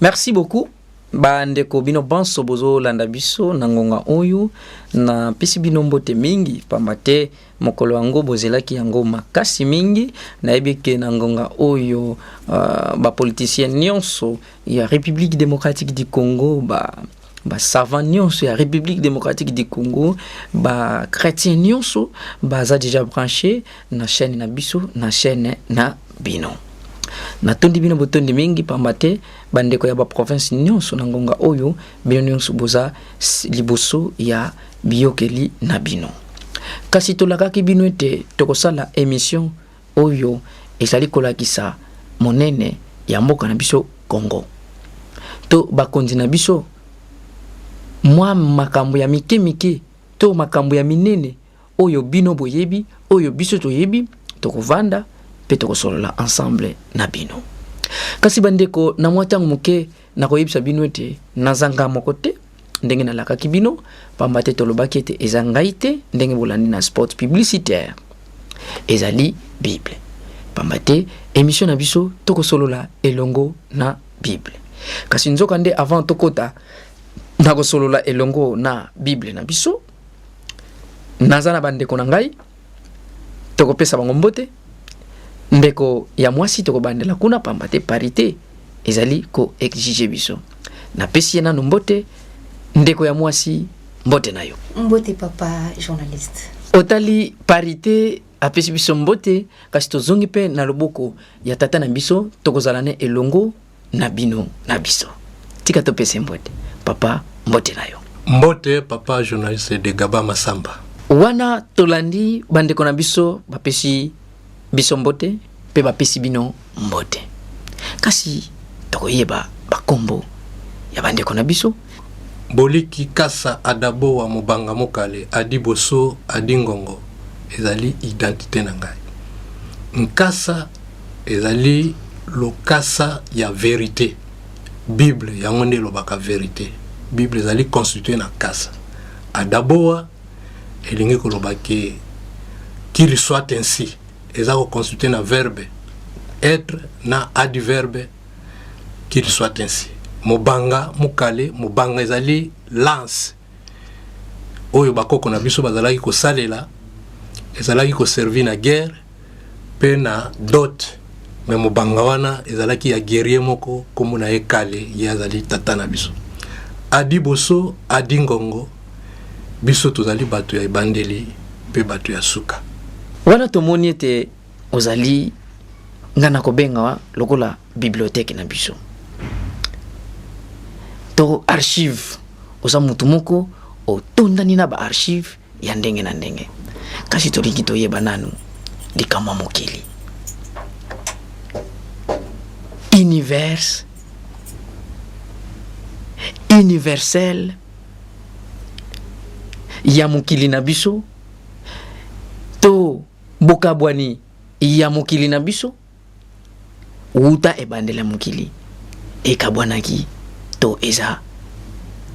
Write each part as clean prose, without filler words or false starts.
Merci beaucoup bandeko bino banso bozolanda biso na ngonga oyo. Napesi bino mbote mingi pamba te mokolo yango bozelaki yango makasi mingi. Nayebi ke na ngonga oyo bapoliticien nyonso ya République démocratique du Congo, ba savant nyonso ya République démocratique du Congo, bachrétien nyonso baza déjà branché na chaîne na biso, na chaîne na bino. Natondi bino botondi mingi pamba te bandeko ya baprovince nyonso, na ngonga oyo bino nyonso boza liboso ya biyokeli na bino. Kasi tolakaki bino ete tokosala émission oyo ezali kolakisa monene ya mboka na biso Congo to bakonzi na biso, mwa makambo ya mike mike to makambo ya minene oyo bino boyebi, oyo biso toyebi. Tokovanda mpe tokosolola ensemble na bino. Kasi bandeko, na mwa ntango moke nakoyebisa bino ete nazanga moko te ndenge nalakaki bino, pamba te tolobaki ete eza ngai te. Ndenge bolandi na spot publicitaire, ezali Bible, pamba te émission na biso tokosolola elongo na Bible. Kasi nzoka nde avant tokota na kosolola elongo na Bible na biso, naza na bandeko na ngai, tokopesa bango mbote. Ndeko ya mwasi, tokobandela kuna pamba te parité ezali koexige biso. Napesi ye nanu mbote. Ndeko ya mwasi, mbote na yo. Mbote, papa journaliste. Otali parité apesi biso mbote. Kasi tozongi mpe na loboko ya tata na biso, tokozala ne elongo na bino na biso. Tika topesa mbote. Papa, mbote na yo. Mbote, papa journaliste de Gaba Masamba. Wana tolandi bandeko na biso bapesi biso mbote mpe bapesi bino mbote. Kasi tokoyeba bakombo ya bandeko na biso. Boliki Kasa Adabo wa Mobanga Mokale Adi Boso Adi Ngongo ezali identité na ngai. Nkasa ezali lokasa ya vérité. Bible yango nde elobaka vérité. Bible ezali constitué na kasa. Adaboa elingi koloba ke qu'il soit ainsi. Eza koconstitue na verbe être na adverbe qu'il soit ainsi. Mobanga mokale, mobanga ezali lance oyo bakoko na biso bazalaki kosalela, ezalaki koservi na guerre mpe na dot. Me mobanga wana ezalaki ya guerrier moko, nkombo na ye Kale. Ye azali tata na biso Adi Boso Adi Ngongo. Biso tozali bato ya ebandeli mpe bato ya suka. Wana tomoni ete ozali nga na kobenga lokola bibliothèque na biso to archive. Oza mutu moko otondani na baarchive ya ndenge na ndenge. Kasi tolingi toyeba nanu likambo ya mokili, univers universel ya mokili na biso to bokabwani ya mokili na biso. Wuta ebandela ya mokili ekabwanaki to eza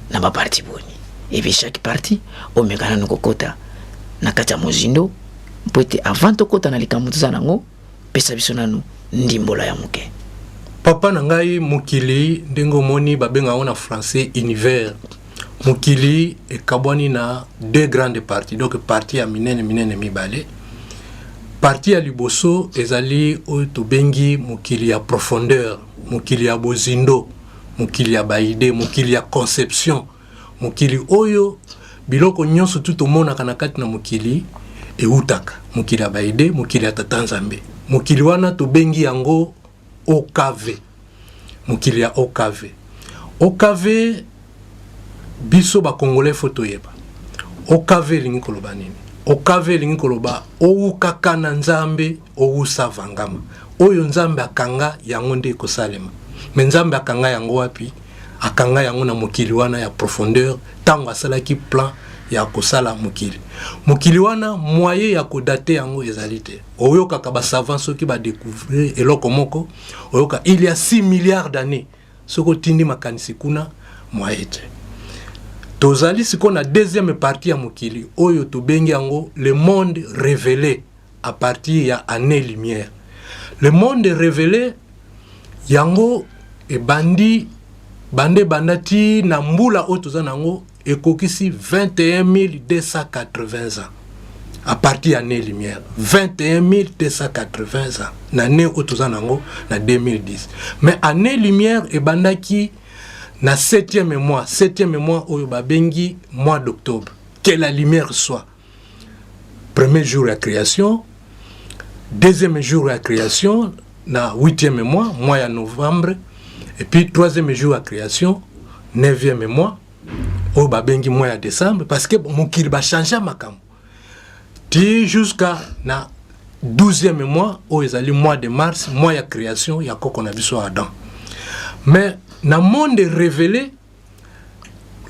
na baparti boni? Epi chaque partie, omeka nanu kokota na kati ya mozindo, mpo ete avant tokota na likambo toza nango, pesa biso nanu ndimbola ya moke. Papa na ngai, mokili ndenge omoni babenga yango na français univers, mokili ekabwani na deux grandes parties, donc partie ya minene minene mibale. Partie ya liboso ezali oyo tobengi mokili ya profondeur, mokili ya bozindo, mokili ya baidées, mokili ya conception, mokili oyo biloko nyonso tu tomonaka na kati na mokili eutaka, mokili ya baidées, mokili ya tata Nzambe. Mokili wana tobengi yango OKV, mokili ya OKV. OKV, biso bacongolais fo toyeba OKV elingi koloba nini. OKV elingi koloba owukaka na Nzambe, owusa vangama. Oyo Nzambe akanga yango nde ekosalema. Me Nzambe akanga yango wapi? Akanga yango na mokili wana ya profondeur ntango asalaki plan ya kosala mokili. Mokili wana, moyen ya kodater yango ezali te. Oyokaka basavant soki badécouvrir eloko moko, oyoka il y a 6 milliards d'années. Soki otindi makanisi kuna, moyen te. Tozali sikoyo na deuxième partie ya mokili oyo tobengi yango le monde révélé à partir ya année lumière. Le monde révélé yango ebandi. Banda ebanda ti na mbula oyo toza na yango ekokisi 21280 ans à partir ya année lumière. 21280 ans na année oyo toza na yango na 2010. Mais année lumière ebandaki na 7e mois, 7e mois oyo babengi mois d'octobre. Que la lumière soit. Premier jour ya création, deuxième jour ya création na 8e mois, mois ya novembre, et puis troisième jour ya création, 9e mois oyo babengi mois ya décembre, parce que mokili bachange makambo ti jusqu'à na 12e mois oyo ezali mois de mars, mois ya création ya koko na biso Adam. Mais na monde révélé,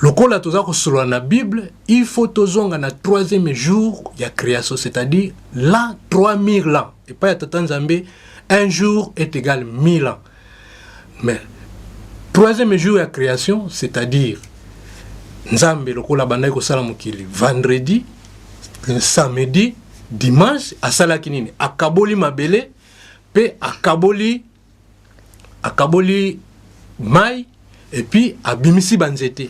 lokola toza kosolola na Bible, il faut tozonga na troisième jour ya création, c'est-à-dire l'an 3000 ans. Epai ya Tata Nzambe, un jour est égal 1000 ans. Mais troisième jour ya création, c'est-à-dire Nzambe lokola abandaki kosala mokili vendredi, samedi, dimanche, asalaki nini? Akaboli mabele mpe akaboli mai, et puis abimisi banzete.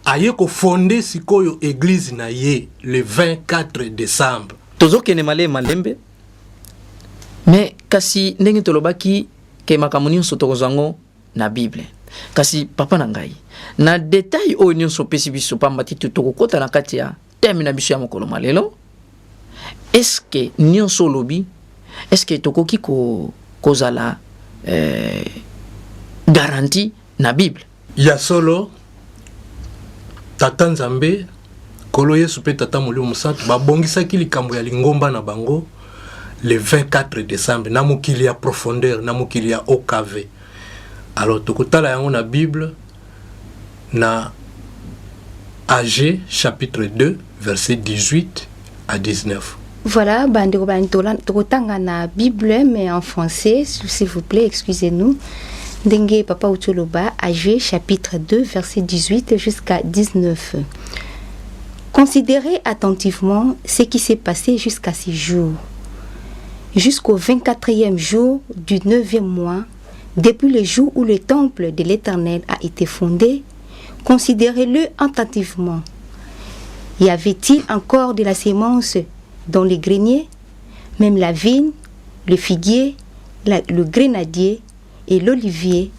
Aye kofonde sikoyo église na ye le 24 décembre. Tozokende malembe malembe, mais kasi ndenge tolobaki ke makambo nyonso tokozwa yango na Bible. Kasi papa na ngai, na détail oyo nyonso opesi biso, pamba te tokokɔta na kati ya thème na biso ya mokolo malelo, est-ce nyonso olobi, est-ce tokoki kozala garantie na Bible? Ya solo, Tata Nzambe, Nkolo Yesu mpe Tata Molimo Mosantu babongisaki likambo ya lingomba na bango le 24 décembre na mokili ya profondeur, na mokili ya OKV. Alors tokotala yango na Bible, na Aggée chapitre 2, verset 18 à 19. Voilà, bandeko tokotanga na Bible, mais en français, s'il vous plaît, excusez-nous. Ndenge papa utoloba, Aggée chapitre 2, verset 18 jusqu'à 19. Considérez attentivement ce qui s'est passé jusqu'à ce jour, jusqu'au 24e jour du 9e mois, depuis le jour où le temple de l'Éternel a été fondé. Considérez-le attentivement. Y avait-il encore de la semence dans les greniers? Même la vigne, le figuier, le grenadier et l'olivier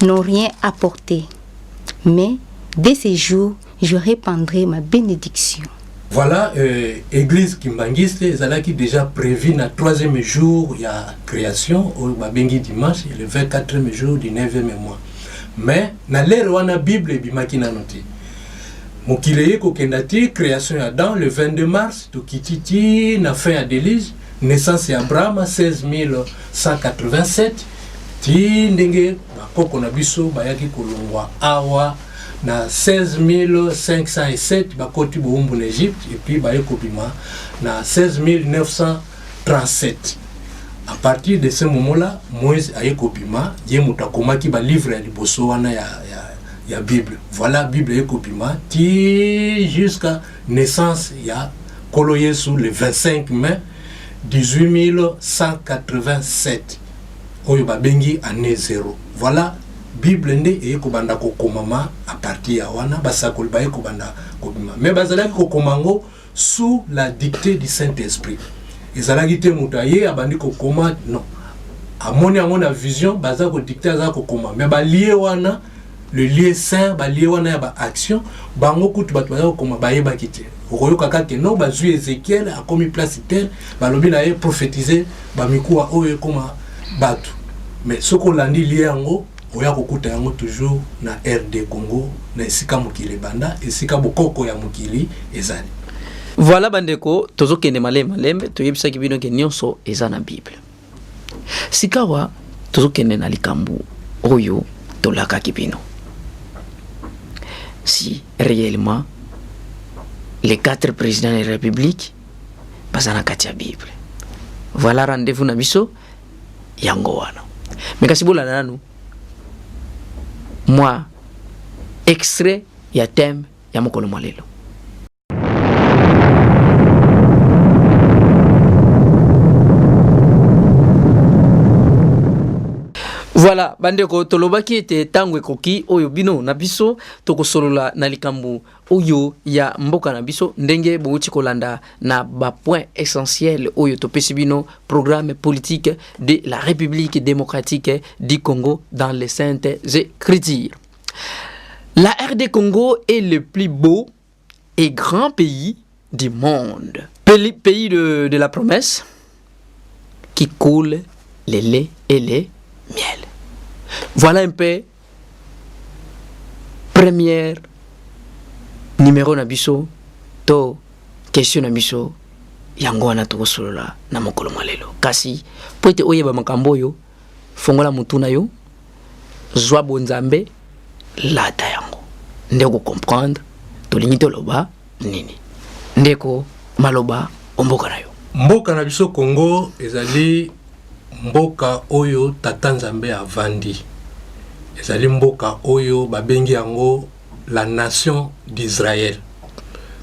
n'ont rien apporté. Mais dès ces jours, je répandrai ma bénédiction. Voilà, église kimbangiste ezalaki déjà prévu na troisième jour ya création oyo babengi dimanche, le 24e jour du 9e mois. Mais na l'heure wana Bible ebimaki nano te. Mokili eye kokenda ti création ya Adam le 22 mars, tokiti ti na fin ya déluge, naissance ya Abraham 16187, ti ndenge bakoko na biso bayaki kolongwa awa na 16507, bakoti bowumbu na Égypte, et puis baye kobima na 16937. À partir de ce moment là, Moïse aye kobima, ye moto akomaki balivre ya liboso wana ya Bible. Voilà, Bible aye kobima ti jusqu'à naissance ya Nkolo Yesu le 25 mai 18187, oyo babengi année zéro. Voilà, Bible nde eye kobanda kokomama à partir ya wana. Basakoli baye kobanda kobima, mais bazalaki kokoma yango sous la dictée du Saint-Esprit. Ezalaki te moto aye abandi kokoma, non, amoni yango na vision, baza kodicter, aza kokoma. Mais balieu wana, le lieu saint, balieu wana ya baaction, bango kutu bato baza kokoma bayebaki te. Okoyoka kaka no bazwi Ezekiel, akomi place tel, balobi na ye prophétise bamikuwa oyo ekoma bato. Mais soki olandi lieu yango, oya kokuta yango toujours na RD Congo, na esika mokili ebanda, esika bokoko ya mokili ezali. Voilà bandeko, tozokende malembe malembe. Toyebisaki bino ke nyonso eza na Bible. Sikawa tozokende na likambo oyo tolakaki bino, si réellement les quatre présidents de la République baza na kati ya Bible. Voilà, rendez-vous na biso yango wana. Mais kasi bolanda nanu mwa extrait ya thème ya mokolo mwa lelo. Voilà, bandeko, tolobaki ete ntango ekoki oyo bino na biso tokosolola na likambo oyo ya mboka na biso, ndenge bowuti kolanda na bapoint essentiel oyo topesi bino, programme politique de la République démocratique du Congo dans les Saintes Écritures. La RD Congo est le plus beau et grand pays du monde, pays de la promesse qui coule le lait et le miel. Voilà un peu première numéro na biso to question na biso. Yango wana tokosolola na mokolo mwa lelo. Kasi po ete oyeba makambo oyo, fongola motu na yo, zwa bonzambe, lata yango nde okocomprendre tolingi toloba nini. Ndeko, maloba omboka na yo. Mboka na biso Congo ezali mboka oyo Tata Nzambe avandi. Ezali mboka oyo babengi yango la nation d'Israël.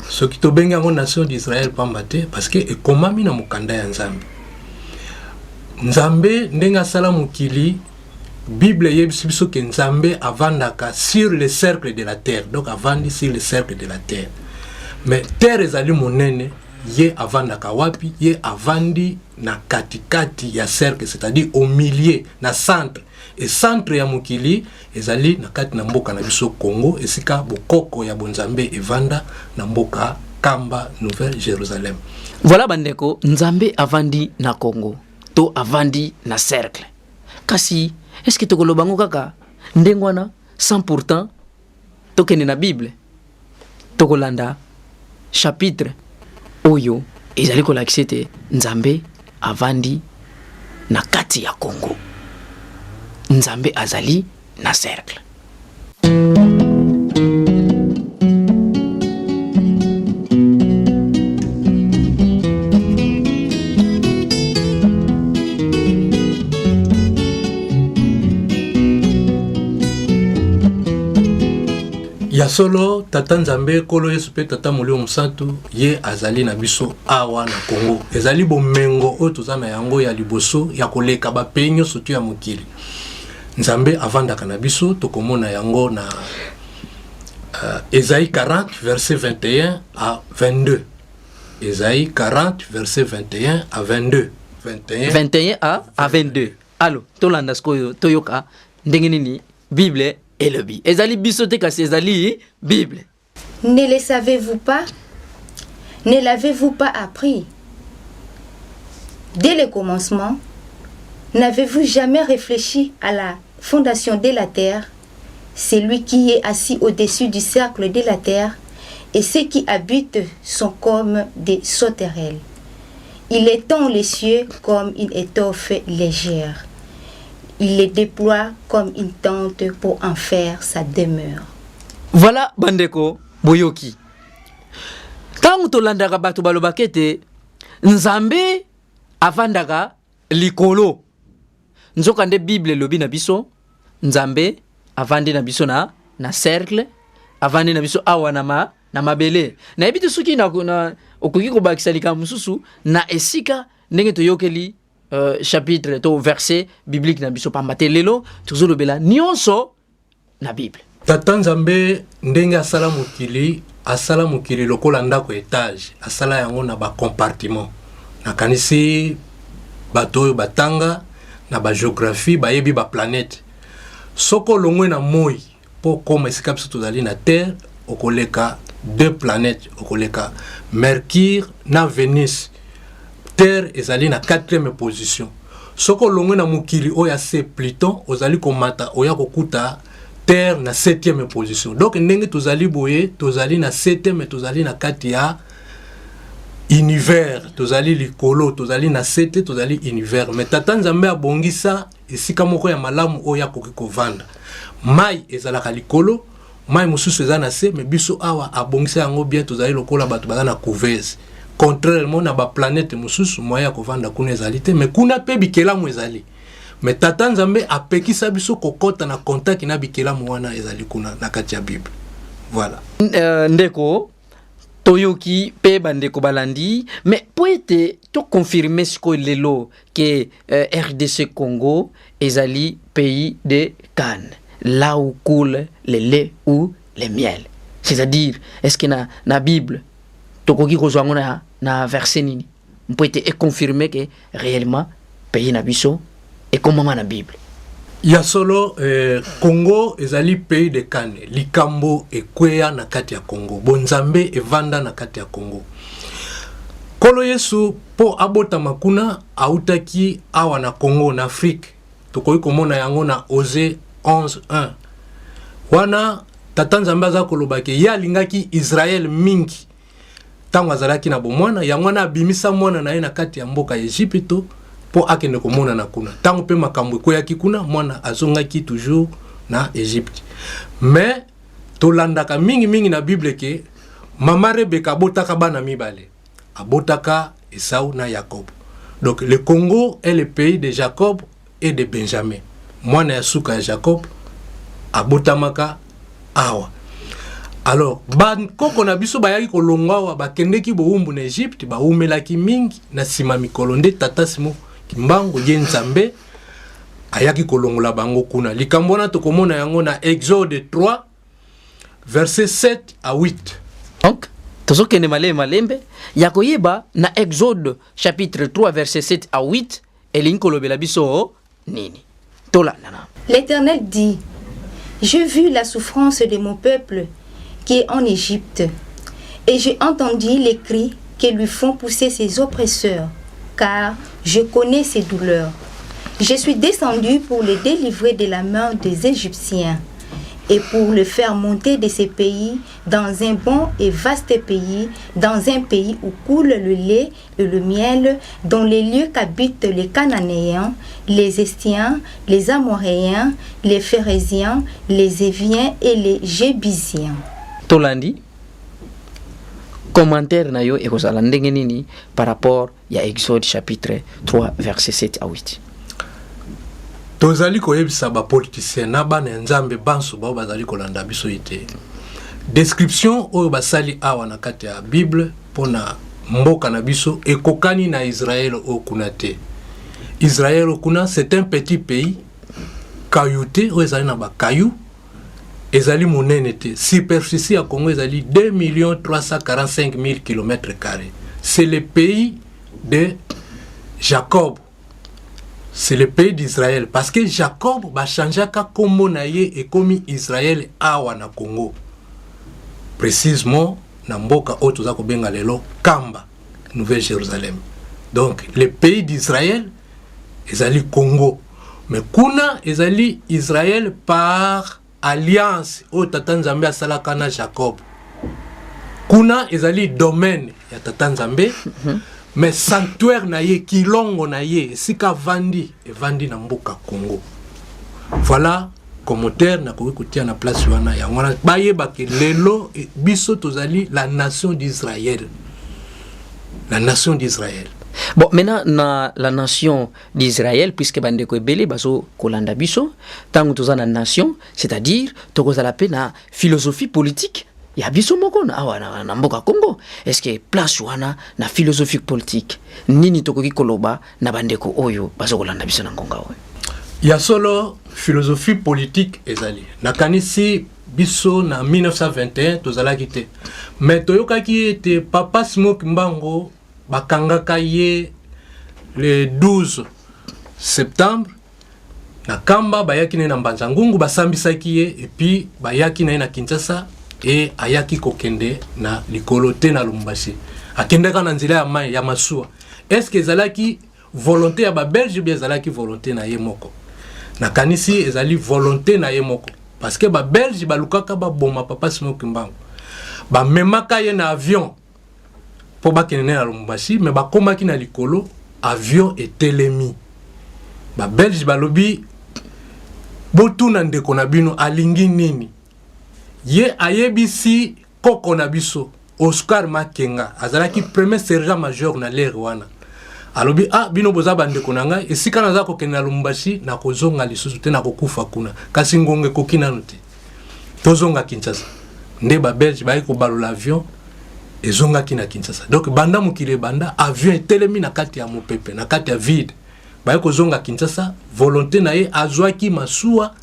Soki tobengi yango nation d'Israël, pamba te parce que ekomami na mokanda ya Nzambe. Nzambe ndenge asala mokili, Bible eyebisi biso ke Nzambe avandaka sur le cercle de la terre. Donc avandi sur le cercle de la terre, mais terre ezali monene. Ye avandaka wapi? Ye avandi na katikati ya cercle, c'est-à-dire au milieu, na centre. E centre ya mokili ezali na kati na mboka na biso Congo, esika bokoko ya bonzambe evanda, na mboka Kamba, Nouvelle Jérusalem. Voilà, bandeko, Nzambe avandi na Congo to avandi na cercle. Kasi est-ce tokoloba yango kaka ndenge wana sans pourtant tokende na Bible, tokolanda chapitre oyo ezali kolakisa ete Nzambe avandi na kati ya Congo, Nzambe azali na cercle? Ya solo, Tata Nzambe, Nkolo Yesu mpe Tata Molimo Mosantu, ye azali na biso awa na Congo. Ezali bomengo oyo toza na yango ya liboso ya koleka bapays nyonso to ya mokili. Nzambe avandaka na biso. Tokomona yango na Esaïe 40 verset 21 à 22. Esaïe 40 verset 21 à 22, 21. 21 à 22. Alo, tolanda sikoyo, toyoka ndenge nini Bible elobi. Ezali biso te, kasi ezali Bible. Ne le savez-vous pas? Ne l'avez-vous pas appris? Dès le commencement, n'avez-vous jamais réfléchi à la fondation de la terre? C'est lui qui est assis au-dessus du cercle de la terre, et ceux qui habitent sont comme des sauterelles. Il étend les cieux comme une étoffe légère. Il les déploie comme une tente pour en faire sa demeure. Voilà, bandeko, boyoki. Ntango tolandaka bato balobaka ete Nzambe avandaka likolo, nzoka nde Bible elobi na biso Nzambe avandi na biso na cercle, avandi na biso awa na mabele. Nayebi te soki na okoki kobakisa likambo mosusu na esika ndenge toyokeli chapitre to verset biblique na biso, pamba te lelo tozolobela nyonso na Bible. Tata Nzambe ndenge asala mokili, asala mokili lokola ndako étage. Asala yango na bacompartiment. Nakanisi bato oyo batanga na bagéographie bayebi baplanète. Soki olongwe na moi mpo okóma esika biso tozali na terre, okoleka deux planètes, okoleka Mercure na Vénus. Terre ezali na quatrième position. Soki olongwe na mokili oyo ase Pluton, ozali komata, oya kokuta terre na septième position. Donc ndenge tozali boye, tozali na septième, tozali na kati ya univers, tozali likolo, tozali na se te, tozali univers. Mais Tata Nzambe abongisa esika moko ya malamu oyo akoki kovanda. Mai ezalaka likolo, mai mosusu eza na se, mais biso awa abongisa yango bien, tozali lokola bato baza na couveuse. Contrairement na baplanète mosusu, moyen ya kovanda kuna ezali te, mais kuna mpe bikelamu ezali. Mais Tata Nzambe apekisa biso kokɔta na contact na bikelamu wana. Ezali kuna na kati ya Bible. Voilà. Ndeko, toyoki mpe bandeko balandi, mais po ete Toconfirme sikoyo lelo ke RDC Congo ezali pays de Cannes, là où coule le lait ou le miel. C'est-à-dire, est-ce que na Bible tokoki kozwa yango na verset nini mpo ete econfirme ke réellement pays na biso ekomama na Bible? Ya solo, Congo ezali pays de Cannes. Likambo ekweya na kati ya Congo, bonzambe evanda na kati ya Congo. Nkolo Yesu, mpo abotama kuna, autaki awa na Congo, na Afrique. Tokoki komona yango na Osée 11 1. Wana Tata Nzambe aza koloba ke ye alingaki Israel mingi ntango azalaki na bomwana. Yango wana abimisa mwana na ye na kati ya mboka ya Egypte mpo akende komonana kuna. Ntango mpe makambo ekweyaki kuna, mwana azongaki toujours na Egypte. Mais tolandaka mingimingi na Bible ke mama Rebeka abotaka bana mibale, abotaka Esau na Jacob. Donc le Congo est le pays de Jacob et de Benjamin. Mwana ya suka ya Jacob abotamaka awa. Alors bankoko na biso bayaki kolongwa awa, bakendeki bowumbu na Egypte, bawumelaki mingi. Na nsima mikolo nde Tata Simo Kimbangu, ye Nzambe, ayaki kolongola bango kuna. Likambo wana tokomona yango na Exode 3, verset 7 à 8. Donc tozokende malembe malembe ya koyeba na Exode chapitre 3, verset 7 à 8 elingi kolobela biso nini. Tolanda na. L'Éternel dit, J'ai vu la souffrance de mon peuple qui est en Égypte, et j'ai entendu les cris que lui font pousser ses oppresseurs, car je connais ses douleurs. Je suis descendu pour les délivrer de la main des Égyptiens et pour le faire monter de ces pays dans un bon et vaste pays, dans un pays où coule le lait et le miel, dans les lieux qu'habitent les Cananéens, les Estiens, les Amoréens, les Phéréziens, les Éviens et les Jébusiens. Tolandi. Commentaire na yo ekozala ndenge nini par rapport ya Exode chapitre 3, verset 7 à 8? Tozali koyebisa bapoliticien na bana ya Nzambe banso bao bazali kolanda biso ete description oyo basali awa na kati ya Bible mpona mboka na biso ekokani na Israel oyo kuna te. Israel oyo kuna, c'est un petit pays caillouté, oyo ezali na bakayu, ezali monene te. Superficie ya Congo ezali 2 345 000 km carré. C'est le pays de Jacob, c'est le pays d'Israël, parce que Jacob, bachangeaka nkombo na ye, ekomi Israël awa na Congo, précisément na mboka oyo toza kobenga lelo Kamba, Nouvelle Jérusalem. Donc le pays d'Israël ezali Congo, mais kuna ezali Israël par alliance oyo Tata Nzambe asalaka na Jacob. Kuna ezali domaine ya Tata Nzambe, mais sanctuaire na ye, kilongo na ye, esika avandi, evandi na mboka Congo. Voilà commentaire nakoki kotia na place wana. Yango wana bayebake lelo biso tozali la nation d'Israël, la nation d'Israël. Bon, maintenant na la nation d'Israël, puisque bandeko ebele bazo kolanda biso, ntango toza na nation, c'est-à-dire tokozala mpe na philosophie politique ya biso moko na awa na mboka Congo. Est ce que place wana na philosophie politique, nini tokoki koloba na bandeko oyo bazo kolanda biso na ngonga oyo? Ya solo, philosophie politique ezali. Nakanisi biso na 1921 tozalaki te, mais toyokaki ete Papa Simon Kimbangu bakangaka ye le 12 septembre na Kamba. Bayaki na ye na Mbanza Ngungu, basambisaki ye, et puis bayaki na ye na Kinshasa. E ayaki kokende na likolo te, na Lubumbashi, akendaka na nzela ya mai ya masuwa. Est ce que ezalaki volonté ya Babelge bi ezalaki volonté na ye moko? Nakanisi ezali volonté na ye moko, parce que Babelge balukaka baboma Papa Simon Kimbangu. Bamemaka ye na avion mpo bakende ne na Lubumbashi, mais bakomaki na likolo, avion etelemi. Babelge balobi: "Botuna ndeko na bino alingi nini." Ye ayebisi koko na biso Oscar Makenga, azalaki premier sergent major na lere wana. Alobi: "Ah, bino boza bandeko na ngai. Esika naza kokende na Lubumbashi, nakozonga lisusu te, nakokufa kuna. Kasi ngonga ekoki nanu te, tozonga Kinshasa." Nde Babelge bayaki kobalola avion. Ezongaki na Kinshasa. Donc banda mokili ebanda, avion etelemi na kati ya mopepe, na kati ya vide. Baye kozonga Kinshasa, volonté na ye azwaki masuwa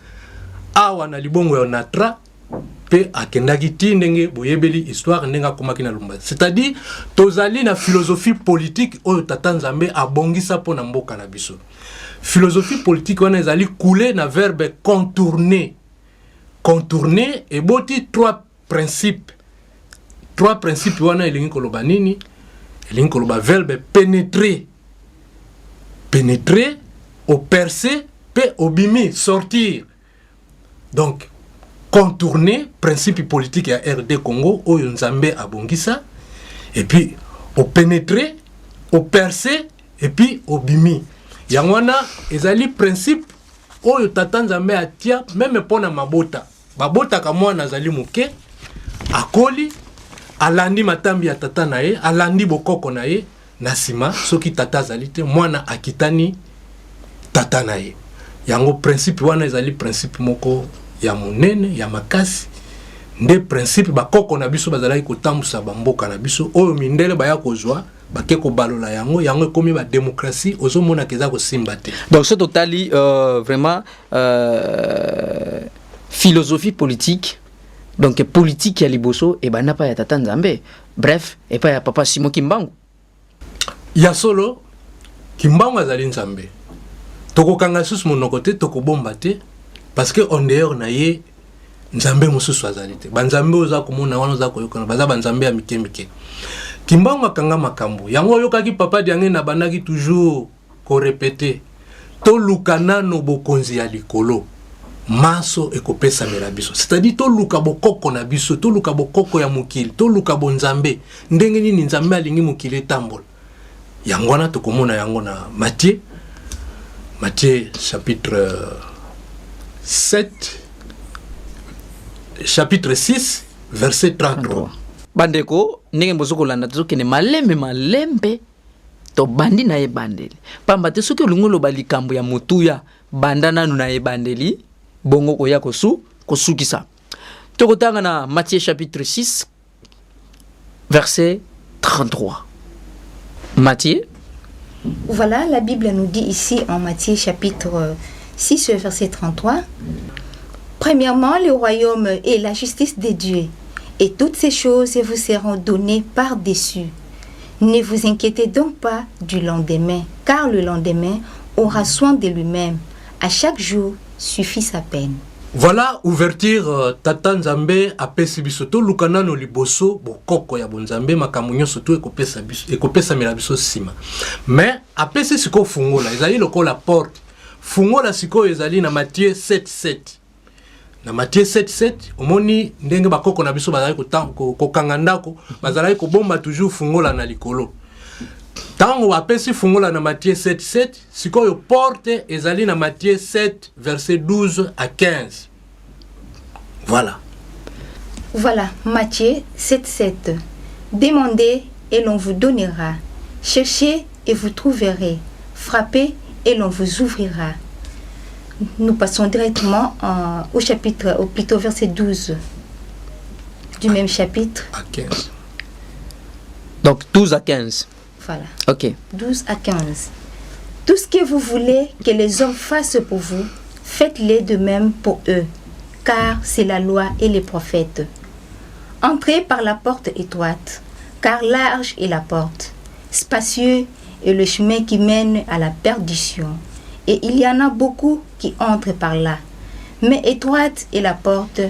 awa na libongo ya Onatra mpe akendaki ti ndenge boyebeli histoire ndenge akomaki na Lubumbashi. C'est-à-dire tozali na philosophie politique oyo Tata Nzambe abongisa mpo na mboka na biso. Philosophie politique wana ezali coulé na verbe contourner. Contourner eboti trois principes. Trois principes wana elingi koloba nini? Elingi koloba verbe pénétrer. Pénétrer, opercer mpe obimi, sortir. Donc contourner, principe politique ya RD Congo oyo Nzambe abongisa, et puis opénétrer, opercer et puis obimi. Yango wana ezali principe oyo Tata Nzambe atia même mpo na mabota. Babotaka mwana azali moke, akoli, alandi matambi ya tata na ye, alandi bokoko na ye. Na nsima, soki tata azali te, mwana akitani tata na ye. Yango principe wana ezali principe moko ya monene, ya makasi. Nde principe bakoko na biso bazalaki kotambusa bamboka na biso, oyo mindele baya kozwa, bake kobalola yango, yango ekomi badémocratie. Ozomonaka eza kosimba te. Donc so totali vraiment philosophie politique, donc politique ya liboso ebanda pa ya Tata Nzambe, bref, epai ya Papa Simon Kimbangu. Ya solo, Kimbangu azali Nzambe. Tokokanga lisusu monoko te, tokobomba te, parce que en dehors na ye nzambe mosusu azali te. Banzambe oyo oza komona wana, oza koyokana, baza banzambe ya mike mike. Kimbangu akanga makambo yango. Oyokaki Papa Diange na bandaki toujours korépéter: toluka nano bokonzi ya likolo, maso ekopesamela biso. C'est-à-dire toluka bokoko na biso, toluka bokoko ya mokili, toluka bonzambe, ndenge nini Nzambe alingi mokili etambola. Yango wana tokomona yango na Matthieu chapitre 7, chapitre 6, verset 33. Bandeko, ndenge bozo kolanda, tozokende malembe malembe. Tobandi na ebandeli, pamba te soki olingi oloba likambo ya motuya, banda nanu na ebandeli, bongo koya kosukisa. Tokotanga na Matthieu chapitre 6, verset 33. Matthieu. Voilà, la Bible nous dit ici en Matthieu chapitre 6, verset 33. Premièrement, le royaume et la justice de Dieu, et toutes ces choses vous seront données par-dessus. Ne vous inquiétez donc pas du lendemain, car le lendemain aura soin de lui-même. À chaque jour suffit sa peine. Voilà ouverture Tata Nzambe apesi biso: toluka nano liboso bokoko ya bonzambe, makambo nyonso to ekopesa biso, ekopesamela biso nsima. Mais apesi sikoyo fungola, ezali lokola porte. Fungola sikoyo ezali na Matthieu 7 7. Na Matthieu 7 7, omoni ndenge bakoko na biso bazalaki kokanga ndako, bazalaki kobomba toujours fungola na likolo. Ntango bapesi fungola na Matthieu 7 7, sikoyo porte ezali na Matthieu 7, verset 12 à 15. Voilà. Voilà, Matthieu 7, 7. Demandez et l'on vous donnera. Cherchez et vous trouverez. Frappez et l'on vous ouvrira. Nous passons directement au chapitre, au plutôt verset 12 du même chapitre. À 15. Donc 12 à 15. Voilà. Ok. 12 à 15. Tout ce que vous voulez que les hommes fassent pour vous, faites-les de même pour eux, car c'est la loi et les prophètes. Entrez par la porte étroite, car large est la porte, spacieux est le chemin qui mène à la perdition, et il y en a beaucoup qui entrent par là. Mais étroite est la porte,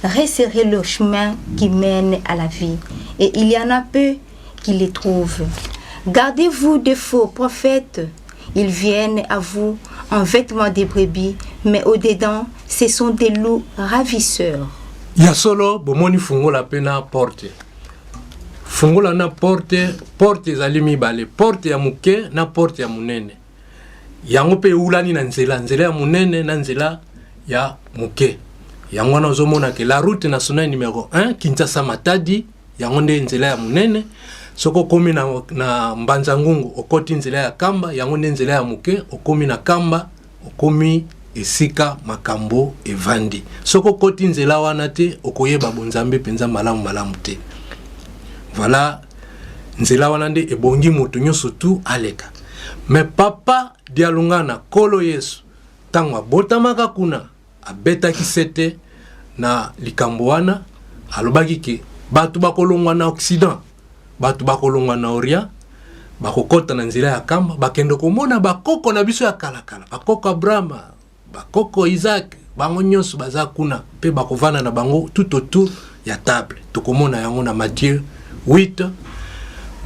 resserré le chemin qui mène à la vie, et il y en a peu qui les trouvent. Gardez-vous des faux prophètes. Ils viennent à vous en vêtements de brebis, mais au-dedans, ce sont des loups ravisseurs. Ya solo, bomoni fungola mpe na porte. Fungola na porte. Porte ezali mibale: porte ya moke na porte ya monene. Yango mpe eulani na nzela, nzela ya monene na nzela ya moke. Yango wana ozomona ke la route nationale numéro 1 Kinshasa Matadi, yango nde nzela ya monene. Soki okomi na Mbanza Ngungu, okoti nzela ya Kamba, yango nde nzela ya moke. Okomi na Kamba, okomi esika makambo evandi. Soki okoti nzela wana te, okoyeba bonzambe mpenza malamu malamu te. Voilà, nzela wana nde ebongi moto nyonso tu aleka. Mais papa Dialungana, Nkolo Yesu, ntango abotamaka kuna, abetaki sete na likambo wana, alobaki ke bato bakolongwa na Occident, bato bakolongwa na Orient, bakokɔta na nzela ya Kamba, bakende komona bakoko na biso ya kalakala, bakoko Abraham, bakoko Isaac, bango nyonso baza kuna mpe bakovanda na bango tout autour ya table. Tokomona yango na Matthieu 8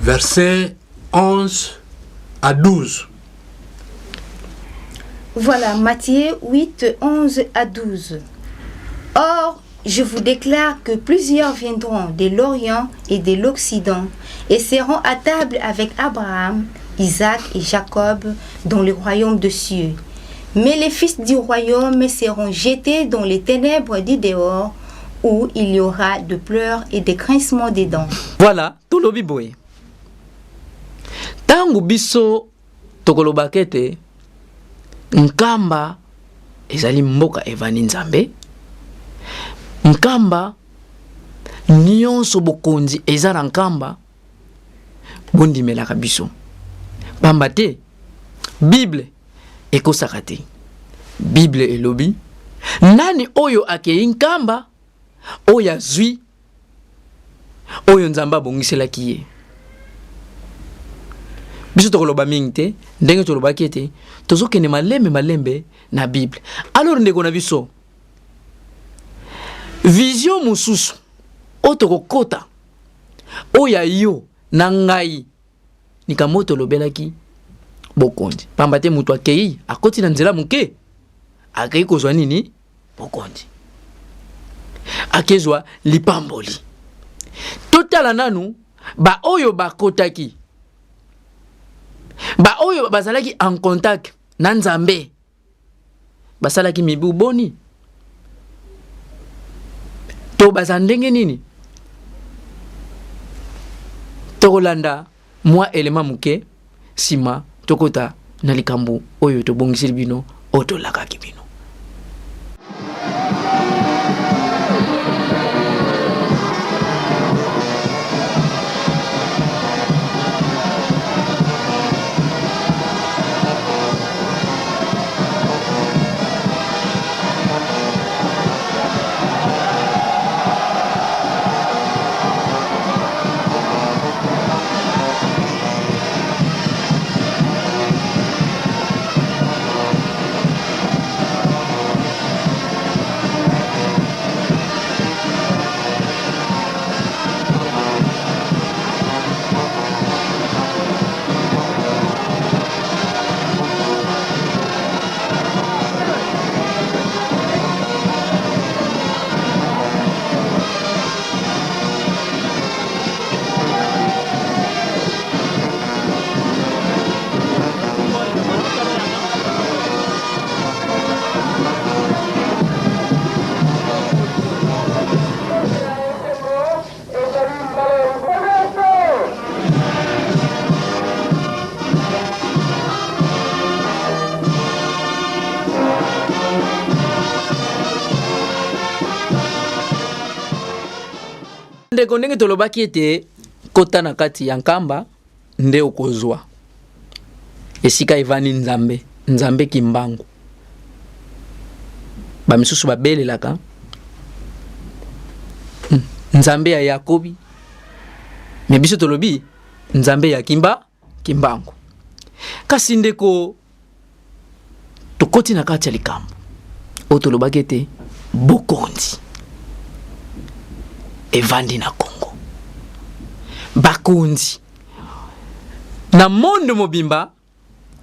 verset 11 à 12. Voilà, Matthieu 8, 11 à 12. Or, je vous déclare que plusieurs viendront de l'Orient et de l'Occident et seront à table avec Abraham, Isaac et Jacob dans le royaume des cieux. Mais les fils du royaume seront jetés dans les ténèbres du dehors, où il y aura de pleurs et des grincements des dents. Voilà, tolobi boye. Ntango biso tokolobaka ete Nkamba ezali mboka evandi Nzambe, Nkamba nyonso bokonzi eza na Nkamba, bondimelaka biso pamba te Bible ekosaka te. Bible elobi nani oyo akei Nkamba, oyo azwi oyo Nzambe abongiselaki ye. Biso tokoloba mingi te, ndenge tolobaki ete tozokende malembe malembe na Bible. Alors ndeko na biso, vision mosusu oyo tokokota, oyo ya yo na ngai, likambo oyo tolobelaki bokonzi, pamba te moto akei akoti na nzela moke, akei kozwa nini? Bokonzi, akezwa lipamboli. Totala nanu baoyo bakotaki, baoyo bazalaki en contact na Nzambe, basalaki mibu boni to baza ndenge nini? Tokolanda mwa elema moke, nsima tokota na likambo oyo tobongiseli bino, oyo tolakaki bino. Ndeko, ndenge tolobaki ete kota na kati ya Nkamba nde okozwa esika evandi Nzambe, Nzambe Kimbangu. Bamisusu babelelaka Nzambe ya Yakobi, me biso tolobi Nzambe ya Kimbangu. Kasi ndeko, tokoti na kati ya likambo oyo tolobaki ete bokonzi evandi na Congo, bakonzi na monde mobimba.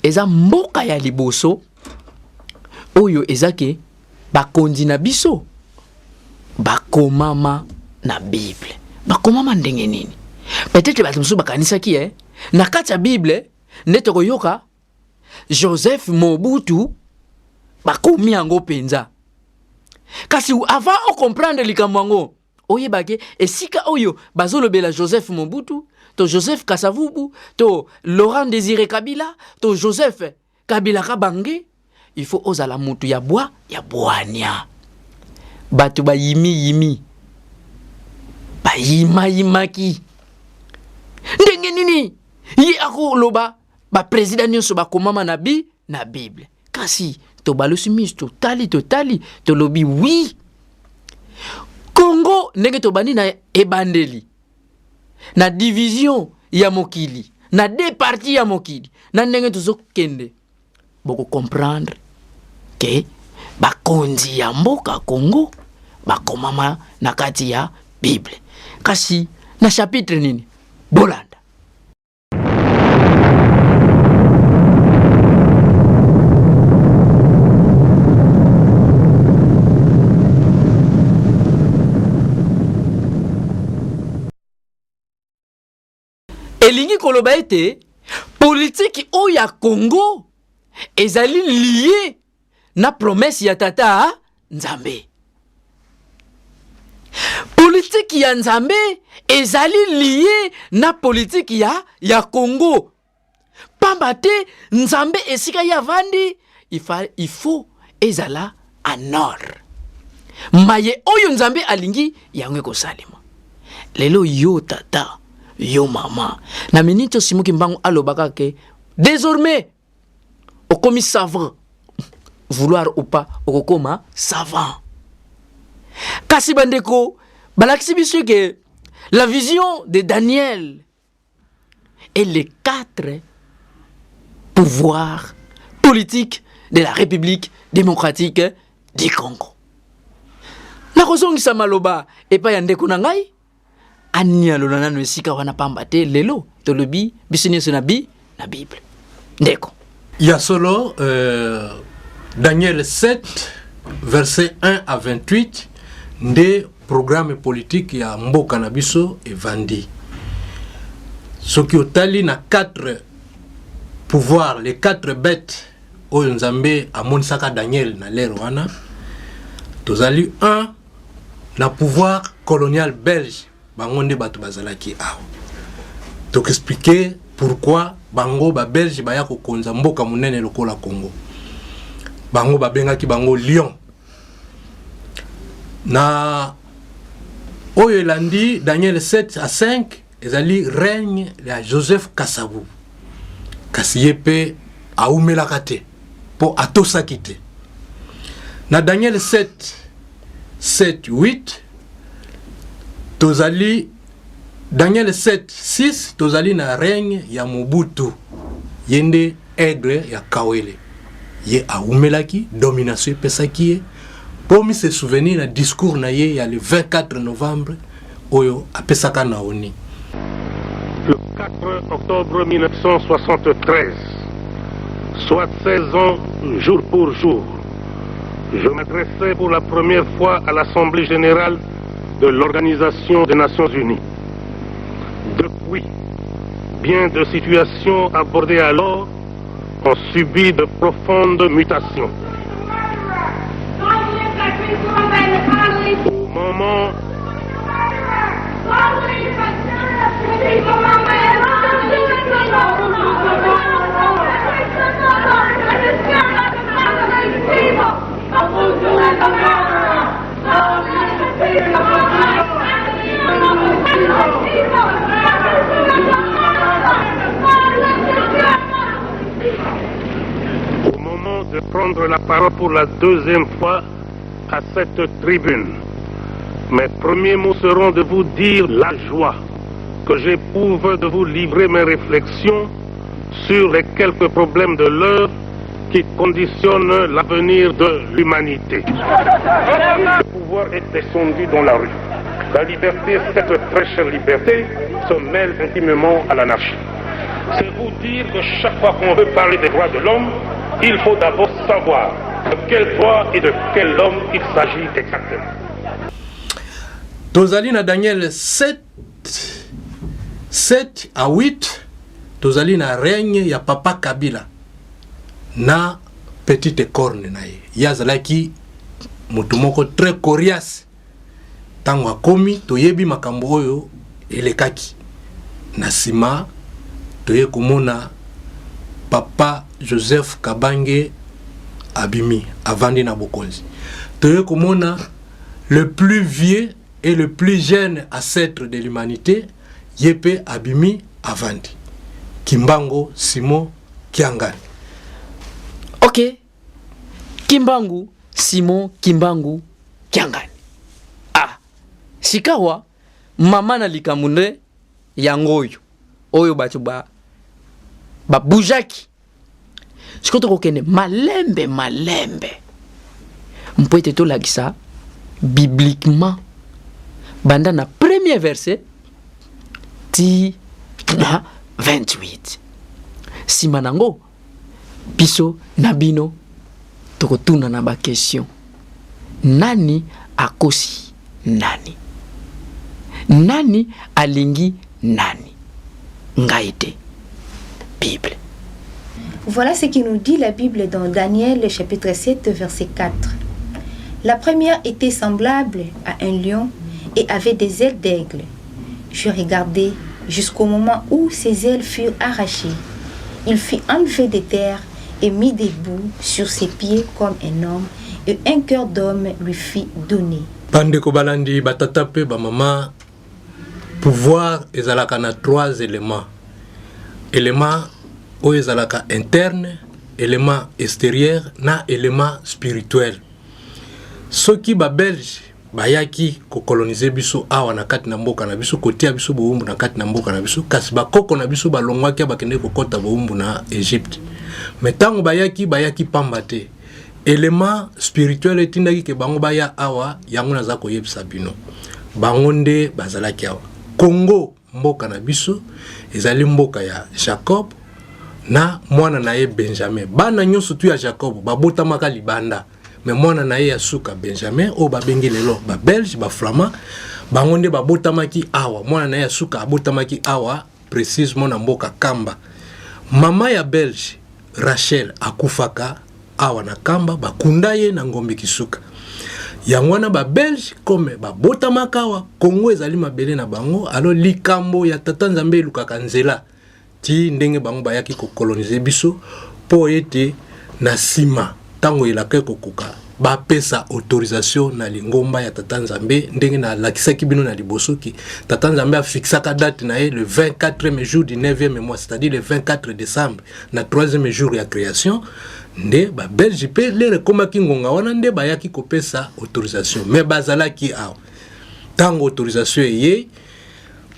Eza mboka ya liboso oyo eza ke bakonzi na biso bakomama na Bible. Bakomama ndenge nini? Peut-être bato mosusu bakanisaki na kati ya Bible nde tokoyoka Joseph Mobutu, bakomi yango mpenza. Kasi avant ocomprendre likambo yango, oyebake esika oyo bazolobela Joseph Mobutu to Joseph Kasavubu to Laurent Désiré Kabila to Joseph Kabila Kabange, il faut ozala mutu ya bwa ya bwania. Bato bayimiyimi, bayimayimaki. Ndenge nini ye akoloba baprezida nyonso bakomama na bi na Bible? Kasi tobalusi miso, totali, totali, tolobi wi Congo ndenge tobandi na ebandeli na division ya mokili na deux parties ya mokili na ndenge tozokende, boko comprendre ke bakonzi ya mboka Congo bakomama na kati ya Bible. Kasi na chapitre nini? Bolanda. Elingi koloba ete politiki oyo ya Congo ezali lié na promesse ya Tata Nzambe. Politiki ya Nzambe ezali lié na politiki ya Congo. Pamba te Nzambe esika ye avandi, il faut ezala en ordre. Maye oyo Nzambe alingi yango ekosalema. Lelo yo tata, yo mama, na minute Simon Kimbangu alobaka ke désormais okomi savant, vouloir ou pas okokoma savant. Kasi bandeko balakisi biso ke la vision de Daniel et les 4 pouvoirs politiques de la République démocratique du Congo. Nakozongisa maloba epai ya ndeko na ngai anialola nano esika wana, pamba te lelo tolobi biso nyonso na bi na Bible. Ndeko. Ya solo, Daniel 7 verset 1 à 28 nde programme politique ya mboka na biso evandi. Soki otali na 4 pouvoirs, les 4 bêtes oyo Nzambe amonisaka Daniel na l'ère wana, tozali 1 na pouvoir colonial belge, bango nde bato bazalaki awa. Tokoexpliquer pourquoi bango ba belge baya kokonza mboka monene lokola Congo. Bango babengaki bango lion. Na oyo elandi Daniel 7 à 5 ezali règne ya Joseph Kasavubu. Kasi ye mpe aumelaka te mpo atosaki te. Na Daniel 7 7 8 tozali Daniel 7 6 tozali na règne ya Mobutu. Ye nde aigle ya Kawele. Ye aumelaki, domination epesaki ye mpo mi se souvenir na discours na ye ya le 24 novembre oyo apesaka na ONU. Le 4 octobre 1973, soit 16 ans jour pour jour, je m'adressais pour la première fois à l'Assemblée générale de l'Organisation des Nations Unies. Depuis, bien de situations abordées alors ont subi de profondes mutations. Au moment Au moment de prendre la parole pour la deuxième fois à cette tribune, mes premiers mots seront de vous dire la joie que j'éprouve de vous livrer mes réflexions sur les quelques problèmes de l'heure qui conditionnent l'avenir de l'humanité. Le pouvoir est descendu dans la rue. La liberté, cette très chère liberté, se mêle intimement à l'anarchie. C'est vous dire que chaque fois qu'on veut parler des droits de l'homme, il faut d'abord savoir de quel droit et de quel homme il s'agit exactement. Tozali na Daniel 7 7 à 8, tozali na règne ya Papa Kabila na petite corne na ye. Ye azalaki moto moko très coriace. Ntango akomi, toyebi makambo oyo elekaki. Na nsima toye komona Papa Joseph Kabange abimi, avandi na bokonzi. Toye komona le plus vieux et le plus jeune ancêtre de l'humanité, ye mpe abimi. Avandi Kimbangu Simon Kiangani. Ok, Kimbangu Simon Kimbangu Kiangani. Ah, sikawa mama na likambo nde yango oyo oyo bato ba babujaki. Sikoyo tokokende malembe malembe mpo ete tolakisa bibliquement banda na premier verset ti na 28. Nsima nango biso na bino tokotuna na baquestion: nani akosi nani, nani alingi nani? Ngai te, Bible. Voilà ce qui nous dit la Bible dans Daniel chapitre 7 verset 4. La première était semblable à un lion et avait des ailes d'aigle. Je regardais jusqu'au moment où ses ailes furent arrachées. Il fut enlevé de terre et mis debout sur ses pieds comme un homme, et un cœur d'homme lui fut donné. Bandeko balandi, batata mpe bamama, pouvoir ezalaka na trois éléments: élément oyo ezalaka interne, élément extérieur na élément spirituel. Soki Babelge bayaki kokolonize biso awa na kati na mboka na biso, kotia biso bowumbu na kati na mboka na biso, kasi bakoko na biso balongwaki, bakendeki kokɔta bowumbu na Egypte. Mais ntango bayaki, bayaki pamba te. Élément spirituel etindaki ke bango baya awa. Yango naza koyebisa bino, bango nde bazalaki awa. Congo, mboka na biso, ezali mboka ya Jacob na mwana na ye Benjamin. Bana nyonso tu ya Jacob babotamaka libanda, mais mwana na ye ya suka Benjamin, oyo babengi lelo Babelge, Baflamand, bango nde babotamaki awa. Mwana na ye ya suka abotamaki awa, précisement na mboka Kamba. Mama ya Belge, Rachel, akufaka awa na Kamba, bakunda ye na Ngombe Kisuka. Yango wana Babelge, comme babotamaka awa, Kongo ezali mabele na bango. Alors likambo ya Tata Nzambe elukaka nzela ti ndenge bango bayaki kokolonize biso, mpo ete na nsima, ntango elaka ekokoka, bapesa autorisation na lingomba ya Tata Nzambe. Ndenge nalakisaki bino na liboso ki Tata Nzambe afixaka date na ye le 24e jour du 9e mois, c'est-à-dire le 24 décembre, na 3e jour ya création. Nde Babelge mpe, lere ekomaki ngonga wana, nde bayaki kopesa autorisation. Mais bazalaki awa ntango autorisation eye.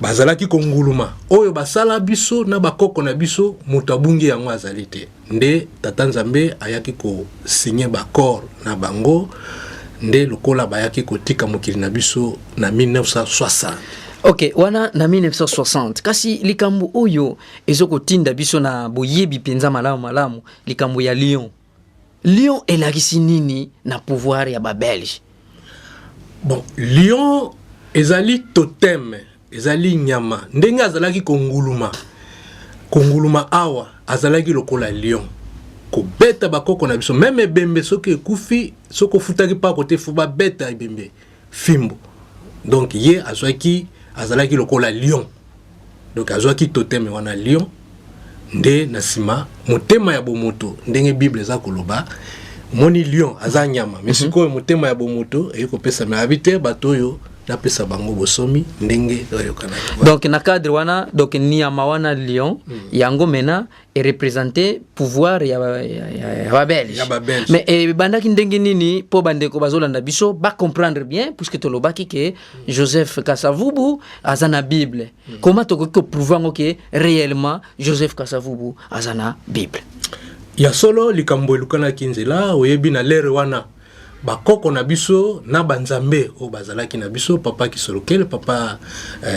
Bazalaki konguluma oyo basala biso na bakoko na biso, moto abungi yango azali te. Nde Tata Nzambe ayaki kosinye baaccord na bango, nde lokola bayaki kotika mokili na biso na 1960. Ok, wana na 1960. Kasi likambo oyo ezokotinda biso na boyebi mpenza malamu malamu, likambo ya lion. Lion elakisi nini na pouvoir ya Babelge? Bon, lion ezali totem, ezali nyama. Ndenge azalaki konguluma konguluma awa, azalaki lokola lion kobeta bakoko na biso. Même ebembe soki ekufi, soki ofutaki mpako te, faut babeta ebembe fimbo. Donc ye azwaki, azalaki lokola lion, donc azwaki totem wana lion. Nde na nsima motema ya bomoto, ndenge Bible eza koloba, moni lion aza nyama, mais sikoyo motema ya bomoto eye kopesama abi te bato oyo napesa bango bosomi ndenge oyokanaki. Donc na cadre wana, donc nyama wana lion, yango mena ereprésente pouvoir ya Babelge. Ya Babelge. Mais ebandaki ndenge nini, mpo bandeko bazolanda biso bacomprendre bien, puisque tolobaki ke Joseph Kasavubu aza na Bible? Comment tokoki koprouve yango ke réellement Joseph Kasavubu aza na Bible? Ya solo, likambo elukanaki nzela. Oyebi, na lere wana, bakoko na biso na banzambe oyo bazalaki na biso, papa Kisolokele, papa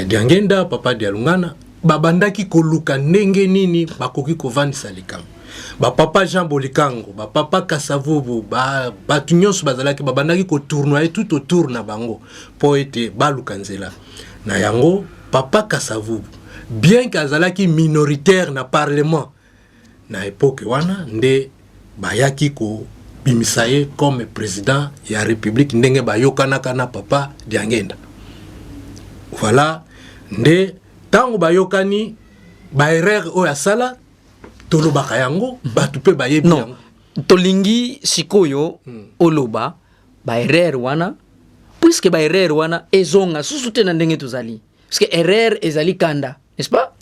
Diangenda, papa Dialungana, babandaki koluka ndenge nini bakoki kovandisa likambo. Bapapa Jean Bolikango, bapapa Kasavubu, bato nyonso bazalaki, babandaki kotournoyer tout autour na bango mpo ete baluka nzela na yango. Papa Kasavubu, bien ke azalaki minoritaire na parlement na époque wana, nde bayaki kobimisa ye comme président ya république, ndenge bayokanaka na papa Diangenda. Voilà, nde ntango bayokani, baerreur oyo asala, tolobaka yango, bato mpe bayebi Non. yango. Tolingi sikoyo oloba baerreur wana, puisque baerreur wana ezonga susu te na ndenge tozali, parce que erreur ezali kanda, n'est-ce pas?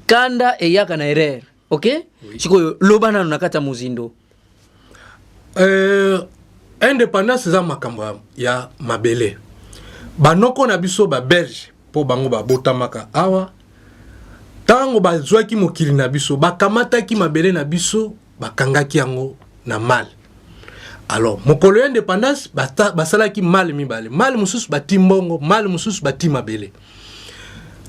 Kanda eyaka na erreur, ok? Sikoyo loba nano na kati ya mozindo. Indépendance eza makambo ya mabele. Banoko na biso babelge, mpo bango babotamaka awa, ntango bazwaki mokili na biso, bakamataki mabele na biso, bakangaki yango na malle. Alors mokolo ya indépendance, basalaki malle mibale: malle mosusu bati mbongo, malle mosusu bati mabele.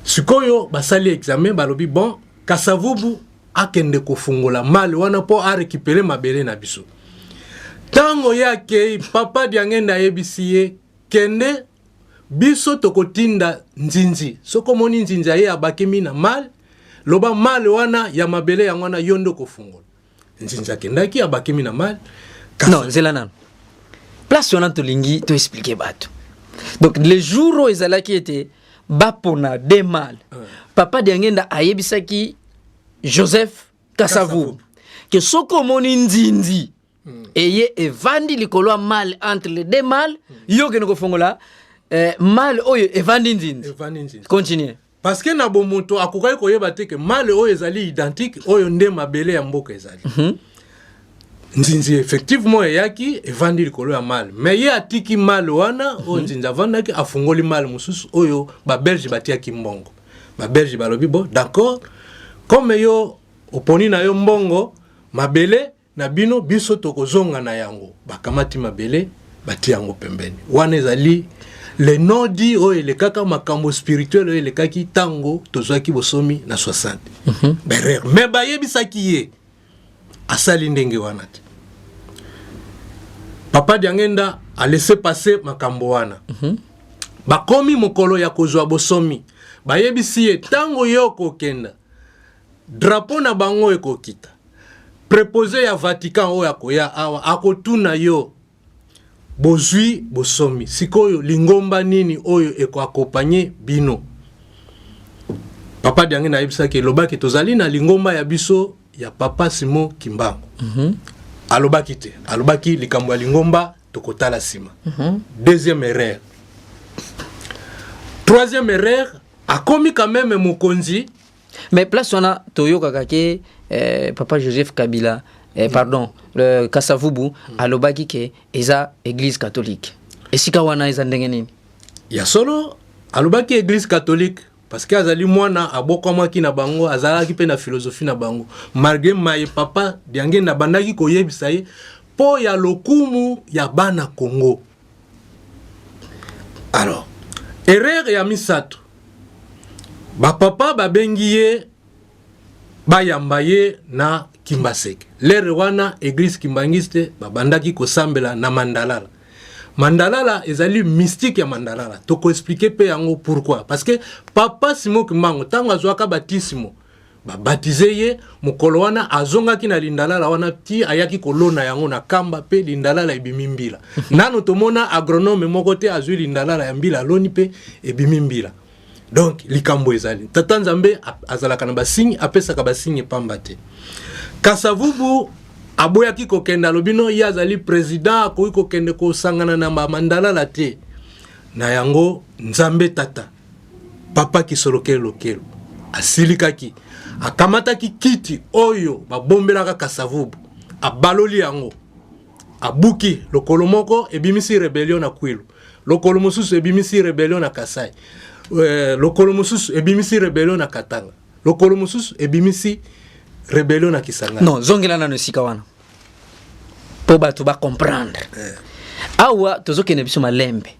Sikoyo basali examen, balobi: bon, Kasavubu akende kofungola malle wana mpo arécupérer mabele na biso. Ntango ye akei, papa Diangenda ayebisi ye: kende, biso tokotinda nzinzi. Soki omoni nzinzi aye abakemi na malle, loba malle wana ya mabele yango wana, yo nde okofungola. Nzinzi akendaki, abakemi na malle. Non, nzela nano, place wana tolingi toexpliquer bato. Donc le jour oyo ezalaki ete bapona deux malles, papa Diangenda ayebisaki Joseph Kasavubu ke soki omoni nzinzi eye evandi likolo ya malle, entre les deux malles, yo okende kofongola malle oyo evandi nzinzi. Evandi nzinzi. Continue. Parce que na bomoto akokaki koyeba te ke malle oyo ezali identique, oyo nde mabele ya mboka ezali. Nzinzi effectivement eyaki, evandi likolo ya malle, mais ye atiki malle wana oyo nzinzi avandaki, afungoli malle mosusu oyo babelge batiaki mbongo. Babelge balobi: bon, d'accord, comme yo oponi na yo mbongo, mabele na bino biso tokozonga na yango. Bakamati mabele, batia yango pembeni. Wana ezali le nodi oyo elekaka, makambo spirituel oyo elekaki ntango tozwaki bosomi na 60. Berere, mais bayebisaki ye, asali ndenge wana te. Papa Diangenda alaisser passer makambo wana. Bakomi mokolo ya kozwa bosomi, bayebisi ye: ntango ye okokenda, drapeau na bango ekokita. Préposé ya Vatican oyo akoya awa akotuna yo: bozwi bosomi, sikoyo lingomba nini oyo ekoaccompagner bino? Papa Diange nayebisaki, elobaki: tozali na lingomba ya biso ya papa Simon Kimbangu. Alobaki te, alobaki likambo ya lingomba tokotala nsima. Deuxième erreur. Troisième erreur, akomi quand même mokonzi. Mais place wana toyokaka ke papa Joseph Kabila, pardon, le Kasavubu alobaki ke eza église catholique. Esika wana eza ndenge nini? Ya solo, alobaki église catholique parce que azali mwana abokwamaki na bango, azalaki mpe na philosophie na bango, malgré maye papa Diangenda abandaki koyebisa ye mpo ya lokumu ya bana Congo. Alors erreur ya misato, bapapa babengi ye, bayamba ye na Kimbaseke. L'heure wana église kimbangiste babandaki kosambela na Mandalala. Mandalala ezali mystique ya Mandalala, tokoexpliquer mpe yango pourquoi. Parce que papa Simon Kimbangu, ntango azwaka batisimo, babaptiser ye, mokolo wana azongaki na lindalala wana ti ayaki kolona yango na Kamba, mpe lindalala ebimi mbila. Nano tomona agronome moko te azwi lindalala ya mbila, aloni mpe ebimi mbila. Donc likambo ezali, tata Nzambe azalaka na basigne, apesaka basigne pamba te. Kasavubu aboyaki kokende, alobi no, ye azali président, akoki kokende kosangana na bamandalala te. Na yango Nzambe tata, papa Kisolokelo asilikaki, akamataki kiti oyo babombelaka Kasavubu, abaloli yango, abuki lokolo moko, ebimisi rébellion na Kwilu, lokolo mosusu ebimisi rébellion na Kasai, lokolo mosusu ebimisi rébellion na Katanga, lokolo mosusu ebimisi rébellion na Kisangani. Non, zongela nano esika wana mpo bato bacomprendre. Awa tozokende biso malembe,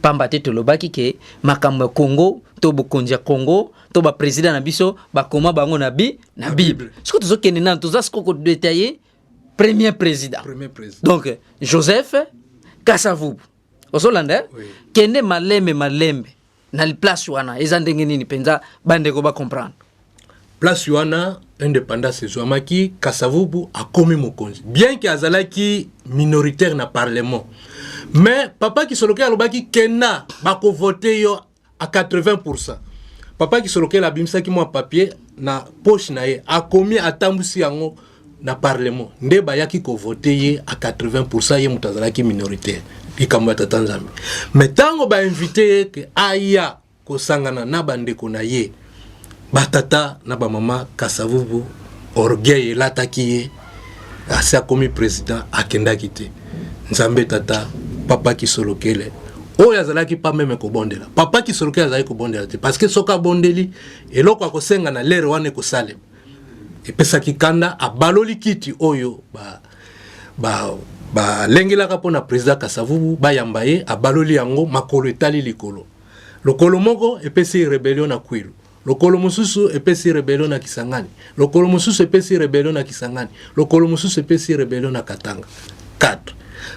pamba te tolobaki ke makambo ya Congo to bokonzi ya Congo to baprésident na biso, bakoma bango na Bible. Sikoyo tozokende nano, toza sikoyo kodétailler premier président. Premier président. Donc Joseph Kasavubu, ozolanda, eh? Oui. Kende malembe malembe na place wana, eza ndenge nini mpenza, bandeko bacomprendre. Place wana, indépendance ezwamaki, Kasavubu akomi mokonzi, bien ke azalaki minoritaire na parlement. Mais papa Kisolokele alobaki: kenda, bakovote yo à 80. Papa Kisolokele abimisaki mwa papier na poche na ye, akomi, atambusi yango na parlement, nde bayaki kovote ye à 80. Ye moto azalaki minoritaire, likambo ya tata Nzambe. Mais ntango bainviter ye ke aya kosangana na bandeko na ye, Batata na bamama, Kasavubu orgueil elataki ye, asi akomi président, akendaki te. Nzambe tata, papa Kisolokele oyo azalaki pa même kobondela, papa Kisolokele azalaki kobondela te, parce que soki abondeli, eloko akosenga na lere wana ekosalema. Epesaki kanda, abaloli kiti oyo balengelaka ba mpona président Kasavubu bayamba ye, abaloli yango, makolo etali likolo. Lokolo moko epesi rébellion na Kwilu, lokolo mosusu epesi rébellion na Kisangani, lokolo mosusu epesi rébellion na Kisangani, lokolo mosusu epesi rébellion na Katanga. 4.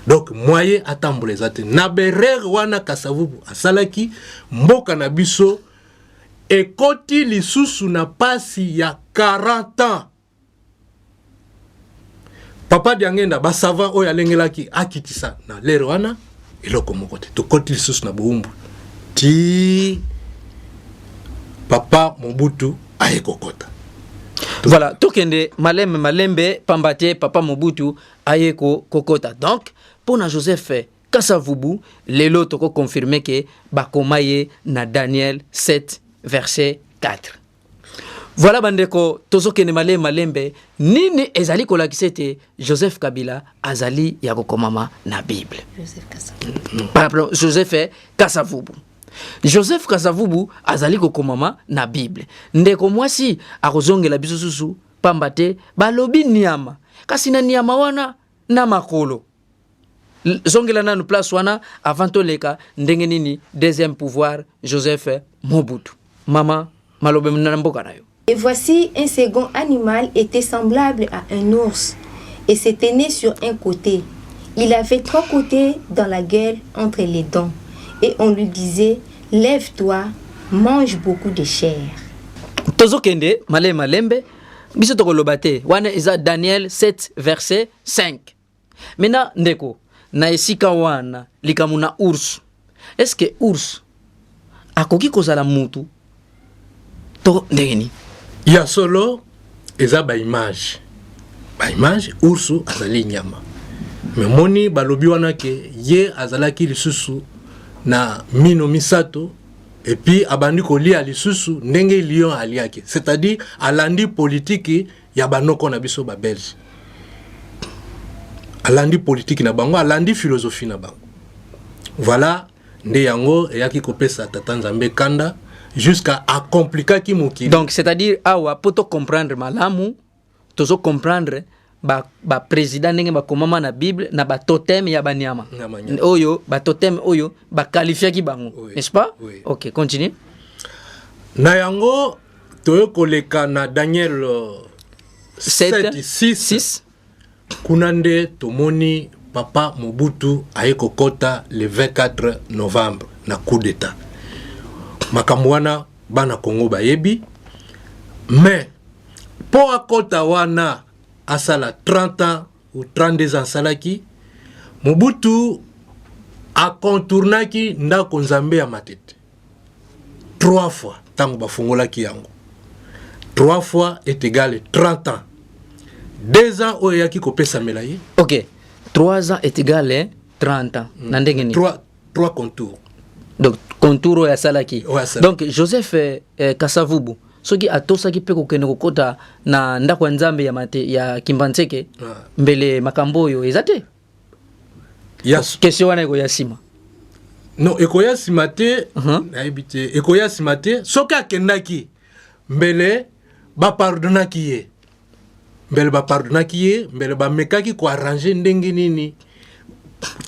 Donc moyen atambola eza te. Na berere wana Kasavubu asalaki, mboka na biso ekoti lisusu na pasi ya 40 ans. Papa Diangenda, basavant oyo alengelaki akitisa na lere wana, eloko moko te. Tokoti lisusu na bowumbu ti papa Mobutu aye kokota. Voilà, tokende malembe malembe, pamba te papa Mobutu aye kokota. Donc mpo na Joseph Kasavubu, lelo tokoconfirmer ke bakoma ye na Daniel 7 verset 4. Voilà bandeko, tozokende malembe malembe. Nini ezali kolakisa ete Joseph Kabila azali ya kokomama na Bible? Joseph Kasavubu. Pardon, Joseph Kasavubu. Joseph Kasavubu azali kokomama na Bible. Ndeko mwasi akozongela biso susu, pamba te balobi niama, kasi na niama wana na makolo. Zongela nanu place wana avant toleka ndenge nini deuxième pouvoir Joseph Mobutu. Mama, maloba na mboka na yo. Et voici, un second animal était semblable à un ours et se tenait sur un côté. Il avait trois côtés dans la gueule entre les dents. Et on lui disait, lève-toi, mange beaucoup de chair. Tozokende malembe malembe, biso tokoloba te. Wana eza Daniel 7 verset 5. Maintenant ndeko, na esika wana likambo na ours, est ce que ours akoki kozala mutu to ndenge nini? Ya solo, eza baimage, baimage. Ours azali nyama, me moni balobi wana ke ye azalaki lisusu na mino misato, et puis abandi kolia lisusu ndenge lion aliaki, c'est-à-dire alandi politiki ya banoko na biso babelge, alandi politiki na bango, alandi philosophie na bango. Voilà, nde yango eyaki kopesa tata Nzambe kanda jusqu'à acomplikaki mokili. Donc c'est-à-dire awa, po tocomprendre malamu, tozocomprendre baprésident ba ndenge bakomama na Bible na batotem ya banyama. Nyama, nyama. Oyo batotem oyo baqualifiaki bango. Oui. N'est-ce pas? Oui. Ok, continue. Na yango toye koleka na Daniel 7, 7 6. 6. Kuna nde tomoni papa Mobutu aye kokɔta le 24 novembre na coup d'état. Makambo wana bana Congo bayebi, mais mpo akɔta wana, asala 30 ans ou 32 ans asalaki. Mobutu acontournaki ndako Nzambe ya Matete trois fois. Ntango bafungolaki yango, trois fois est égal 30 ans, 2 ans oyo eyaki kopesamela ye. Ok, 3 ans est égal, hein, 30 ans na ndenge nini? Trois contours. Donc contour oyo asalaki. Oyo asalaki. Donc Joseph Kasavubu, soki atosaki mpe kokende kokɔta na ndako ya Nzambe ya, mate, ya Kimbanseke, mbele makambo oyo eza te. Ya. Question wana ekoya nsima. Non, ekoya nsima te. Nayebi te, ekoya nsima te. Soki akendaki, mbele bapardonaki ye, mbele bapardonaki ye, mbele bamekaki koarranger ndenge nini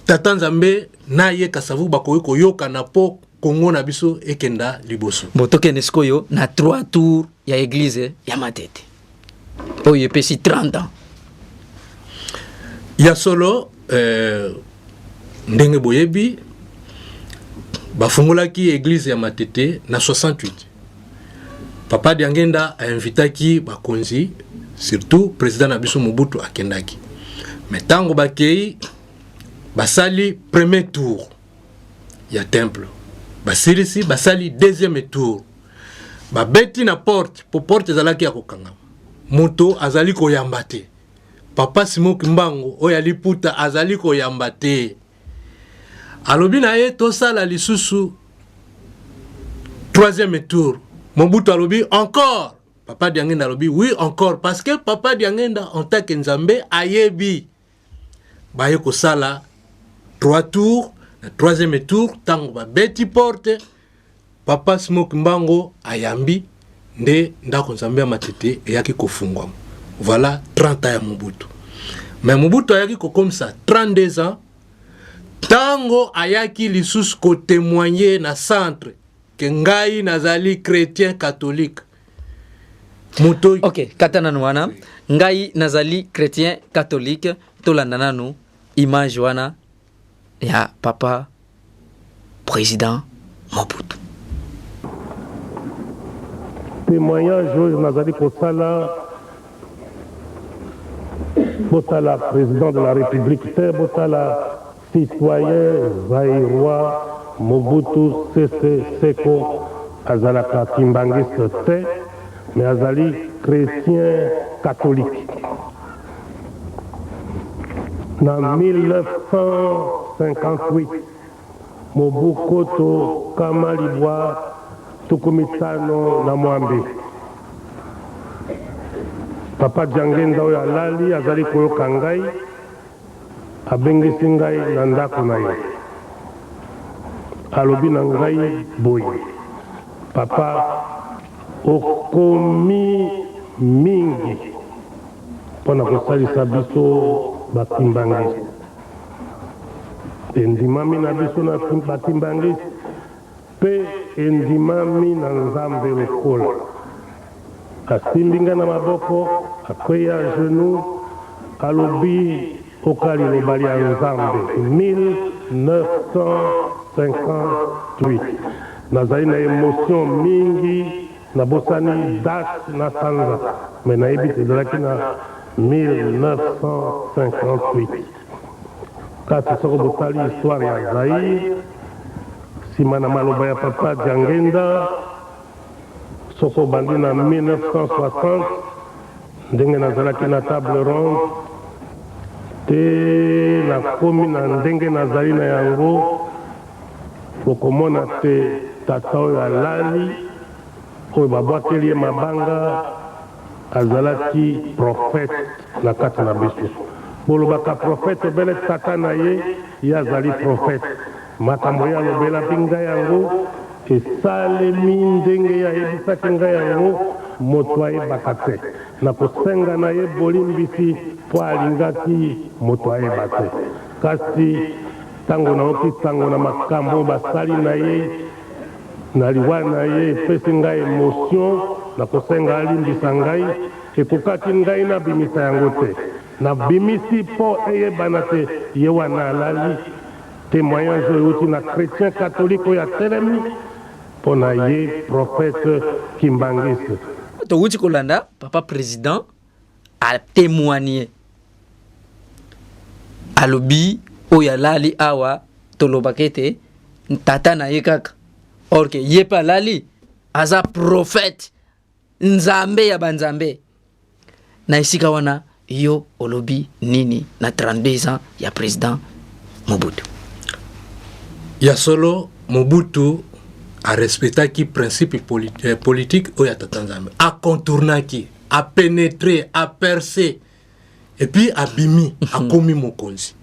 tata Nzambe na ye Kasavu bakoki koyokana mpo Kongo na biso ekenda liboso. Bon, tokende sikoyo na 3 tour ya église ya Matete oyo epesi 30 ans. Ya solo, ndenge boyebi, bafungolaki église ya Matete na 68. Papa Diangenda ainvitaki bakonzi, surtout président na biso Mobutu akendaki. Mais ntango bakei, basali premier tour ya temple, basilisi, basali deuxième tour, babeti na porte, po porte ezalaki ya kokangama, moto azali koyamba te. Papa Simon Kimbangu oyo aliputa azali koyamba te. Alobi na ye tosala lisusu troisième tour. Mobutu alobi encore. Papa Diangenda alobi oui, encore, parce que Papa Diangenda, en tant que Nzambe, ayebi. Baye kosala trois tours. Na troisième tour, ntango babeti porte, Papa Simon Kimbangu ayambi, nde ndako Nzambe ya Matete eyaki kofungwama. Voilà 30 ans ya Mobutu. Mais Mobutu ayaki kokomisa 32 ans ntango ayaki lisusu kotémoigner na centre ke ngai nazali chrétien catholique. Moto Ok, kata nanu wana. Ngai nazali chrétien catholique. Tolanda nanu image wana ya papa président Mobutu. Témoignage oyo nazali kosala, botala président de la République te, botala citoyen zaïrois. Mobutu Sese Seko azalaka kimbangiste te, mais azali chrétien catholique. Na 1958, mobu 1958, Papa Diangenda oyo alali azali koyoka ngai, abengisi ngai na ndako na ye, alobi na ngai boye: "Papa, okomi mingi mpo na kosalisa biso bakimbangisi, endimami na biso na bakimbangisi mpe endimami na Nzambe lokola." Asimbi ngai na maboko, akwei à genou, alobi: "Oka liloba lya Nzambe." 1958, nazali na émotion mingi, nabosani date na sanza, mais nayebi te ezalaki na 1958. Kasi soko botali histoire ya Zaire nsima na maloba ya Papa Diangenda, soko obandi na 1960, ndenge nazalaki na table ronde te, nakomi na ndenge nazali na yango, bokomona te tata oyo alali, oyo babwakeli ye mabanga, azalaki prophète na kati na biso. Bolobaka prophète obele tata na ye, ye azali prophète. Makambo ye alobelaki ngai, yango esalemi ndenge ye ayebisaki ngai yango. Moto ayebaka te. Na kosenga na ye bolimbisi mpo alingaki moto ayeba te. Kasi ntango naoki sango na makambo oyo basali na ye na liwa na ye, epesi ngai émotion. Na kosenga alimbisa ngai. Ekokaki ngai nabimisa yango te, nabimisi mpo eyebana te ye wana alali. Témoignage oyo euti na chrétien catholique oyo atelemi mpo na ye prophète kimbangiste. Towuti kolanda papa président atémoigner, alobi oyo alali awa, tolobaka ete tata na ye kaka, or ke ye mpe alali aza prophète, Nzambe ya banzambe. Na esika wana, yo olobi nini na 32 ans ya président Mobutu? Ya solo, Mobutu arespectaki principe politique oyo ya tata Nzambe. Acontournaki, apénétré, apercé et puis abimi, akomi mokonzi.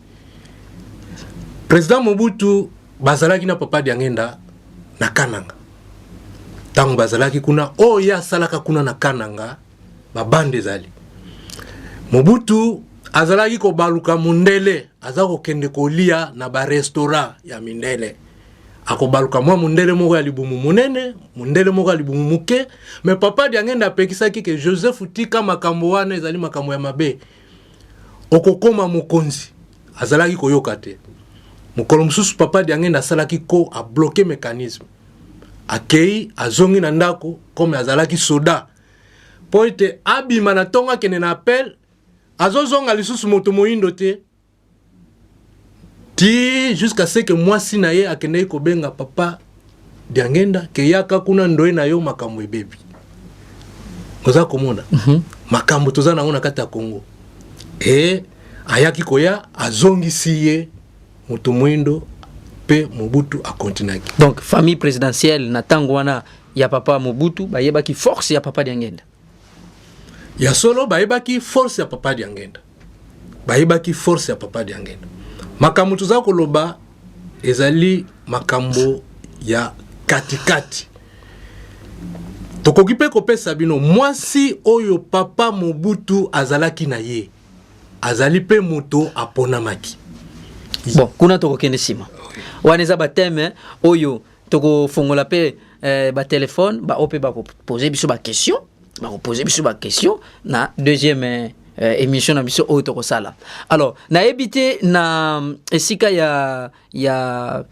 Président Mobutu bazalaki na Papa Diangenda na Kananga. Ntango bazalaki kuna, oyo ye asalaka kuna na Kananga, babande ezali. Mobutu azalaki kobaluka mundele, aza kokende kolia na barestaurant ya mindele. Akobaluka mwa mundele moko ya libumu monene, mundele moko ya libumu moke. Mais Papa Diangenda apekisaki ke Joseph, tika makambo wana, ezali makambo ya mabe, okokoma mokonzi. Azalaki koyoka te. Mokolo mosusu Papa Diangenda asalaki ko abloquer mécanisme, akei, azongi na ndako. Comme azalaki soda, mpo ete abima na ntongo akende na appel, azozonga lisusu moto moyindo te, ti jusqu'à ce que mwasi na ye akendeki kobenga Papa Diangenda ke yaka kuna, ndoye na yo, makambo ebebi. Oza komona makambo toza nango na kati ya Congo. E ayaki koya, azongisi ye moto mwindo, mpe Mobutu akontinaki. Donc famille présidentielle na ntango wana Ya papa Mobutu, bayebaki force ya papa Diangenda. Ya solo, bayebaki force ya papa Diangenda, bayebaki force ya papa Diangenda. Makambo toza koloba ezali makambo ya katikati. Tokoki mpe kopesa bino mwasi oyo papa Mobutu azalaki na ye, azali mpe moto aponamaki. Bon, kuna tokokende nsima. Wana eza bathème oyo tokofongola mpe batelefone, baoyo mpe bakopose biso baquestion, bakopose biso baquestion na deuxième émission na biso oyo tokosala. Alors, nayebi te na esika ya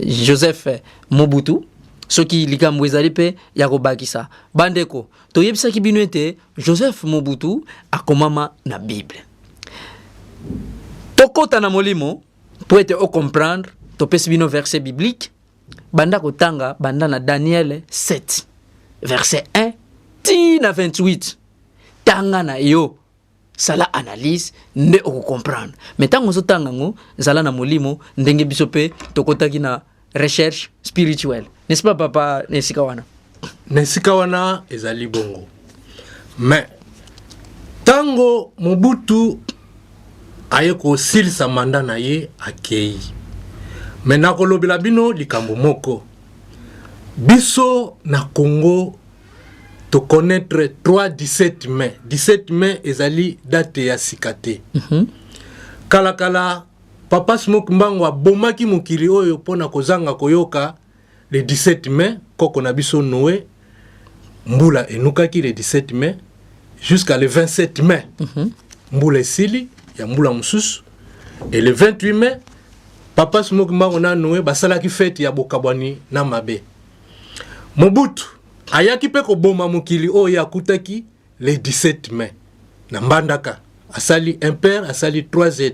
Joseph Mobutu, soki likambo ezali mpe ya kobakisa. Bandeko, toyebisaki bino ete Joseph Mobutu akomama na Bible. Tokɔta na molimo mpo ete ocomprendre. Topesi bino verset biblique, banda kotanga, banda na Daniel 7 verset 1 ti na 28. Tanga na yo, sala analyse nde okocomprendre. Mais ntango ozotanga yango, zala na molimo, ndenge biso mpe tokɔtaki na recherche spirituelle, n'est-ce pas, papa? Na esika wana. Na esika wana ezali bongo. Mais ntango Mobutu aye kosilisa mandat na ye, akei. Me nakolobela bino likambo moko: biso na Congo toconnaître 3 17 mai. 17 mai ezali date ya sika te. Kalakala, papa Simon Kimbangu abomaki mokili oyo mpona kozanga koyoka le 17 mai. Koko na biso Noé, mbula enukaki le 17 mai jusqu'à le 27 mai. Mbula esili ya mbula mosusu, et le 28 mai, papa Simon Kimbangu na Noé basalaki fête ya bokabwani na mabe. Mobutu ayaki mpe koboma mokili oyo ye akutaki le 17 mai na Mbandaka. Asali impere, asali 3 z,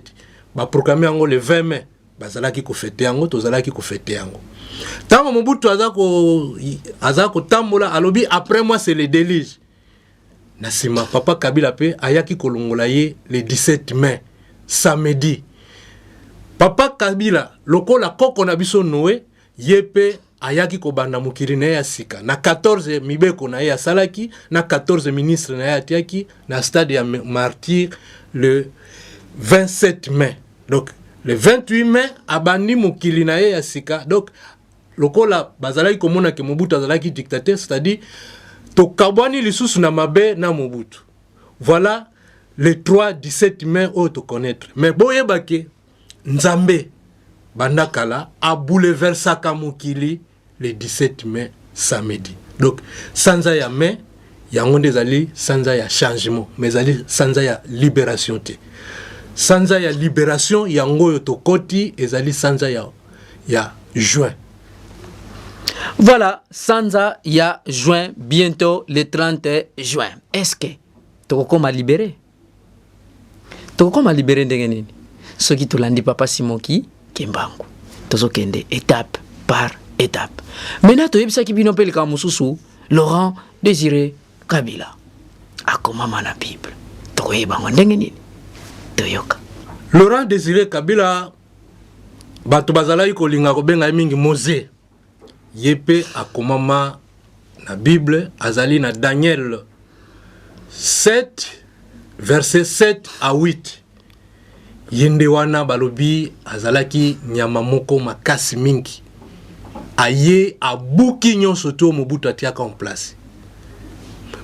baproclame yango le 20 mai. Bazalaki kofêter yango, tozalaki kofêter yango. Ntango Mobutu aza kotambola, alobi: "Après moi, c'est le déluge." Na nsima, papa Kabila mpe ayaki kolongola ye le 17 mai, samedi. Papa Kabila, lokola koko na biso Noé, ye mpe ayaki kobanda mokili na ye ya sika na 14 mibeko na ye asalaki, na 14 ministre na ye atiaki na stade ya Martyr le 27 mai. Donc le 28 mai abandi mokili na ye ya sika. Donc lokola bazalaki komona ke Mobutu azalaki dictateur, c'est-à-dire tokabwani lisusu na mabe na Mobutu. Voilà le 3 17 mai oyo toconnaître. Mais boyeba ke Nzambe banda kala abouleversaka mokili le 17 mai, samedi. Donc sanza ya mai yango nde ezali sanza ya changement, mais ezali sanza ya libération te. Sanza ya libération yango oyo tokoti, ezali sanza ya juin. Voilà, sanza ya juin, bientôt le 30 juin. Est-ce que tokokoma libéré? Tokokoma libéré ndenge nini soki tolandi papa Simoki Kimbangu? Tozokende étape par étape. Maintenant, toyebisaki bino mpe likambo mosusu: Laurent Désiré Kabila akomama na Bible. Tokoyeba yango ndenge nini? Toyoka. Laurent Désiré Kabila, bato bazalaki kolinga kobenga ye mingi Mose. Ye mpe akomama na Bible, azali na Daniel 7 verset 7 à 8. Ye nde wana balobi azalaki nyama moko makasi mingi, aye abuki nyonso tu oyo Mobutu atiaka en place,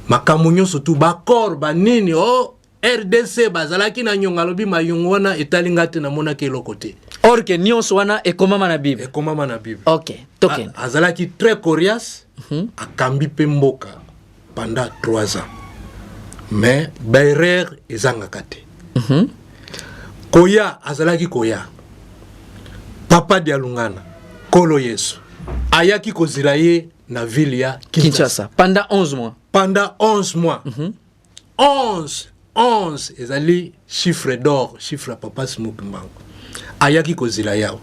makambo nyonso tu, baaccord banini o oh, RDC bazalaki na nyongo. Alobi: "Mayongo wana etali nga te, namonaki eloko te." Or ke nyonso wana ekomama na Bible. Ekomama na Bible. Ok, tokende. Azalaki très coriace. Akambi mpe mboka pendant 3 ans, mais baerreur ezangaka te. Koya azalaki koya, papa Dialungana, Nkolo Yesu ayaki kozela ye na ville ya Kinshasa. Kinshasa pendant 11 mois. Pendant 11 mois. 11, 11 ezali chiffre d'or, chiffre ya papa Simon Kimbangu. Ayaki kozela yawo,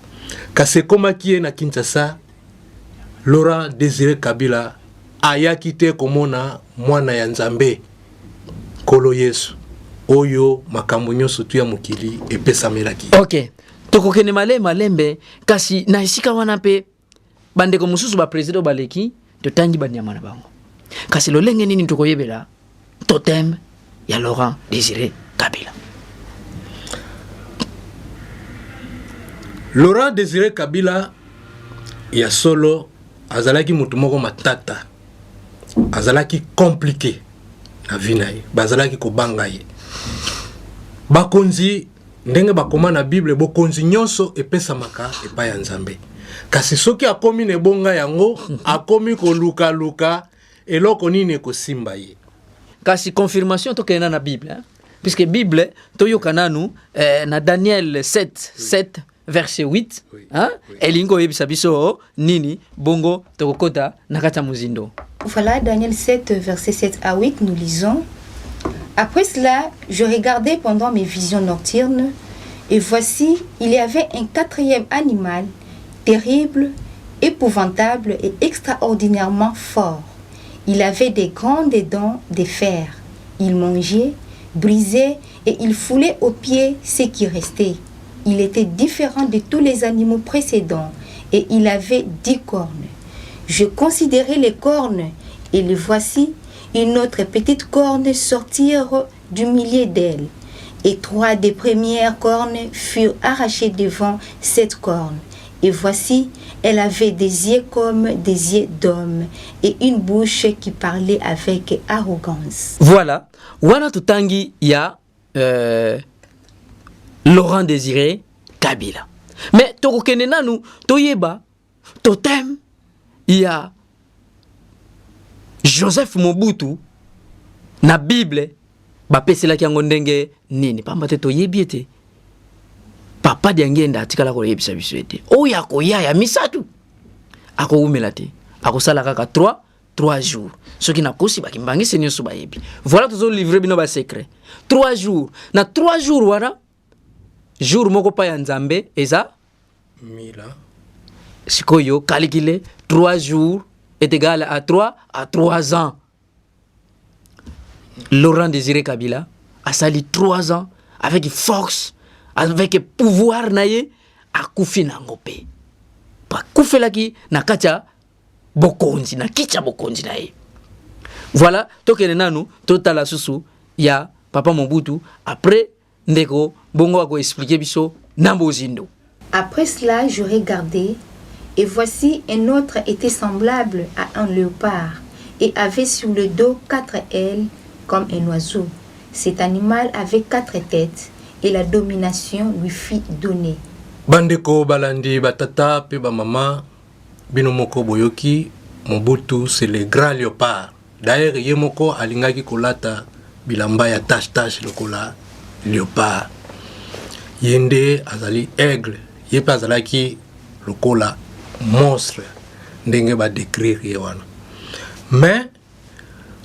kasi ekomaki ye na Kinshasa, Laurent Désiré Kabila ayaki te komona mwana ya Nzambe, Nkolo Yesu, oyo makambo nyonso tu ya mokili epesamelaki. Ok, tokokende malembe malembe, kasi na esika wana mpe bandeko mosusu, baprésident oyo baleki. Totangi banyama na bango. Kasi lolenge nini tokoyebela totem ya Laurent Désiré Kabila? Laurent Désiré Kabila ya solo azalaki moto moko matata, azalaki compliqué na vie na ye, bazalaki kobanga ye. Bakonzi ndenge bakoma na Bible, bokonzi nyonso epesamaka epai ya Nzambe. Kasi soki akomi na ebonga yango, akomi kolukaluka eloko nini ekosimba ye. Kasi confirmation tokende na Bible, hein? Puisque Bible toyoka nanu na Daniel 7, oui. 7 verset 8, oui. Hein? Oui. Elingi koyebisa biso nini bongo tokokota na kati ya mozindo. Voilà, Daniel 7 verset 7 à 8, nous lisons: Après cela, je regardais pendant mes visions nocturnes, et voici, il y avait un quatrième animal, terrible, épouvantable et extraordinairement fort. Il avait des grandes dents de fer. Il mangeait, brisait et il foulait aux pieds ce qui restait. Il était différent de tous les animaux précédents et il avait 10 cornes. Je considérais les cornes et les voici, une autre petite corne sortir du milieu d'elles. Et 3 des premières cornes furent arrachées devant cette corne. Et voici, elle avait des yeux comme des yeux d'homme et une bouche qui parlait avec arrogance. Voilà, wana totangi ya Laurent Désiré Kabila. Mais tokokende nanu toyeba totem ya Joseph Mobutu na Bible bapeselaki yango ndenge nini, pamba te toyebi ete papa Diangienda atikala koyebisa biso ete oyo akoya ya misato akowumela te, akosala kaka 3 jours. Soki nakosi bakimbangisi nyonso bayebi. Voilà, tozo livrer bino ba secret. 3 jours. Na 3 jours wana, jour moko pa ya Nzambe eza mila. Sikoyo calculer 3 jours est égal à 3 à 3 ans. Laurent Désiré Kabila a sali 3 ans avec force, avec pouvoir na ye, akufi nango pe. Bakufelaki na kati ya bokonzi, na kiti ya bokonzi na ye. Voilà, tokende nanu totala susu ya papa Mobutu, après ndeko bongo ako expliquer biso na bozindo. Après cela, je regardais et voici un autre était semblable à un léopard et avait sur le dos 4 ailes comme un oiseau. Cet animal avait 4 têtes et la domination lui fut donnée. Bandeko balandi batata pe ba mama bino moko boyoki Mobutu c'est le grand léopard. D'ailleurs ye moko alingaki kolata bilamba ya tache tache lokola léopard. Ye nde azali aigle, ye pe azalaki lokola monstre ndenge ba décrire ye wana. Mais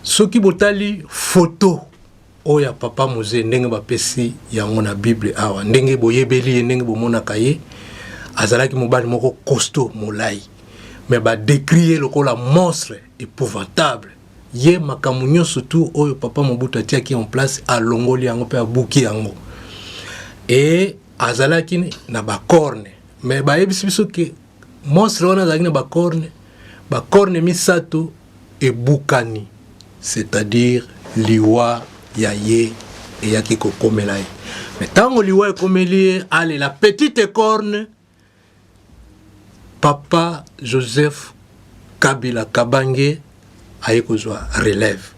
soki botali photo oyo ya papa Mose ndenge bapesi yango na Bible awa, ndenge boyebeli ye, ndenge bomonaka ye, azalaki mobali moko costaud molai, mais ba décrire ye lokola monstre épouvantable. Ye makambo nyonso tu oyo papa Mobutu atiaki en place alongoli yango pe abuki yango. Et azalaki na ba corne, mais bayebisi biso ke monstre wana azalaki na ba corne, ba corne misato ebukani, c'est-à-dire liwa ya ye eyaki kokomela ye. Mais tango liwa ekomeli ye, ale la petite corne, papa Joseph Kabila Kabange aye kozwa relève.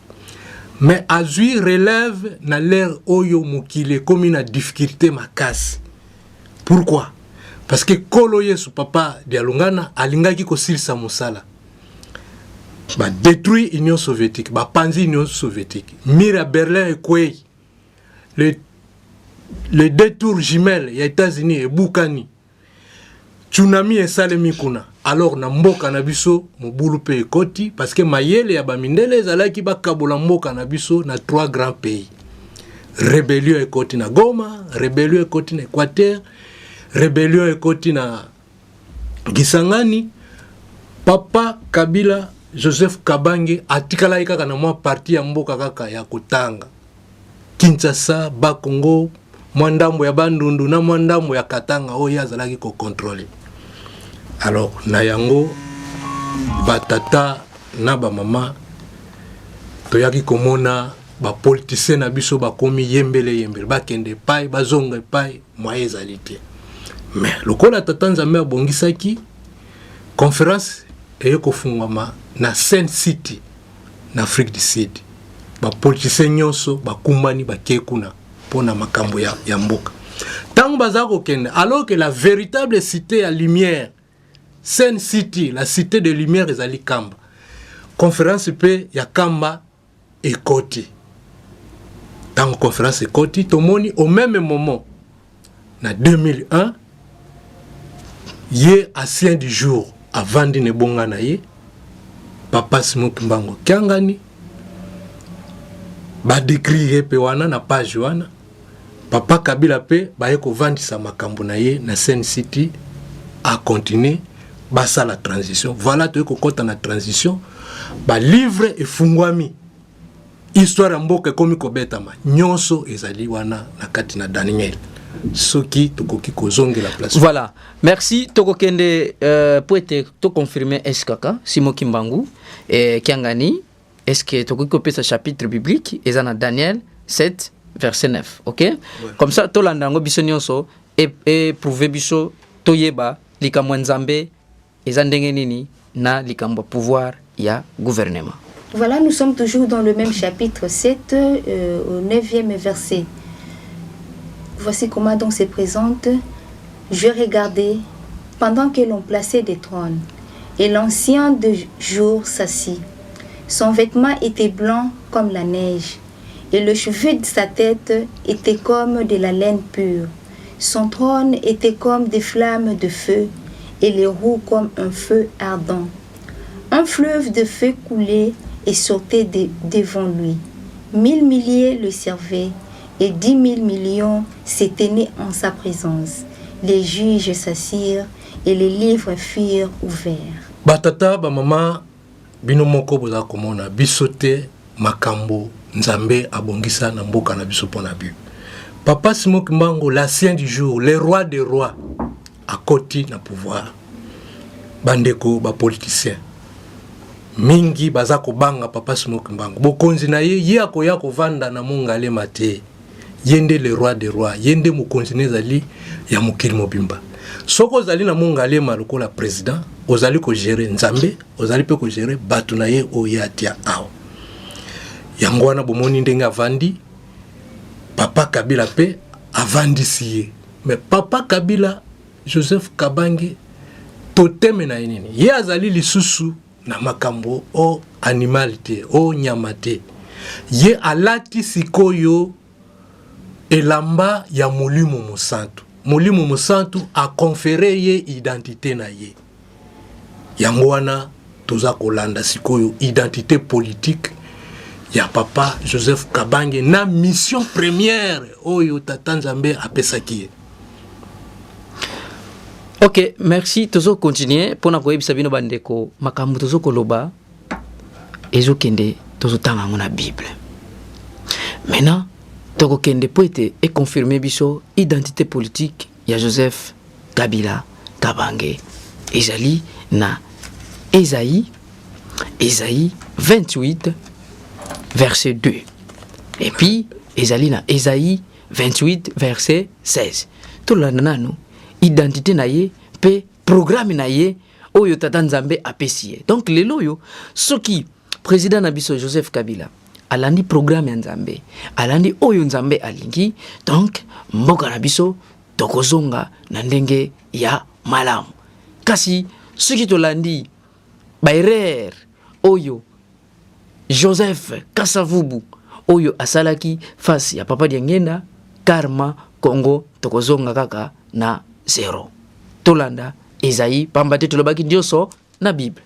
Mais azwi relève na l'ère oyo mokili ekomi na difficulté makasi. Pourquoi? Parce que Kolo Yesu papa Dialungana alingaki kosilisa mosala. Ba détruit Union soviétique, ba panzi Union soviétique. Mur ya Berlin ekwei. Le deux tours jumelles ya États-Unis ebukani. Tsunami esalemi kuna. Alors na mboka na biso mobulu pe ekoti parce que mayele ya ba mindele ezalaki bakabola mboka na biso na 3 grands pays. Rébellion ekoti na Goma, rébellion ekoti na Équateur, rébellion ekoti na Kisangani. Papa Kabila Joseph Kabange atikalaki kaka na mwa parti ya mboka kaka ya kotanga. Kinshasa, Bakongo, mwa ndambo ya Bandundu na mwa ndambo ya Katanga oyo ye azalaki ko contrôler. Alors na yango batata na bamama, toyaki komona bapoliticien na biso bakomi yembele yembele, bakende epai, bazonga epai, moyen ezali te. Mais lokola Tata Nzambe abongisaki, conférence eye kofungwama na Sun City na Afrique du Sud. Bapoliticien nyonso bakumbani, bakei kuna mpona makambo ya mboka. Ntango baza kokende, alors que la véritable cité ya lumière, Sun City, la cité de lumière, ezali Kamba, conférence mpe ya Kamba ekoti. Ntango conférence ekoti, tomoni au même moment na 2001, ye ancien du jour avandi na ebonga na ye, Papa Simon Kimbangu Kiangani. Badécrire ye mpe wana na page wana. Papa Kabila mpe baye kovandisa makambo na ye na Sun City, acontinue, basala transition. Voilà, toye kokɔta na transition, balivre efungwami, histoire ya mboka ekomi kobetama. Nyonso ezali wana na kati na Daniel, soki tokoki kozongela place. Voilà, merci. Tokokende po ete toconfirme est kaka Simon Kimbangu Kiangani. Est ce que tokoki kopesa chapitre biblique eza na Daniel 7 verset 9? Ok, ouais. Comme ça tolanda yango biso nyonso, eprouve biso, toyeba likambo ya Nzambe eza ndenge nini na likambo ya pouvoir ya gouvernement. Voilà, nous sommes toujours dans le même chapitre 7, au 9e verset. Voici comment donc se présente. Je regardais pendant que l'on plaçait des trônes, et l'Ancien de jour s'assit. Son vêtement était blanc comme la neige, et le cheveu de sa tête était comme de la laine pure. Son trône était comme des flammes de feu, et les roues comme un feu ardent. Un fleuve de feu coulait et sortait devant lui. 1000 milliers le servaient, et 10 000 millions se tenaient en sa présence. Les juges s'assirent et les livres furent ouverts. Batata, bamama, bino moko boza komona biso te makambo Nzambe abongisa na mboka na biso mpo na bible. Papa Simon Kimbangu, l'ancien du jour, le roi des rois, akoti na pouvoir. Bandeko bapoliticien mingi baza kobanga Papa Simon Kimbangu, bokonzi na ye. Ye akoya kovanda na Mongalema te. Ye nde le roi des rois, ye nde mokonzi na ezali ya mokili mobimba. Soki ozali na Mongalema lokola président, ozali kogérer Nzambe, ozali mpe kogérer bato na ye oyo ye atia awa. Yango wana bomoni ndenge avandi. Papa Kabila mpe avandisi ye. Mais Papa Kabila Joseph Kabange, toteme na ye nini? Ye azali lisusu na makambo o animal te, o nyama te. Ye alati sikoyo elamba ya Molimo Mosantu. Molimo Mosantu aconférer ye identité na ye. Yango wana toza kolanda sikoyo identité politique ya Papa Joseph Kabange na mission première oyo Tata Nzambe apesaki ye. Ok, merci. Tozocontinue mpona koyebisa bino bandeko, makambo tozokoloba ezokende, tozotanga yango na Bible. Maintenant tokokende mpo ete econfirme biso identité politique ya Joseph Kabila Kabange ezali na Esaïe, Esaïe 28 verset 2, et puis ezali na Esaïe 28 verset 16. Tolanda nanu identité na ye mpe programme na ye oyo Tata Nzambe apesi ye. Donc lelo oyo, soki président na biso Joseph Kabila alandi programme ya Nzambe, alandi oyo Nzambe alingi, donc mboka na biso tokozonga na ndenge ya malamu. Kasi soki tolandi baerreur oyo Joseph Kasavubu oyo asalaki face ya Papa Diangenda, karma Congo tokozonga kaka na zero. Tolanda Esaïe, pamba te tolobaki nyonso na Bible.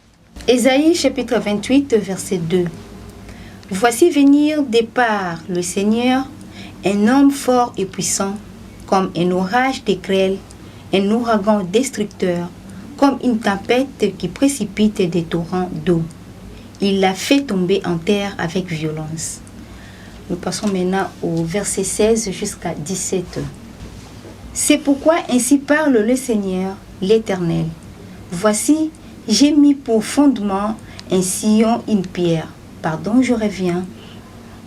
Ésaïe chapitre 28, verset 2. Voici venir de par le Seigneur un homme fort et puissant, comme un orage de grêle, un ouragan destructeur, comme une tempête qui précipite des torrents d'eau. Il l'a fait tomber en terre avec violence. Nous passons maintenant au verset 16 jusqu'à 17. C'est pourquoi ainsi parle le Seigneur, l'Éternel. Voici, j'ai mis pour fondement Un sillon, une pierre. Pardon, je reviens.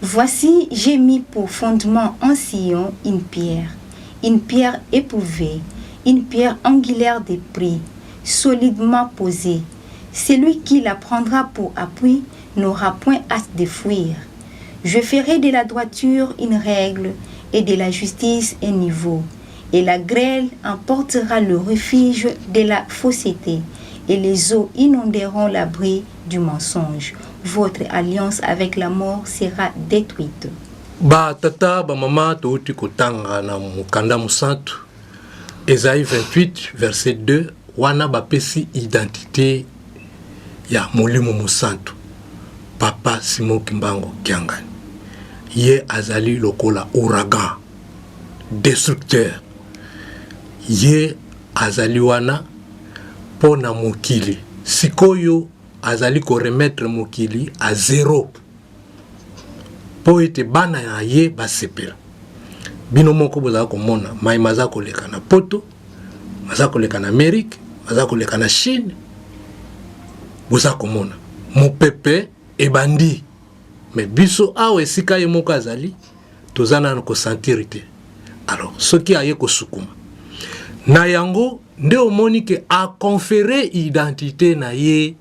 Voici, j'ai mis pour fondement en sillon une pierre, une pierre éprouvée, une pierre angulaire des prix, solidement posée. Celui qui la prendra pour appui n'aura point hâte de fuir. Je ferai de la droiture une règle et de la justice un niveau. Et la grêle emportera le refuge de la fausseté, et les eaux inonderont l'abri du mensonge. Votre alliance avec la mort sera détruite. Ba tata, ba mama, touti kotanga na mokanda mosantu Esaïe 28 verset 2 wana bapesi identité ya Molimo Mosantu. Papa Simon Kimbangu Kiangani ye azali lokola ouragan destructeur, ye azali wana mpo na mokili. Sikoyo azali koremettre mokili a zero mpo ete bana na ye basepela. Bino moko bozala komona mai maza koleka na poto, maza koleka na Amerike, maza koleka na Chine. Boza komona mopepe ebandi, me biso awa esika ye moko azali toza nano kosentir te. Alors soki aye kosukuma na yango nde omoni ke aconfere identité na ye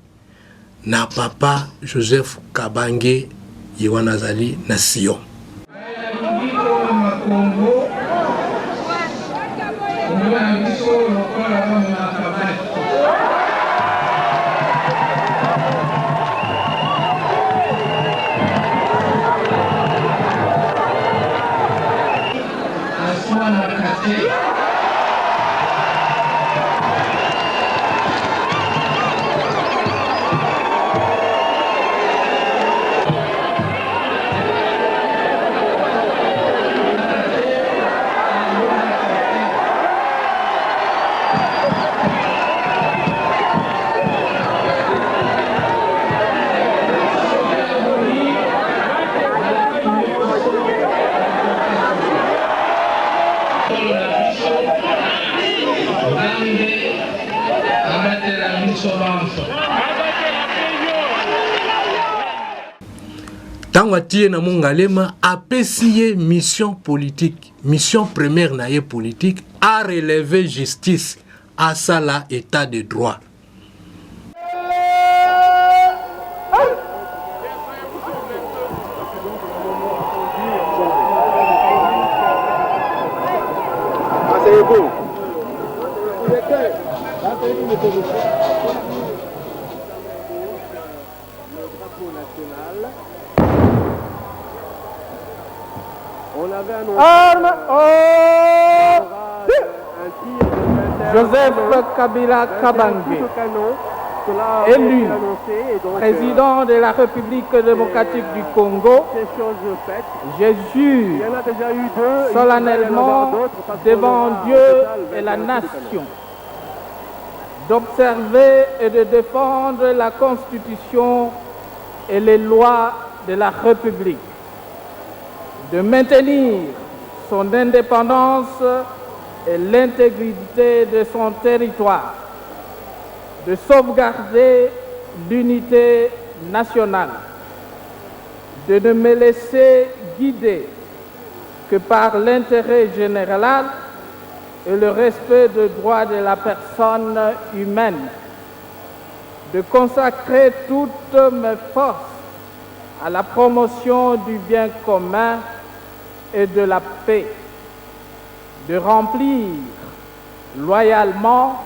na papa Joseph Kabange, ye wana azali na Sion. Ntango atiye na Mongalema, apesi ye mission politique. Mission première na ye politique, a relever justice, asala état de droit. Arme au Joseph Kabila Kabange, élu président de la République démocratique du Congo, je jure solennellement devant Dieu et la nation d'observer et de défendre la Constitution et les lois de la République, de maintenir son indépendance et l'intégrité de son territoire, de sauvegarder l'unité nationale, de ne me laisser guider que par l'intérêt général et le respect des droits de la personne humaine, de consacrer toutes mes forces à la promotion du bien commun et de la paix, de remplir loyalement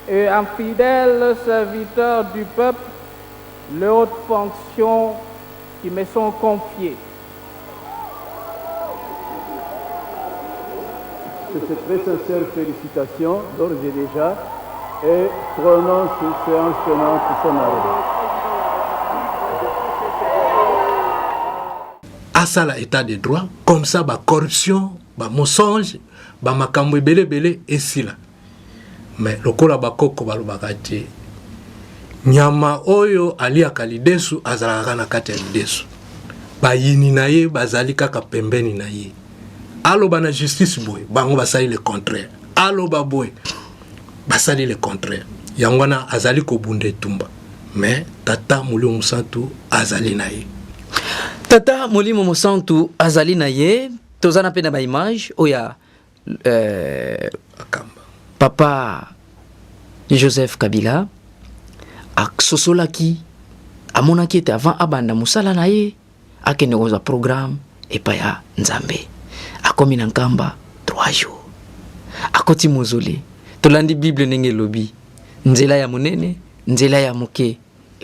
et en fidèle serviteur du peuple les hautes fonctions qui me sont confiées. C'est très sincère félicitations d'ores et déjà et prononce séance tenante son arrêt. Asala état de droit, comme ça ba corruption, ba mensonge, ba makambo ebele ebele esila. Mais lokola bakoko balobaka te, nyama oyo aliaka lidesu azalaka na kati ya lidesu, bayini na ye bazali kaka pembeni na ye. Aloba na justice boye, bango basali le contraire. Aloba boye, basali le contraire. Yango wana azali kobunda etumba. Mais Tata Molimo Mosantu azali na ye. Tata Molimo Mosantu azali na ye. Toza na mpe na baimage oyo ya Akamba. Papa Joseph Kabila asosolaki, amonaki ete avant abanda mosala na ye akende kozwa programme epai ya Nzambe. Akomi na Nkamba 3 jours, akoti mozole. Tolandi Bible ndenge elobi, nzela ya monene, nzela ya moke,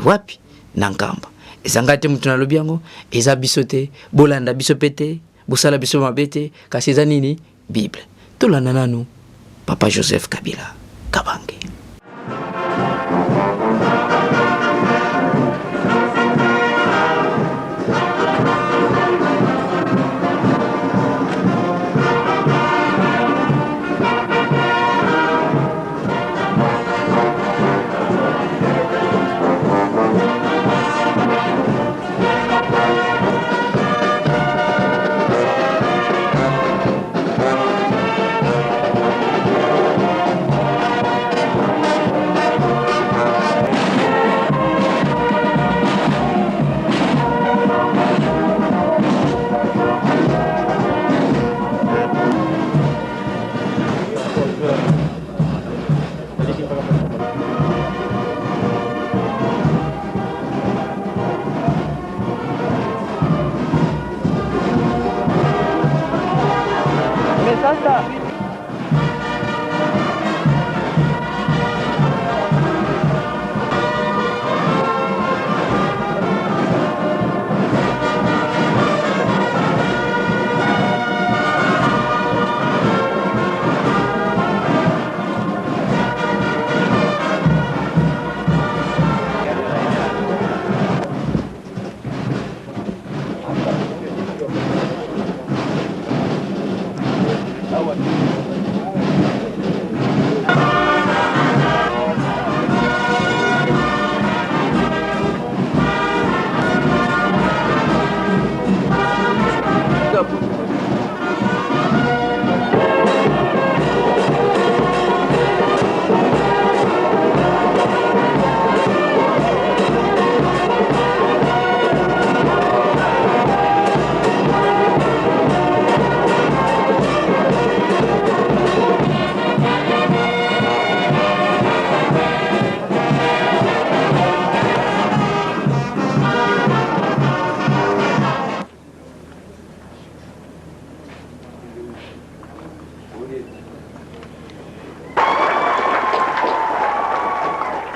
wapi? Na Nkamba. Eza ngai te moto nalobi yango, eza biso te, bolanda biso pe te, bosala biso mabe te, kasi eza nini? Bible. Tolanda nanu Papa Joseph Kabila Kabange.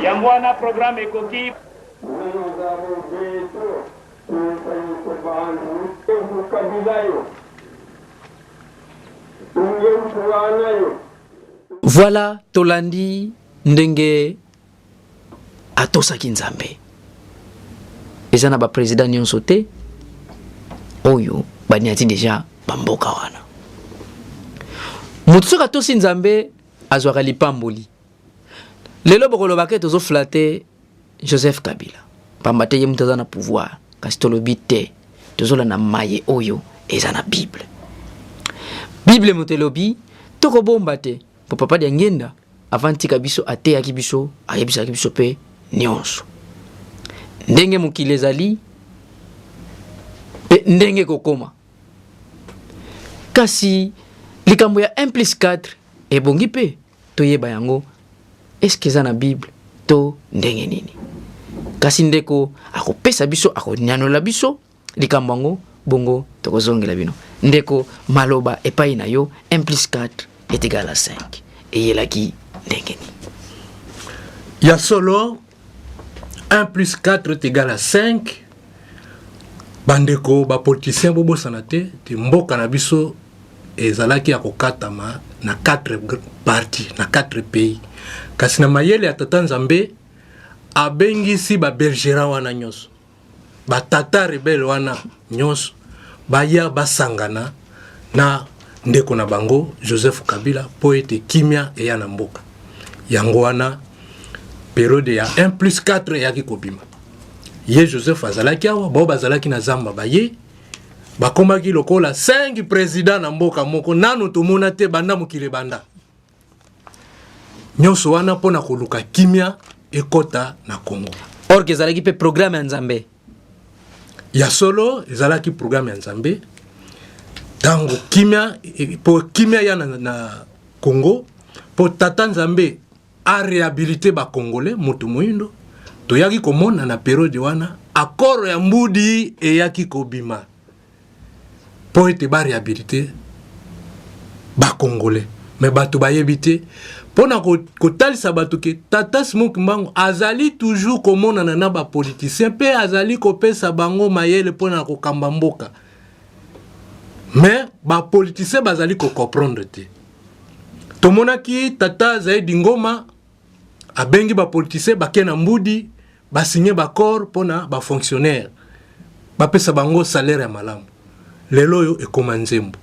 Yango wana programme ekoki. Voilà, tolandi ndenge atosaki Nzambe. Eza na ba president nyonso te oyo baniati deja bamboka wana. Moto soki atosi Nzambe azwaka lipamboli. Lelo bokoloba ke tozo flatter Joseph Kabila pamba te ye moto aza na pouvoir, kasi tolobi te, tozolanda maye oyo eza na Bible. Bible moto elobi tokobomba te, po papa Diangienda avant tika biso ateyaki biso, ayebisaki biso pe nyonso ndenge mokili ezali pe ndenge ekokoma. Kasi likambo ya 1 plus 4 ebongi pe toyeba yango, est-ce que eza na Bible to ndenge nini? Kasi ndeko akopesa biso, akonyanola biso likambo yango, bongo tokozongela bino. Ndeko, maloba epai na yo, 1 plus 4 est égal à 5 eyelaki ndenge nini? Ya solo, 1 plus 4 est égal à 5. Bandeko ba politiciens bobosana te te mboka na biso ezalaki ya kokatama na 4 parties, na 4 pays. Kasi na mayele ya Tata Nzambe abengisi ba belgera wana nyonso, ba tata rebelle wana nyonso baya basangana na ndeko na bango Joseph Kabila po ete kimia eya na mboka. Yango wana periode ya 1 plus 4 eyaki kobima. Ye Joseph azalaki awa, bao bazalaki na zamba baye bakomaki lokola 5 president na mboka moko, nano tomona te banda mokili ebanda. Nyonso wana mpona koluka kimia ekota na Congo. Or que ezalaki mpe programme ya Nzambe. Ya solo, ezalaki programme ya Nzambe. Ntango kimia, mpo kimia ya na Congo, mpo Tata Nzambe a réhabiliter ba Congolais, moto moyindo, toyaki komona na periode wana accord ya Mbudi eyaki kobima mpo ete ba réhabiliter ba Congolais. Mais bato bayebi te mpo na kotalisa bato ke Tata Simon Kimbangu azali toujours komonana na ba politiciens mpe azali kopesa bango mayele mpo na kokamba mboka. Mais ba politiciens bazali kocomprendre te. Tomonaki Tata Zaidi Ngoma abengi ba politiciens bake na Mbudi basinye baccord mpo na ba fonctionnaire bapesa bango salaire ya malamu. Lelo oyo ekoma nzembo.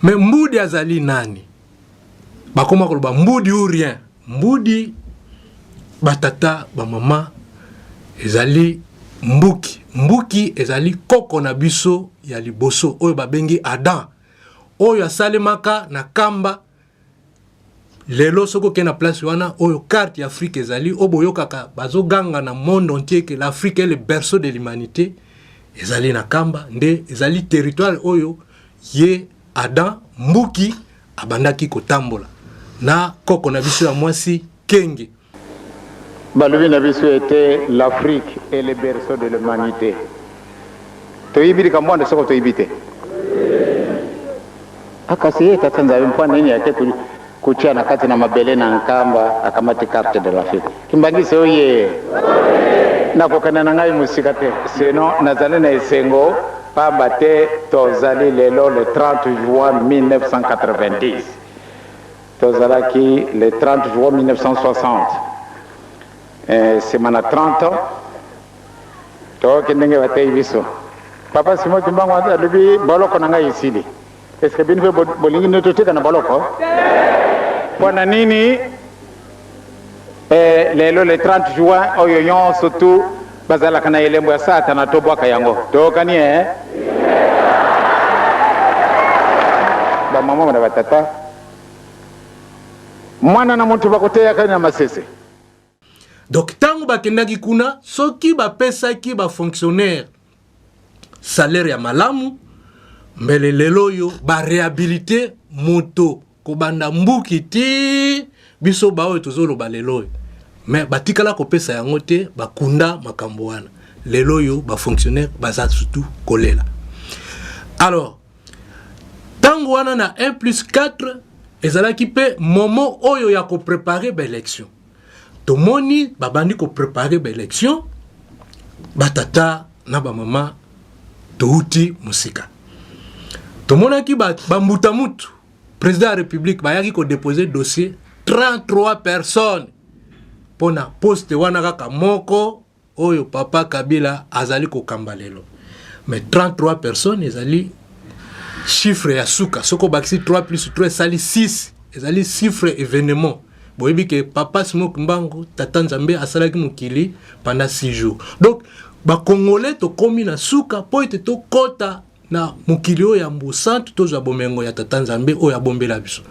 Mais Mbudi azali nani? Bakoma koloba Mbudi ou rien. Mbudi, batata, bamama, ezali Mbuki. Mbuki ezali koko na biso ya liboso oyo babengi Adam, oyo asalemaka na Kamba. Lelo soki okei na place wana oyo carte ya Afrique ezali, oyo boyokaka bazoganga na monde entier que l'Afrique est le berceau de l'humanité, ezali na Kamba, nde ezali territoire oyo ye Adam Mbuki abandaki kotambola na koko na biso ya mwasi Kenge. Balobi na biso ete l'Afrique est le berceau de l'humanité. Toyebi likambo wana soko toyebi te? Kasi ye Tata Nzambe mpo nini ake kutia na kati na mabele na Nkamba akamati carte de l'Afrique? Kimbangisi oye! Nakokende na ngai mosika te, sinon nazali na esengo pamba te tozali lelo le 30 juin 1990. Tozalaki le 30 juin 1960. Nsima na 30 ans, toyoki ndenge bateyi biso. Papa Simon Kimbangu alobi boloko na ngai esili. Est ce que bino mpe bolingi nde totika na boloko? Mpo na nini lelo le 30 juin oyo nyonso tu bazalaka na elembo ya Satana tobwaka yango? Toyokani eh? Bamama na batata, mwana na moto bakoteyaka na masese. Donc ntango bakendaki kuna, soki bapesaki ba fonctionnaire salaire ya malamu, mbele lelo oyo ba réhabiliter moto kobanda Mbuki ti biso baoyo tozoloba lelo oyo. Mais batikala kopesa yango te, bakunda makambo wana. Lelo oyo ba fonctionnaire baza surtout kolela. Alors ntango wana na 1 plus 4 ezalaki mpe moment oyo ya koprépare baélection. Tomoni babandi koprépare baélection, batata na bamama touti mosika. Tomonaki bambuta mutu président ya république bayaki kodépose dossier 33 personnes mpona poste wana kaka moko oyo papa Kabila azali kokamba lelo. Mais 33 personnes ezali chiffre ya suka. Soki obakisi 3 plus 3 esali 6, ezali chiffre événement. Boyebi ke papa Simon Kimbangu, Tata Nzambe asalaki mokili pendant 6 jours. Donc bakongolais tokomi na suka po ete tokota na mokili oyo ya mbosantu, tozwa bomengo ya Tata Nzambe oyo abombela biso.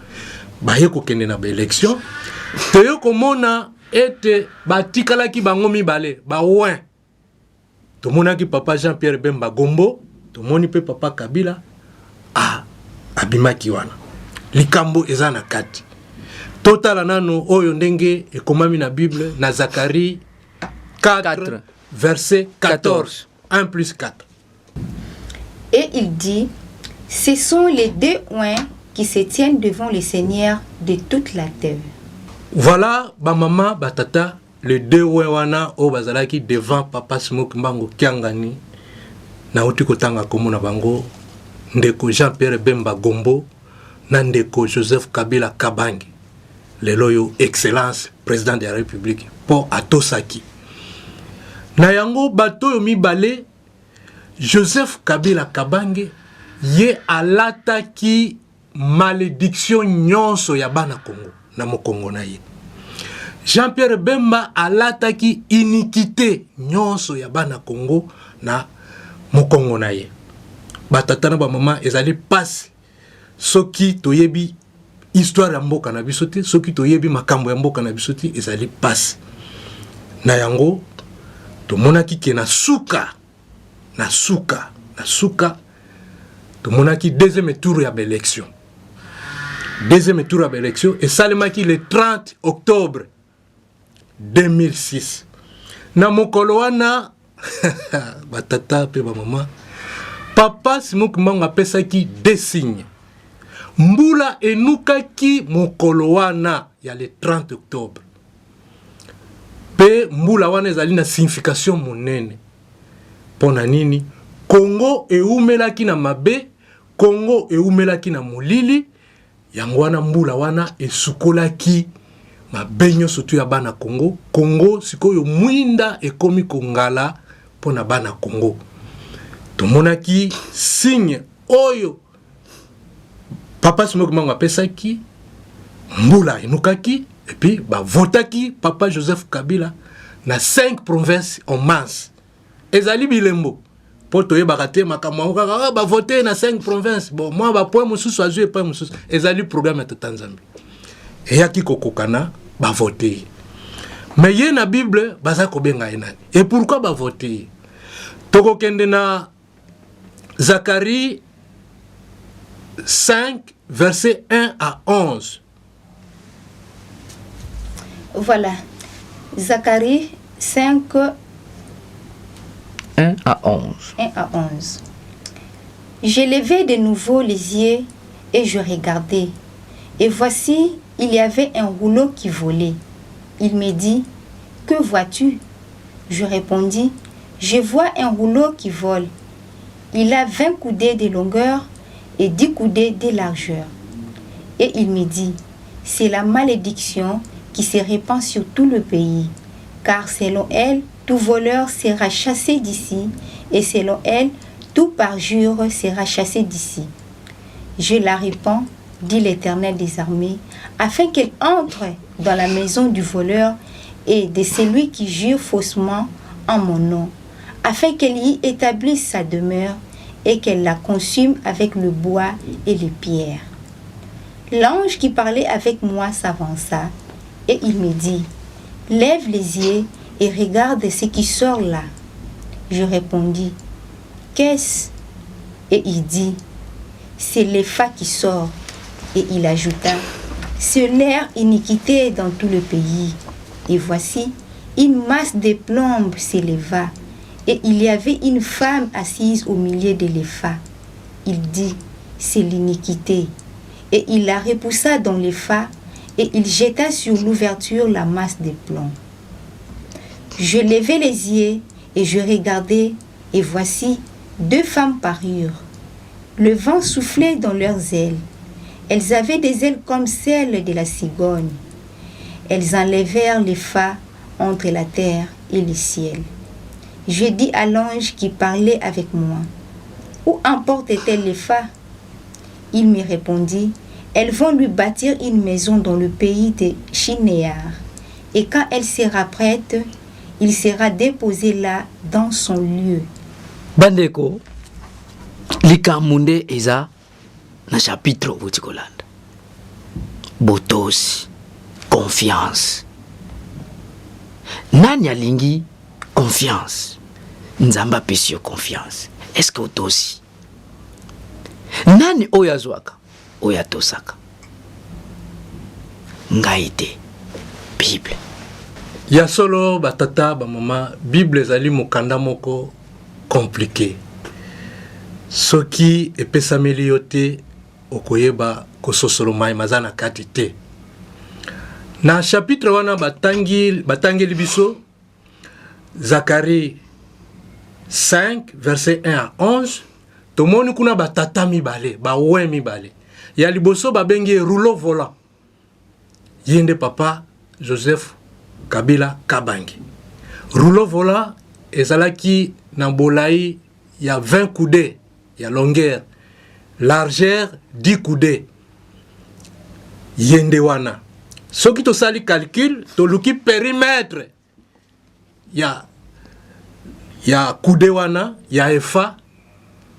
Baye kokende na baélection, toye komona ete batikalaki bango mibale bawin. Tomonaki papa Jean-Pierre Bemba Gombo, tomoni mpe papa Kabila abimaki wana. Likambo eza na kati. Totala nano oyo ndenge ekomami na Bible na Zacharie 4, 4. verset 14. 1 plus 4. Et il dit, ce sont les deux oints qui se tiennent devant le Seigneur de toute la terre. Voilà, ba mama, ba tata, les deux oints wana oyo bazalaki devant papa Simon Kimbangu Kiangani, nauti kotanga kombo na bango, ndeko Jean-Pierre Bemba Gombo na ndeko Joseph Kabila Kabange. Lelo oyo excellence président de la République po atosaki. Na yango bato oyo mibale, Joseph Kabila Kabange ye alataki malédiction nyonso ya bana Congo na mokongo na ye. Jean-Pierre Bemba alataki iniquité nyonso ya bana Congo na mokongo na ye. Batata na bamama, ezali pasi soki toyebi histoire ya mboka na biso te, soki toyebi makambo ya mboka na biso te, ezali pasi. Na yango Tomonaki ke na suka, na suka, na suka, tomonaki deuxième tour ya baélection. Deuxième tour ya baélection esalemaki le 30 octobre 2006. Na mokolo wana, batata mpe bamama, papa Simon Kimbangu apesaki deux signes. Mbula enukaki mokolo wana ya le 30 octobre, mpe mbula wana ezali na signification monene. Mpo na nini? Kongo eumelaki na mabe, Kongo eumelaki na molili. Yango wana mbula wana esukolaki mabe nyonso tu ya bana Kongo. Kongo sikoyo mwinda ekomi kongala mpo na bana Kongo. Tomonaki signe oyo papa Simon Kimbangu apesaki, mbula enukaki, et puis bavotaki papa Joseph Kabila na 5 provinces en masse. Ezali bilembo mpo toyebaka te makambo yango kaka, ah, bavote na 5 provinces, bon, mwa bapoint mosusu azwi epai mosusu. Ezali programme ya tata Nzambe eyaki kokokana, bavote ye. Mais ye na Bible baza kobenga ye nani? Et pourquoi bavote ye? Tokokende na Zacharie 5 verset 1 à 11. Voilà. Zacharie 5, 1 à 11. 1 à 11. Je levai de nouveau les yeux et je regardai. Et voici, il y avait un rouleau qui volait. Il me dit: Que vois-tu? Je répondis: Je vois un rouleau qui vole. Il a 20 coudées de longueur et 10 coudées de largeur. Et il me dit: C'est la malédiction qui se répand sur tout le pays. Car selon elle, tout voleur sera chassé d'ici, et selon elle, tout parjure sera chassé d'ici. Je la répands, dit l'Éternel des armées, afin qu'elle entre dans la maison du voleur et de celui qui jure faussement en mon nom, afin qu'elle y établisse sa demeure et qu'elle la consume avec le bois et les pierres. L'ange qui parlait avec moi s'avança et il me dit: Lève les yeux et regarde ce qui sort là. Je répondis: Qu'est-ce? Et il dit: C'est l'Epha qui sort. Et il ajouta: C'est leur iniquité dans tout le pays. Et voici, une masse de plomb s'éleva, et il y avait une femme assise au milieu de l'Epha. Il dit: C'est l'iniquité. Et il la repoussa dans l'Epha, et il jeta sur l'ouverture la masse de plomb. Je levai les yeux et je regardai, et voici, deux femmes parurent. Le vent soufflait dans leurs ailes. Elles avaient des ailes comme celles de la cigogne. Elles enlevèrent l'Epha entre la terre et le ciel. Je dis à l'ange qui parlait avec moi: Où emporte-t-elle l'Epha? Il me répondit: Elles vont lui bâtir une maison dans le pays de Shinéar. Et quand elle sera prête, il sera déposé là dans son lieu. Bandeko, likambo nde eza na chapitre oboti kolanda: botosi, confiance. Nani alingi confiance? Nzambe apesi yo confiance, est-ce otosi? Nani oyo azwaka oyo atosaka? Ngai te, Bible. Ya solo, batata, bamama, Bible ezali mokanda moko compliqué. Soki epesameli yo te, okoyeba kososolo mai maza na kati te. Na chapitre wana batangi, batangeli biso Zacharie 5 verset 1 à 11, tomoni kuna batata mibale, bawe mibale. Ya liboso babengi ye rouleau volant, ye nde papa Joseph Kabila Kabange. Rouleau volant ezalaki na bolai ya 20 coudées ya longueur, largeur 10 coudées. Ye nde wana. Soki tosali calcul, toluki périmètre ya coudée wana ya efa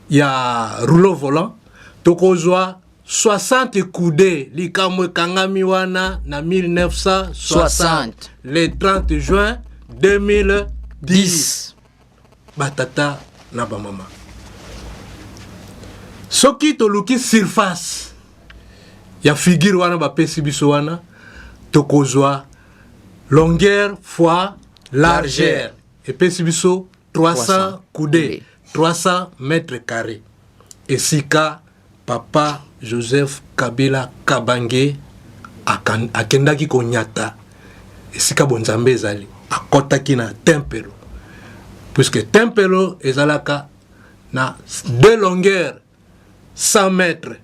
ya rouleau volant, tokozwa 60 coudées. Likambo ekangami wana na 1960, le 30 juin 2006. dire. 10. Batata na bamama, soki toluki surface ya figure wana bapesi biso wana, tokozwa longueur fois largeur, Largeur. Epesi biso 300 300 coudées, 300 mètres carrés, esika papa Joseph Kabila Kabange akendaki konyata esika bonzambe ezali. Akɔtaki na tempelo, puisque tempelo ezalaka na deux longueurs 100 mètres,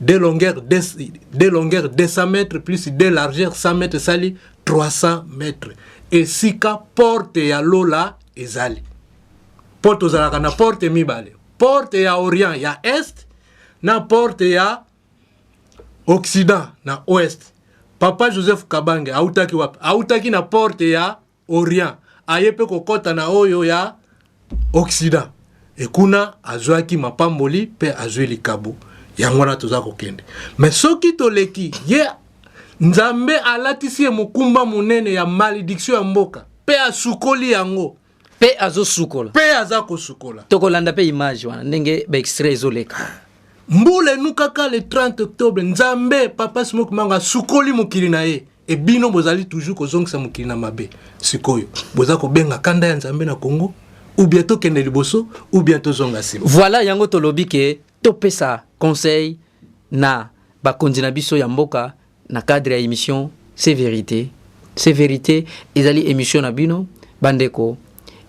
deux longueurs 200 mètres plus deux largeurs 100 mètres, esali 300 mètres. Esika porte ya lola ezali, mpo tozalaka na porte mibale: porte ya orient, ya est, na porte ya occident, na ouest. Papa Joseph Kabange autaki wapi? Autaki na porte ya orient, aye mpe kokɔta na oyo ya occident. Ekuna azwaki mapamboli mpe azwi likabo. Yango wana toza kokende. Me soki toleki ye, Nzambe alatisi ye mokumba monene ya malédiction ya mboka, mpe asukoli yango. Mpe azosukola. Mpe aza kosukola. Tokolanda mpe image wana ndenge baextrait ezoleka. Mbula enukaka le 30 octobre. Nzambe, papa Simon Kimbangu asukoli mokili na ye. Ebino bozali toujours kozongisa mokili na mabe. Sikoyo boza kobenga kanda ya Nzambe na Congo. Ou bien tokende liboso, ou bien tozonga nsima. Voilà, yango tolobi ke topesa conseil na bakonzi na biso ya mboka na cadre ya émission C'est vérité. C'est vérité ezali émission na bino, bandeko.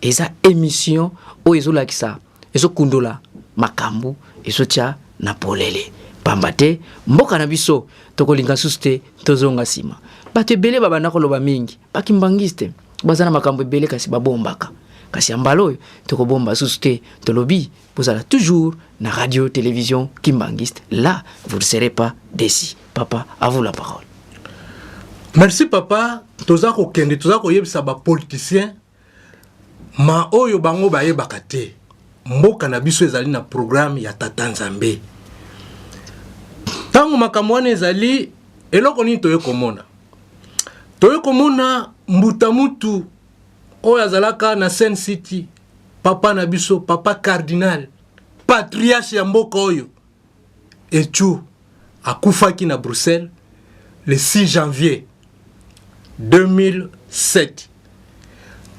Eza émission oyo ezolakisa, ezokundola makambo, ezotia na polele, pamba te mboka na biso tokolinga susu te tozonga nsima. Bato ebele babanda koloba mingi, bakimbangiste baza na makambo ebele, kasi babombaka. Kasi ya mbala oyo tokobomba susu te. Tolobi bozala toujours na Radio Télévision Kimbangiste. Là, vous ne serez pas déçus. Papa, à vous la parole. Merci, papa. Toza kokende, toza koyebisa bapoliticien ma oyo bango bayebaka te: mboka na biso ezali na programme ya Tata Nzambe. Ntango makambo wana ezali, eloko nini toye komona? Toye komona mbuta mutu oyo azalaka na Sun City, papa na biso, papa cardinal, patriarche ya mboka oyo echu, akufaki na Bruxelles le 6 janvier 2007.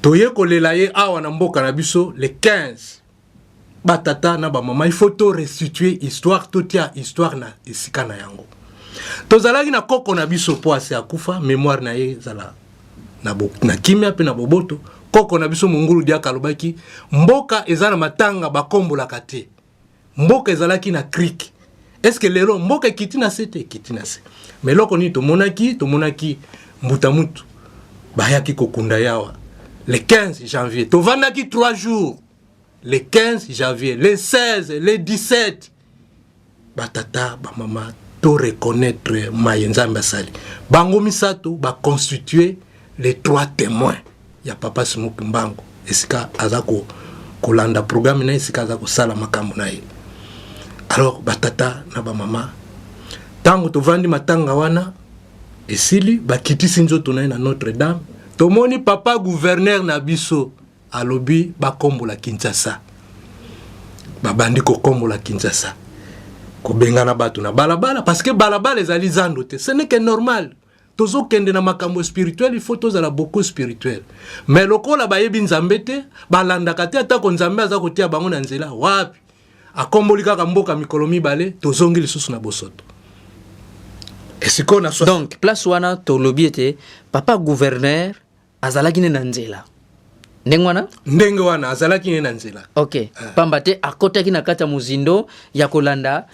Toye kolela ye awa na mboka na biso le 15. Batata na bamama, il faut to restituer histoire, totia histoire na esika na yango. Tozalaki na koko na biso, mpo ase akufa, mémoire na ye ezala na kimia mpe na boboto. Koko na biso Mongulu Diaka alobaki: mboka eza na matanga, bakombolaka te. Mboka ezalaki na crique. Est-ce lelo mboka ekiti na se te? Ekiti na se. Mais eloko nini tomonaki? Tomonaki mbuta mutu bayaki kokunda yawa le 15 janvier. Tovandaki 3 jours: le 15 janvier, le 16, le 17. Batata, bamama, to reconnaître maye Nzambe asali. Bango misato baconstitue les trois témoins ya papa Simon Kimbangu, esika aza kolanda programme na ye, esika aza kosala makambo na ye. Alors, batata na bamama, ntango tovandi matanga wana esili, bakitisi nzoto na ye na Notre Dame, tomoni papa gouverneur na biso alobi bakombola Kinshasa. Babandi kokombola Kinshasa, kobengana bato na balabala, parce que balabala ezali zando te. Ce n'est que normal. Tozokende na makambo spirituel, il faut tozala beaucoup spirituel. Mais lokola bayebi Nzambe te, balandaka te, atako Nzambe aza kotia bango na nzela wapi. Akomboli kaka mboka mikolo 2, tozongi lisusu na bosoto. Esikoyo na Donc place wana tolobi ete papa gouverneur azalaki ne na nzela ndenge wana. Ndenge wana azalaki ne na nzela. Ok, pamba te akɔtaki na kati ya mozindo ya kolanda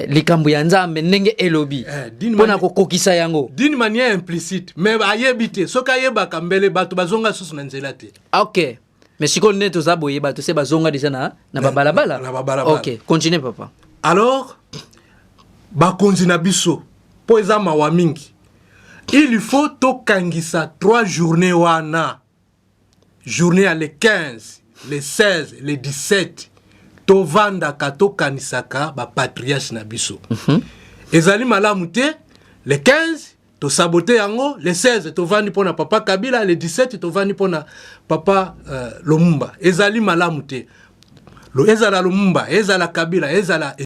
likambo ya Nzambe ndenge elobi mpo na kokokisa yango. D'une manière implicite, mais ayebi te. Soki ayebaka, mbele bato bazonga susu na nzela te. Ok, mais sikoyo nde toza boye, bato se bazonga deja na babalabala. Na babalabala. Ok, continue, papa. Alors, bakonzi na biso, mpo eza mawa mingi, il faut tokangisa 3 journée wana: journée ya le 15, le 16, le 17. Tovandaka, tokanisaka bapatriarche na biso. Ezali malamu te le 15. Tosabote yango. Le 16 tovandi mpo na papa Kabila, le 17 tovandi mpo na papa Lumumba. Ezali malamu te. Ezala Lumumba, ezala Kabila, ezala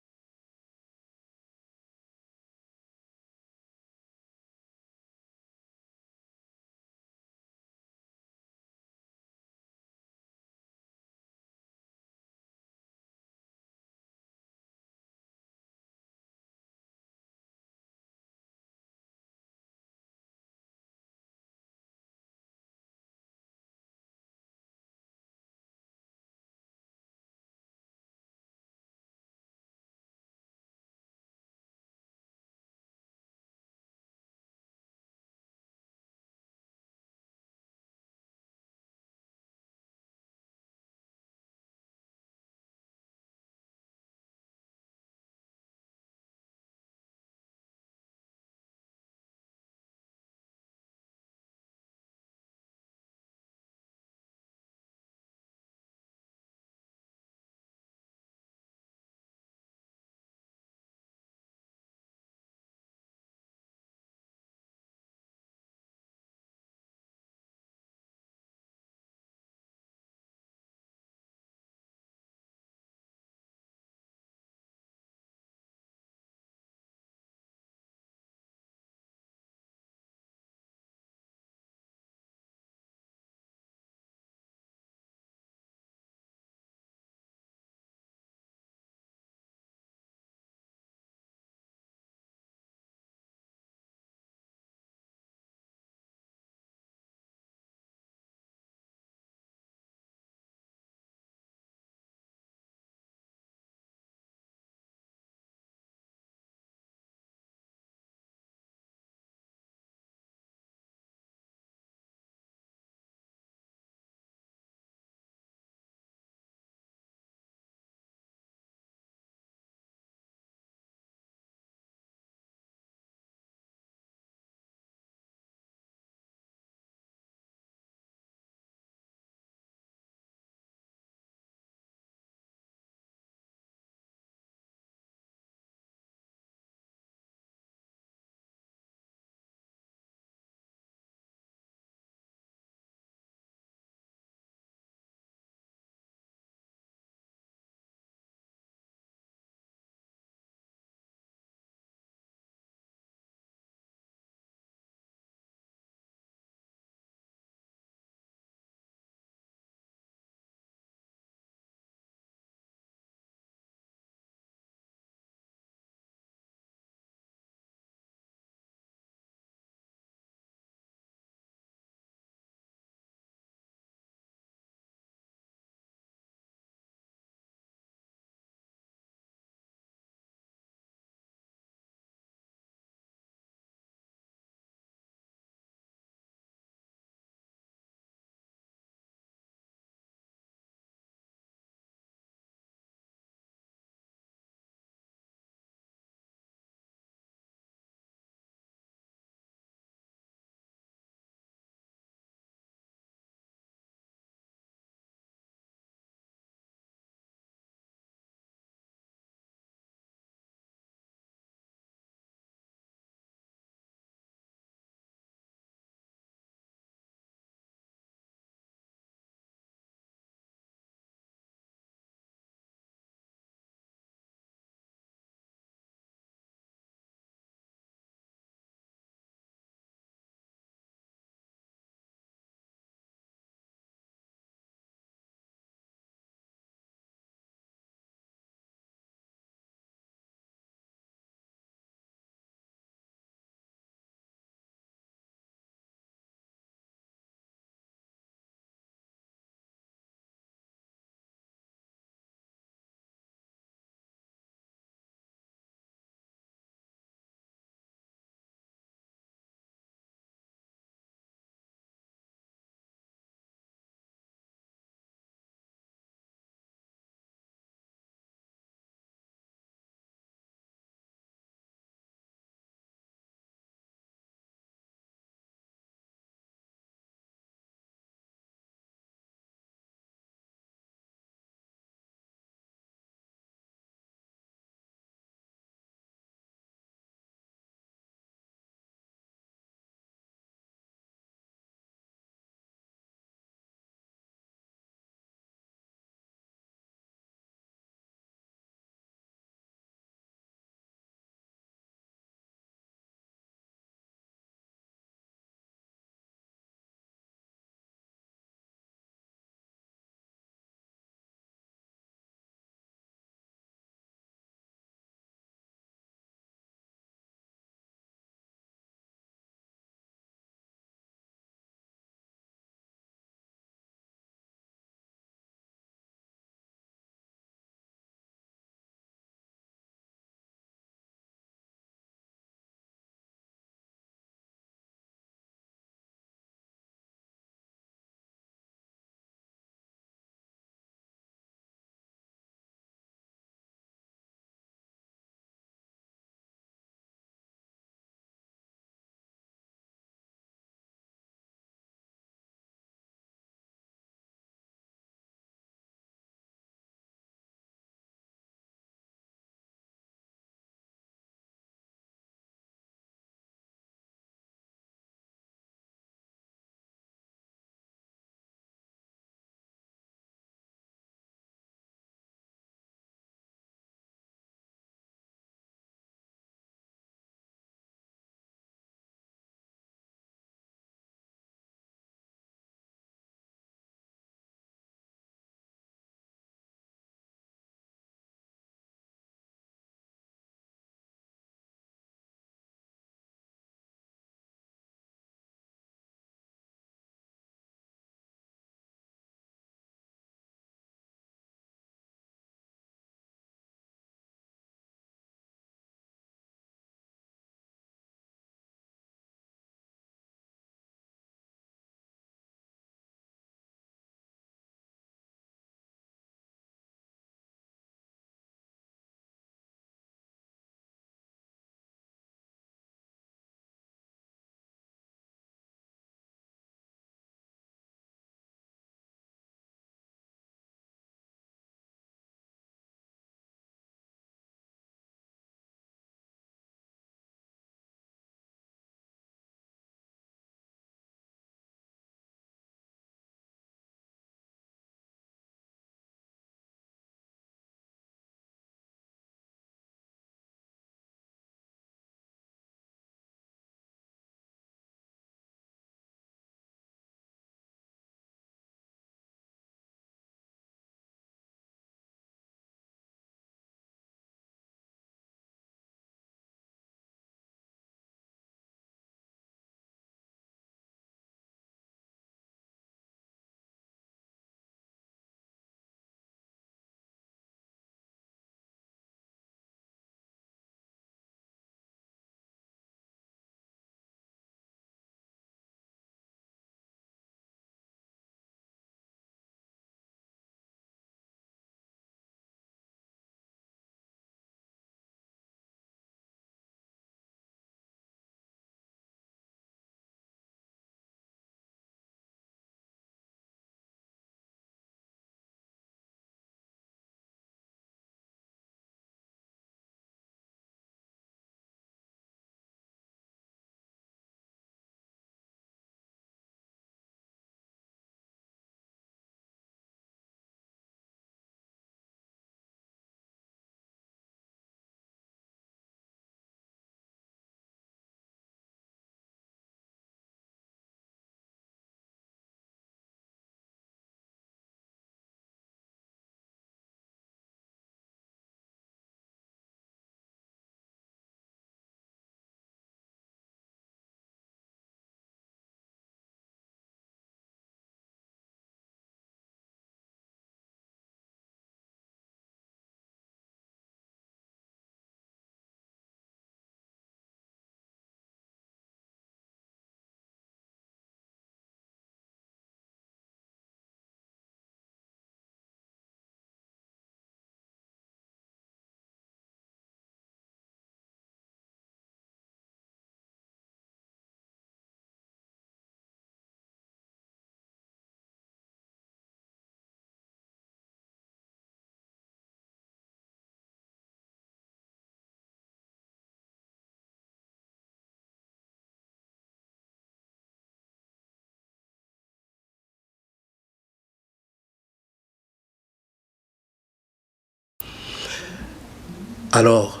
Alors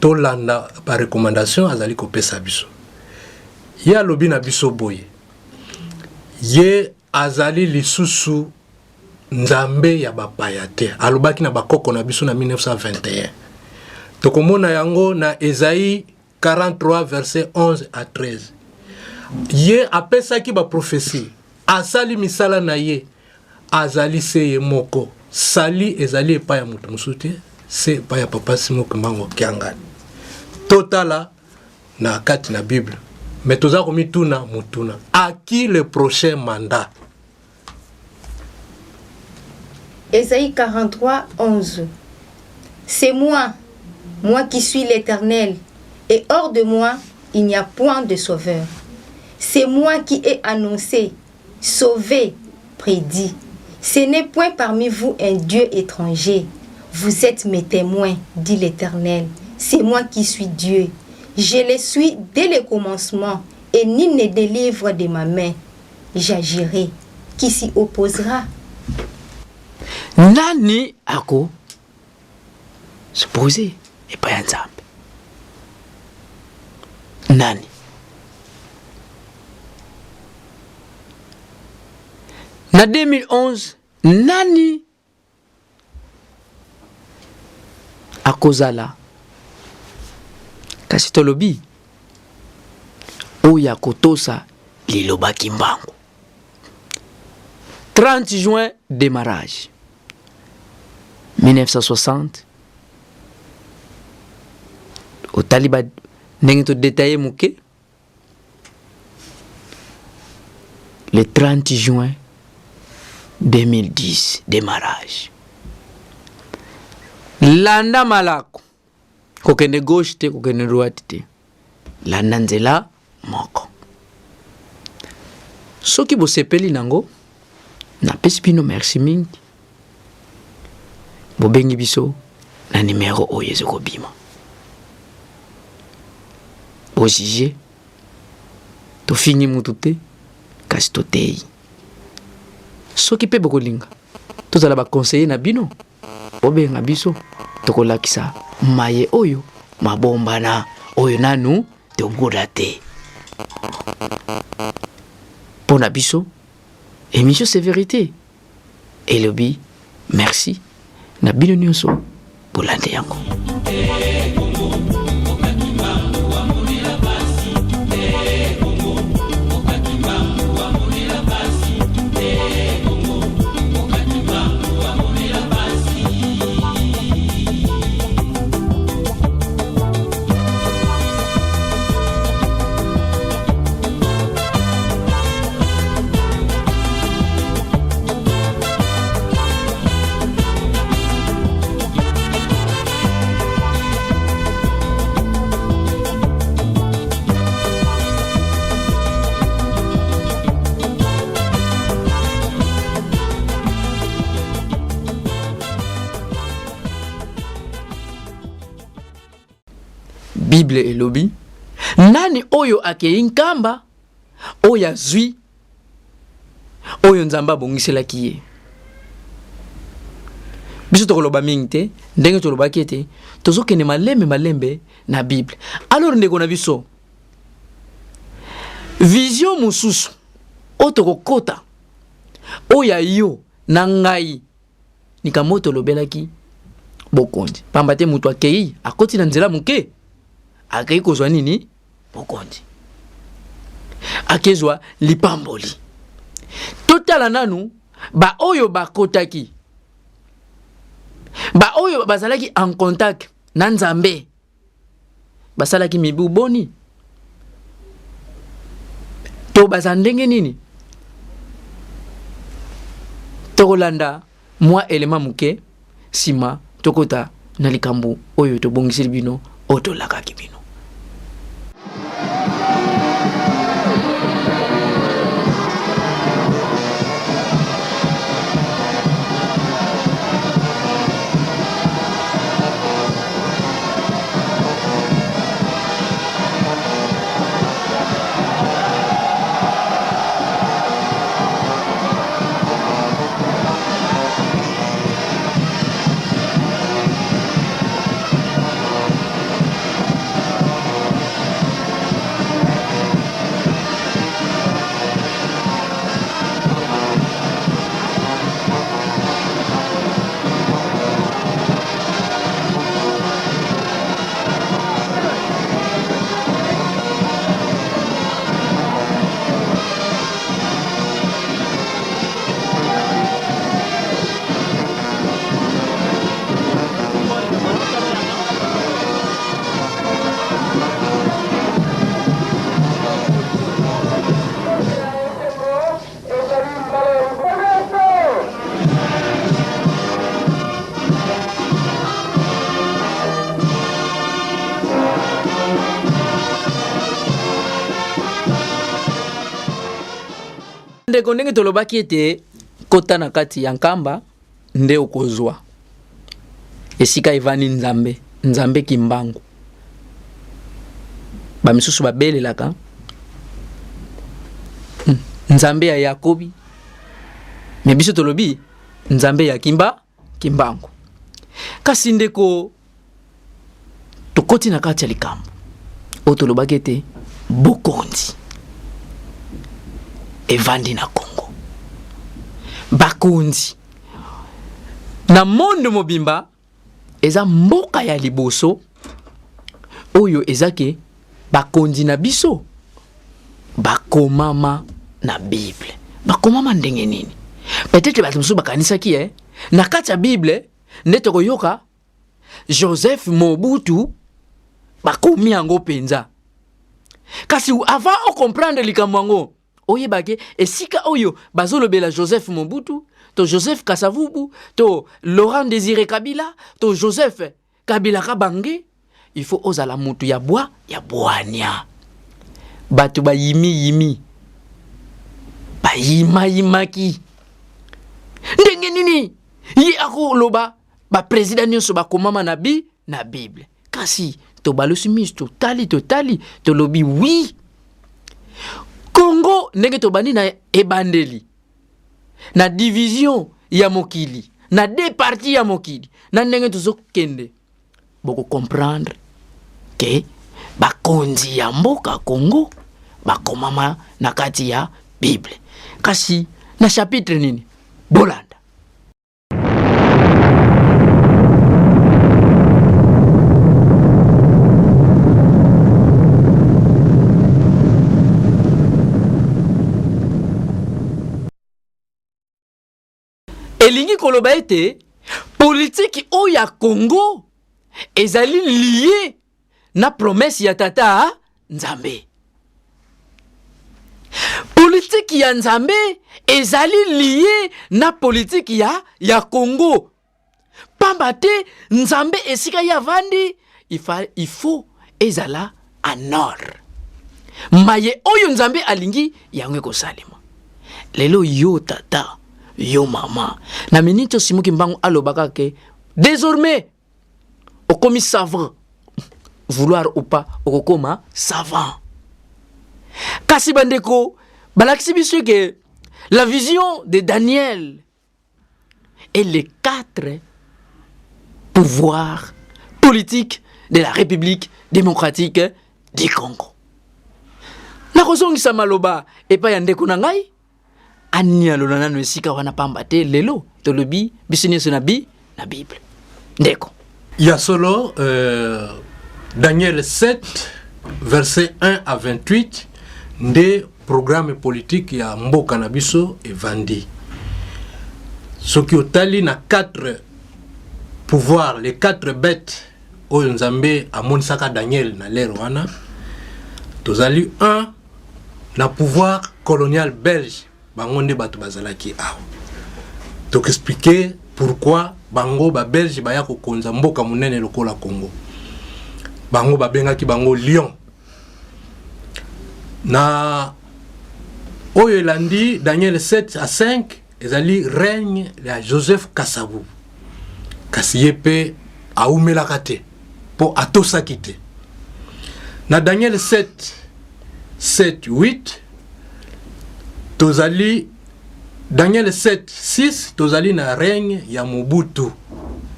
tolanda ba recommandation azali kopesa biso. Ye alobi na biso boye, ye azali lisusu Nzambe ya bapaya te. Alobaki na bakoko na biso na 1921. Tokomona yango na Esaïe 43 verset 11 à 13. Ye apesaki ba prophetie, asali misala na ye, azali se ye moko. Sali ezali epai ya moto mosusu te, se epai ya Papa Simon Kimbangu Kiangani. Totala na kati na Bible, mais toza komituna motuna, à qui le prochain mandat? Esaïe 43, 11. C'est moi, moi qui suis l'Éternel, et hors de moi, il n'y a point de sauveur. C'est moi qui ai annoncé, sauvé, prédit. Ce n'est point parmi vous un Dieu étranger. Vous êtes mes témoins, dit l'Éternel. C'est moi qui suis Dieu. Je le suis dès le commencement, et nul ne délivre de ma main. J'agirai. Qui s'y opposera? Nani ako s'opposer epai ya Nzambe? Nani? Na 2011 nani akozala? Kasi tolobi oyo akotosa liloba Kimbangu. 30 juin démarrage 1960 otali ba ndenge to détailler moke le 30 juin 2010 démarrage landa malako kokende gauche te kokende droite te landa nzela moko soki bosepeli nango napesi bino merci mingi bobengi biso na numero oyo ezokobima bojuge tofingi mutu te kasi toteyi soki mpe bokolinga tozala baconseiller na bino bobenga biso tokolakisa maye oyo mabombana oyo nanu tobola te mpo na biso émission c'est vérité elobi merci na bino nyonso bolande yango. Bible elobi nani oyo akei nkamba oyo azwi oyo Nzambe abongiselaki ye. Biso tokoloba mingi te, ndenge tolobaki ete tozokende malembe malembe na Bible. Alors ndeko na biso, vision mosusu oyo tokokota oyo ya yo na ngai, likambo oyo tolobelaki bokonzi, pamba te moto akei akoti na nzela moke, akei kozwa nini? Bokonzi, akezwa lipamboli. Totala nanu baoyo bakotaki, baoyo bazalaki en contact na Nzambe, basalaki mibu boni to baza ndenge nini? Tokolanda mwa elema moke, nsima tokota na likambo oyo tobongiseli bino, oyo tolakaki bino. Ndeko, ndenge tolobaki ete kota na kati ya Nkamba nde okozwa esika evandi Nzambe, Nzambe Kimbangu. Bamisusu babelelaka Nzambe ya Yakobi, me biso tolobi Nzambe ya Kimba Kimbangu. Kasi ndeko, tokoti na kati ya likambo oyo tolobaki ete bokonzi evandi na Congo, bakonzi na monde mobimba eza mboka ya liboso oyo eza ke bakonzi na biso bakomama na Bible. Bakomama ndenge nini? Peut-être bato mosusu bakanisaki na kati ya Bible nde tokoyoka Joseph Mobutu bakomi yango mpenza. Kasi avant ocomprendre likambo yango, oyeba ke esika oyo bazolobela Joseph Mobutu to Joseph Kasavubu to Laurent Désiré Kabila to Joseph Kabila Kabange, il faut ozala mutu ya bwa ya bwania. Bato bayimi yimi, bayimayimaki ndenge nini ye akoloba ba president nyonso bakomama na bi na Bible. Kasi tobalusi miso, totali totali, tolobi oui, Congo ndenge tobandi na ebandeli na division ya mokili na deux parties ya mokili na ndenge tozokende, boko comprendre ke bakonzi ya mboka Congo bakomama na kati ya Bible. Kasi na chapitre nini? Bolanda. Elingi koloba ete politiki oyo ya Congo ezali lié na promesse ya tata Nzambe. Politiki ya Nzambe ezali lié na politiki ya Congo. Pamba te Nzambe esika ye avandi, il faut ezala en or. Maye oyo Nzambe alingi yango ekosalema. Lelo yo tata, yo mama, na minute oyo Simon Kimbangu alobaka ke désormais okomi savant, vouloir ou pas okokoma savant. Kasi bandeko balakisi biso ke la vision de Daniel et les 4 pouvoirs politiques de la République démocratique du Congo. Nakozongisa maloba epai ya ndeko na ngai anialola nano esika wana, pamba te lelo tolobi biso nyonso na bi na Bible. Ndeko. Ya solo, Daniel 7 verset 1 à 28 nde programme politique ya mboka na biso evandi. Soki otali na 4 pouvoirs, les 4 bêtes oyo Nzambe amonisaka Daniel na l'ère wana, tozali 1 na pouvoir colonial belge, bango nde bato bazalaki awa. Toexpliquer pourquoi bango ba belge baya kokonza mboka monene lokola Congo. Bango babengaki bango lion. Na oyo elandi Daniel 7 à 5 ezali règne ya Joseph Kasavubu. Kasi ye pe aumelaka te po atosaki te. Na Daniel 7 7 8 tozali Daniel 7 6 tozali na règne ya Mobutu.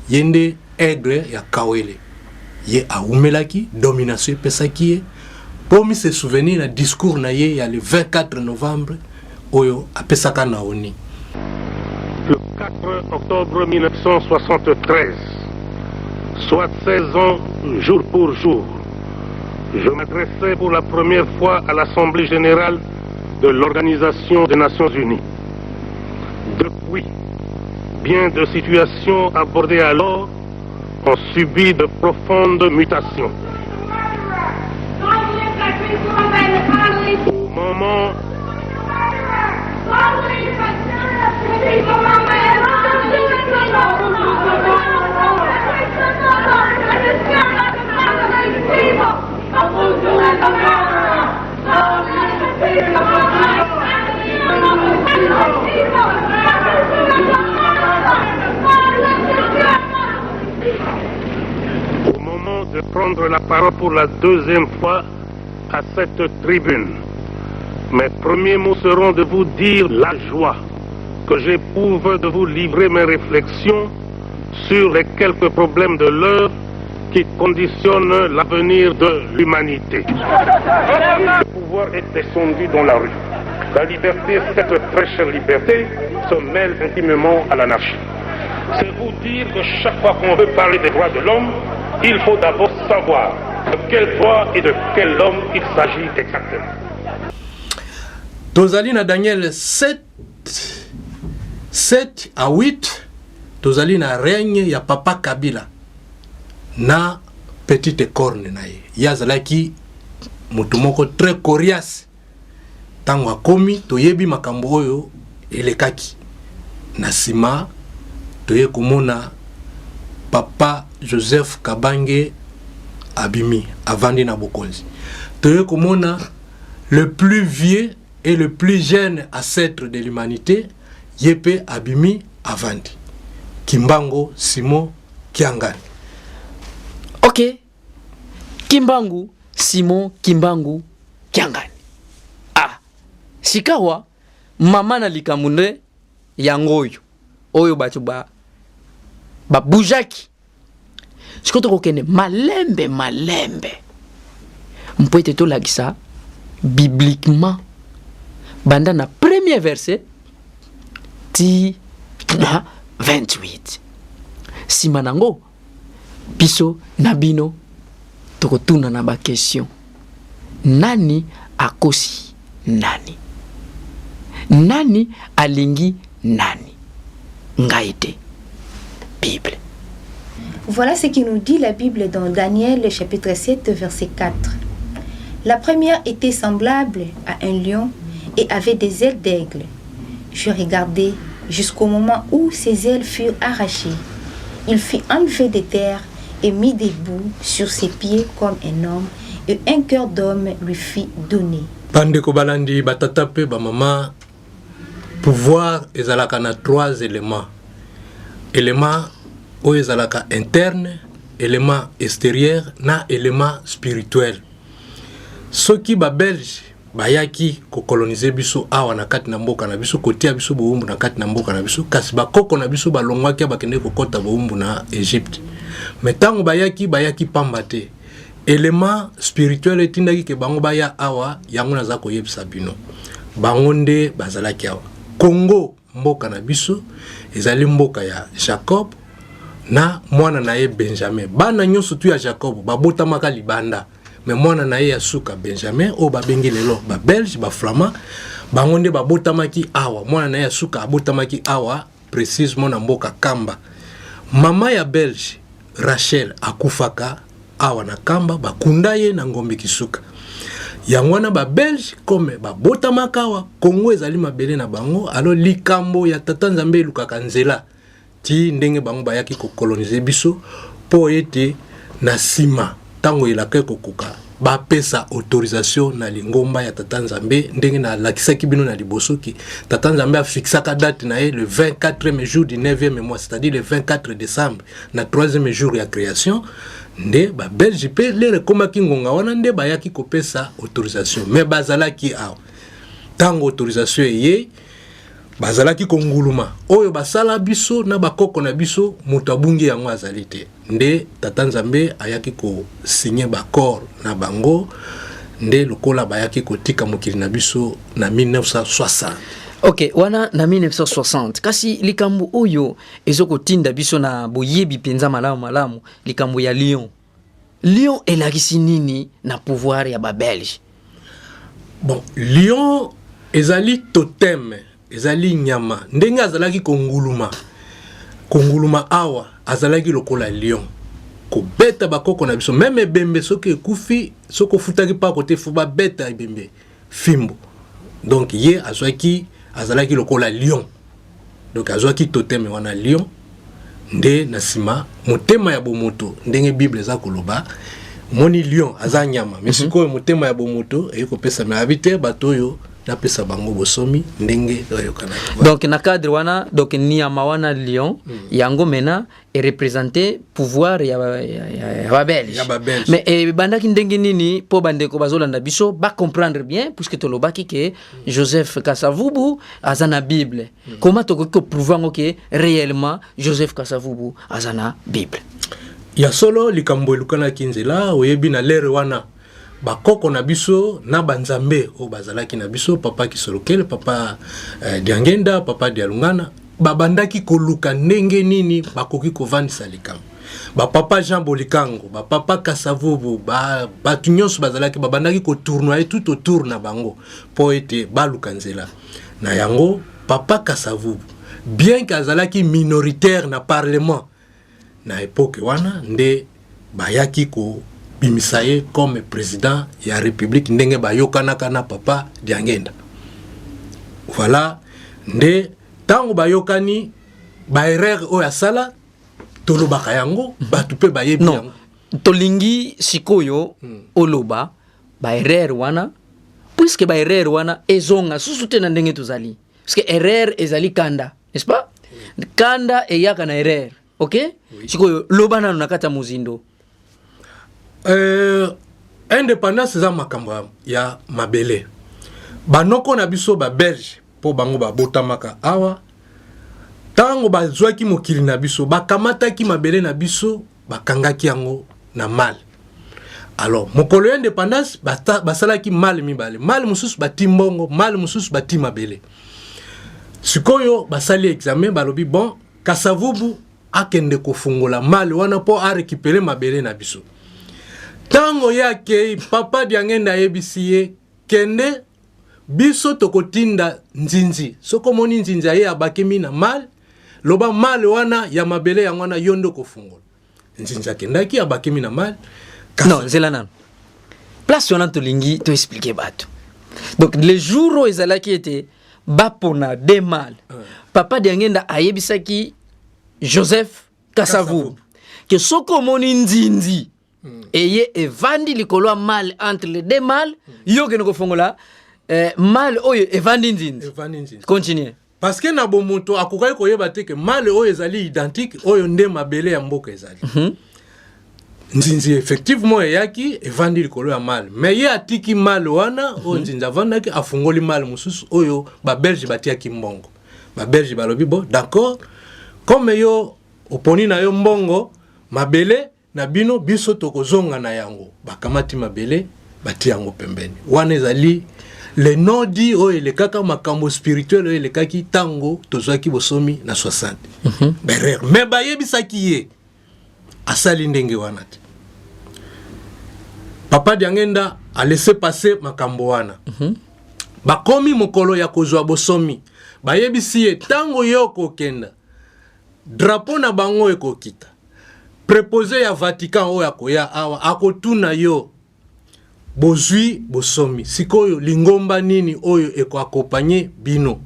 Ye nde aigle ya Kawele. Ye aumelaki, domination epesaki ye po mi se souvenir na discours na ye ya le 24 novembre oyo apesaka na ONU. Le 4 octobre 1973, soit 16 ans jour pour jour, je m'adressais pour la première fois à l'Assemblée générale de l'Organisation des Nations Unies. Depuis, bien de situations abordées alors ont subi de profondes mutations. Au moment De prendre la parole pour la deuxième fois à cette tribune. Mes premiers mots seront de vous dire la joie que j'éprouve de vous livrer mes réflexions sur les quelques problèmes de l'heure qui conditionnent l'avenir de l'humanité. Le pouvoir est descendu dans la rue. La liberté, cette très chère liberté, se mêle intimement à l'anarchie. C'est vous dire que chaque fois qu'on veut parler des droits de l'homme, il faut d'abord savoir de quel droit et de quel homme il s'agit exactement. Tozali na Daniel 7, 7 à 8, tozali na règne ya papa Kabila na petite corne na ye. Ye azalaki moto moko très coriace. Ntango akomi, toyebi makambo oyo elekaki. Na nsima toye komona papa Joseph Kabange abimi, avandi na bokonzi. Toye komona le plus vieux et le plus jeune ancêtre de l'humanité, ye mpe abimi, avandi. Kimbangu Simon Kiangani. Ok, Kimbangu Simon Kimbangu Kiangani. Ah, sikawa mama na likambo nde yango oyo oyo bato ba babujaki. Sikoyo tokokende malembe malembe mpo ete tolakisa bibliquement banda na premier verset ti na 28. Nsima nango biso na bino tokotuna na baquestion: nani akosi nani, nani alingi nani? Ngai te, Bible. Voilà ce qui nous dit la Bible dans Daniel chapitre 7 verset 4. La première était semblable à un lion et avait des ailes d'aigle. Je regardais jusqu'au moment où ses ailes furent arrachées. Il fut enlevé de terre et mis debout sur ses pieds comme un homme, et un cœur d'homme lui fut donné. Bandeko balandi, batata mpe bamama, pouvoir ezalaka na trois éléments: élément oyo ezalaka interne, élément extérieur na élément spirituel. Soki Babelge bayaki kokolonize biso awa na kati na mboka na biso, kotia biso bowumbu na kati na mboka na biso, kasi bakoko na biso balongwaki, bakende kokɔta bowumbu na Egypte. Mais ntango bayaki, bayaki pamba te. Élément spirituel etindaki ke bango baya awa, yango naza koyebisa bino. Bango nde bazalaki awa. Congo, mboka na biso, ezali mboka ya Jacob na mwana na ye Benjamin. Bana nyonso tu ya Jacob babotamaka libanda, mais mwana na ye ya suka Benjamin, oyo babengi lelo Babelge, Baflamand, bango nde babotamaki awa. Mwana na ye ya suka abotamaki awa, précisement na mboka Kamba. Mama ya Belge, Rachel, akufaka awa na Kamba, bakunda ye na Ngombe Kisuka. Yango wana Babelge, comme babotamaka awa, Kongo ezali mabele na bango. Alors likambo ya Tata Nzambe elukaka nzela ti ndenge bango bayaki kokolonize biso, mpo ete na nsima, ntango elaka ekokoka, bapesa autorisation na lingomba ya Tata Nzambe. Ndenge nalakisaki bino na liboso ki Tata Nzambe afixaka date na ye le 24e jour du 9e mois, c'est-à-dire le 24 décembre, na 3e jour ya création. Nde Babelge mpe, lere ekomaki ngonga wana, nde bayaki kopesa autorisation. Mais bazalaki awa ntango autorisation eye. Bazalaki konguluma oyo basala biso na bakoko na biso, moto abungi yango azali te. Nde Tata Nzambe ayaki kosigner baaccord na bango, nde lokola bayaki kotika mokili na biso na 1960. Ok, wana na 1960. Kasi likambo oyo ezokotinda biso na boyebi mpenza malamu malamu, likambo ya lion. Lion elakisi nini na pouvoir ya Babelge? Bon, lion ezali totem, ezali nyama. Ndenge azalaki konguluma konguluma awa, azalaki lokola lion kobeta bakoko na biso. Même ebembe soki ekufi, soki ofutaki mpako te, faut babeta ebembe fimbo. Donc ye azwaki, azalaki lokola lion, donc azwaki totem wana lion. Nde na nsima motema ya bomoto, ndenge Bible eza koloba, moni lion aza nyama, mais sikoyo motema ya bomoto eye kopesama, abi te bato oyo. Napesa bango bosomi ndenge bayokanaki. Donc na cadre wana, donc niama wana lion, yango mena ereprésente pouvoir ya babelge. Ya Babelge. Mais ebandaki ndenge nini, mpo bandeko bazolanda biso bacomprendre bien, puisque tolobaki ke Joseph Kasavubu aza na Bible? Comment tokoki koprouver yango ke réellement Joseph Kasavubu aza na Bible? Ya solo, likambo elukanaki nzela. Oyebi, na lere wana, bakoko na biso na banzambe oyo bazalaki na biso, papa Kisolokele, papa Diangenda, papa Dialungana, babandaki koluka ndenge nini bakoki kovandisa likambo. Bapapa Jean Bolikango, bapapa Kasavubu, bato nyonso bazalaki, babandaki kotournoyer tout autour na bango mpo ete baluka nzela na yango. Papa Kasavubu, bien ke azalaki minoritaire na parlement na époque wana, nde bayaki kobimisa ye comme président ya république, ndenge bayokanaka na papa Diangenda. Voilà, nde ntango bayokani, baerreur oyo asala, tolobaka yango, bato mpe bayebi Non. yango. Tolingi sikoyo oloba baerreur wana, puisque baerreur wana ezonga susu te na ndenge tozali, parce que erreur ezali kanda, n'est-ce pas? Kanda eyaka na erreur, ok? Sikoyo loba nano na kati ya mozindo. Indépendance eza makambo ya mabele. Banoko na biso babelge, mpo bango babotamaka awa, ntango bazwaki mokili na biso, bakamataki mabele na biso, bakangaki yango na malle. Alors mokolo ya indépendance, basalaki malle mibale: malle mosusu bati mbongo, malle mosusu bati mabele. Sikoyo basali examen, balobi: bon, Kasavubu akende kofungola malle wana mpo arécupérer mabele na biso. Ntango ye akei, papa Diangenda ayebisi ye: kende, biso tokotinda nzinzi. Soki omoni nzinzi aye, abakemi na malle, loba malle wana ya mabele yango wana, yo nde okofungola. Nzinzi akendaki, abakemi na malle. Non, nzela nano, place wana tolingi toexpliquer bato. Donc le jour oyo ezalaki ete bapona deux malles, papa Diangenda ayebisaki Joseph Kasavubu ke soki omoni nzinzi eye evandi likolo ya malle, entre les deux malles, yo okende kofongola malle oyo evandi nzinzi. Evandi nzinzi. Continue. Parce que na bomoto akokaki koyeba te ke malle oyo ezali identique, oyo nde mabele ya mboka ezali. Nzinzi effectivement eyaki, evandi likolo ya malle, mais ye atiki malle wana oyo nzinzi avandaki, afungoli malle mosusu oyo babelge batiaki mbongo. Babelge balobi: bon, d'accord, comme yo oponi na yo mbongo, mabele na bino, biso tokozonga na yango. Bakamati mabele, batia yango pembeni. Wana ezali le nodi oyo elekaka, makambo spirituel oyo elekaki ntango tozwaki bosomi na 60. Baerreur, mais bayebisaki ye, asali ndenge wana te. Papa Diangenda alaisser passer makambo wana. Bakomi mokolo ya kozwa bosomi, bayebisi ye: ntango yo okokenda, drapeau na bango ekokita, préposé ya Vatican oyo akoya awa akotuna yo: bozwi bosomi, sikoyo lingomba nini oyo ekoaccompagner bino?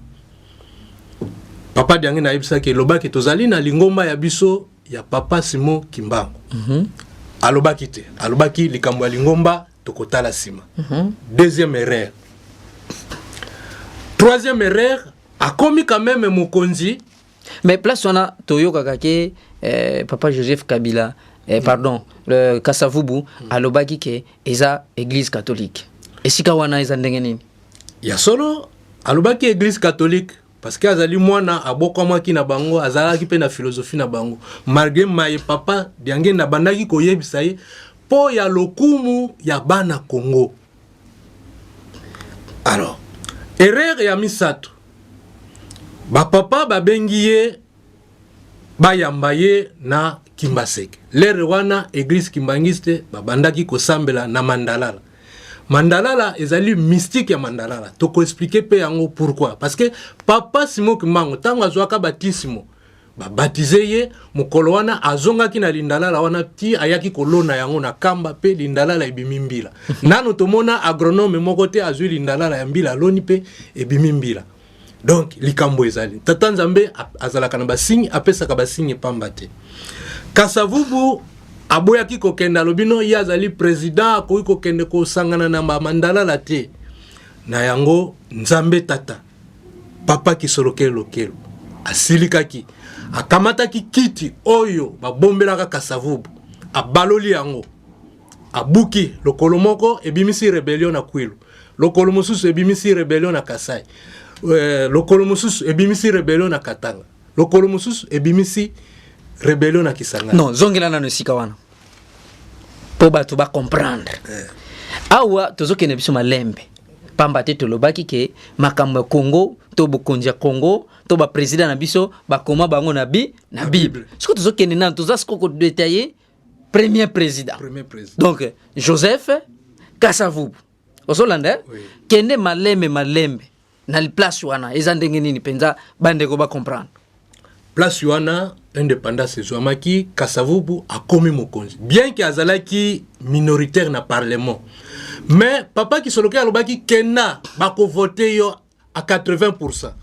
Papa Diangenda ayebisaki, elobaki: tozali na lingomba ya biso ya papa Simon Kimbangu. Alobaki te, alobaki likambo ya lingomba tokotala nsima. Deuxième erreur. Troisième erreur, akomi quand même mokonzi. Mais place wana toyokaka ke papa Joseph Kabila, pardon, le Kasavubu, alobaki ke eza église catholique. Esika wana eza ndenge nini? Ya solo, alobaki église catholique parce que azali mwana abokwamaki na bango, azalaki mpe na philosophie na bango, malgré maye papa Diangenda abandaki koyebisa ye mpo ya lokumu ya bana Congo. Alors erreur ya misato, bapapa babengi ye, bayamba ye na Kimbaseke. Lere wana église kimbangiste babandaki kosambela na Mandalala. Mandalala ezali mystique ya Mandalala, tokoexpliquer mpe yango pourquoi. Parce que papa Simon Kimbangu, ntango azwaka batisimo, babatize ye, mokolo wana azongaki na lindalala wana ti ayaki kolona yango na Kamba, mpe lindalala ebimi mbila. Nano tomona agronome moko te azwi lindalala ya mbila, aloni mpe ebimi mbila. Donc likambo ezali, tata Nzambe azalaka na basigne, apesaka basigne pamba te. Kasavubu aboyaki kokende, alobi no, ye azali président, akoki kokende kosangana na bamandalala te. Na yango Nzambe Tata, Papa Kisolokele Lokelo, asilikaki, akamataki kiti oyo babombelaka Kasavubu, abaloli yango, abuki lokolo moko, ebimisi rebellion na Kwilu, lokolo mosusu ebimisi rebellion na Kasai, lokolo mosusu ebimisi rebellion na Katanga, lokolo mosusu ebimisi rebellion na Kisangani. Non, zongela nano esika wana mpo bato bacomprendre. Awa tozokende biso malembe, pamba te tolobaki ke makambo ya Congo to bokonzi ya Congo to baprésident na biso bakoma bango na bi na Bible. Sikoyo tozokende nano, toza sikoyo kodétailler premier président. Premier président. Donc Joseph Kasavubu, ozolanda, eh? Oui. Kende malembe malembe na place wana, eza ndenge nini mpenza, bandeko bacomprendre. Place wana, indépendance ezwamaki, Kasavubu akomi mokonzi, bien ke azalaki minoritaire na parlement, mais Papa Kisolokele alobaki: "Kenda, bakovote yo à 80."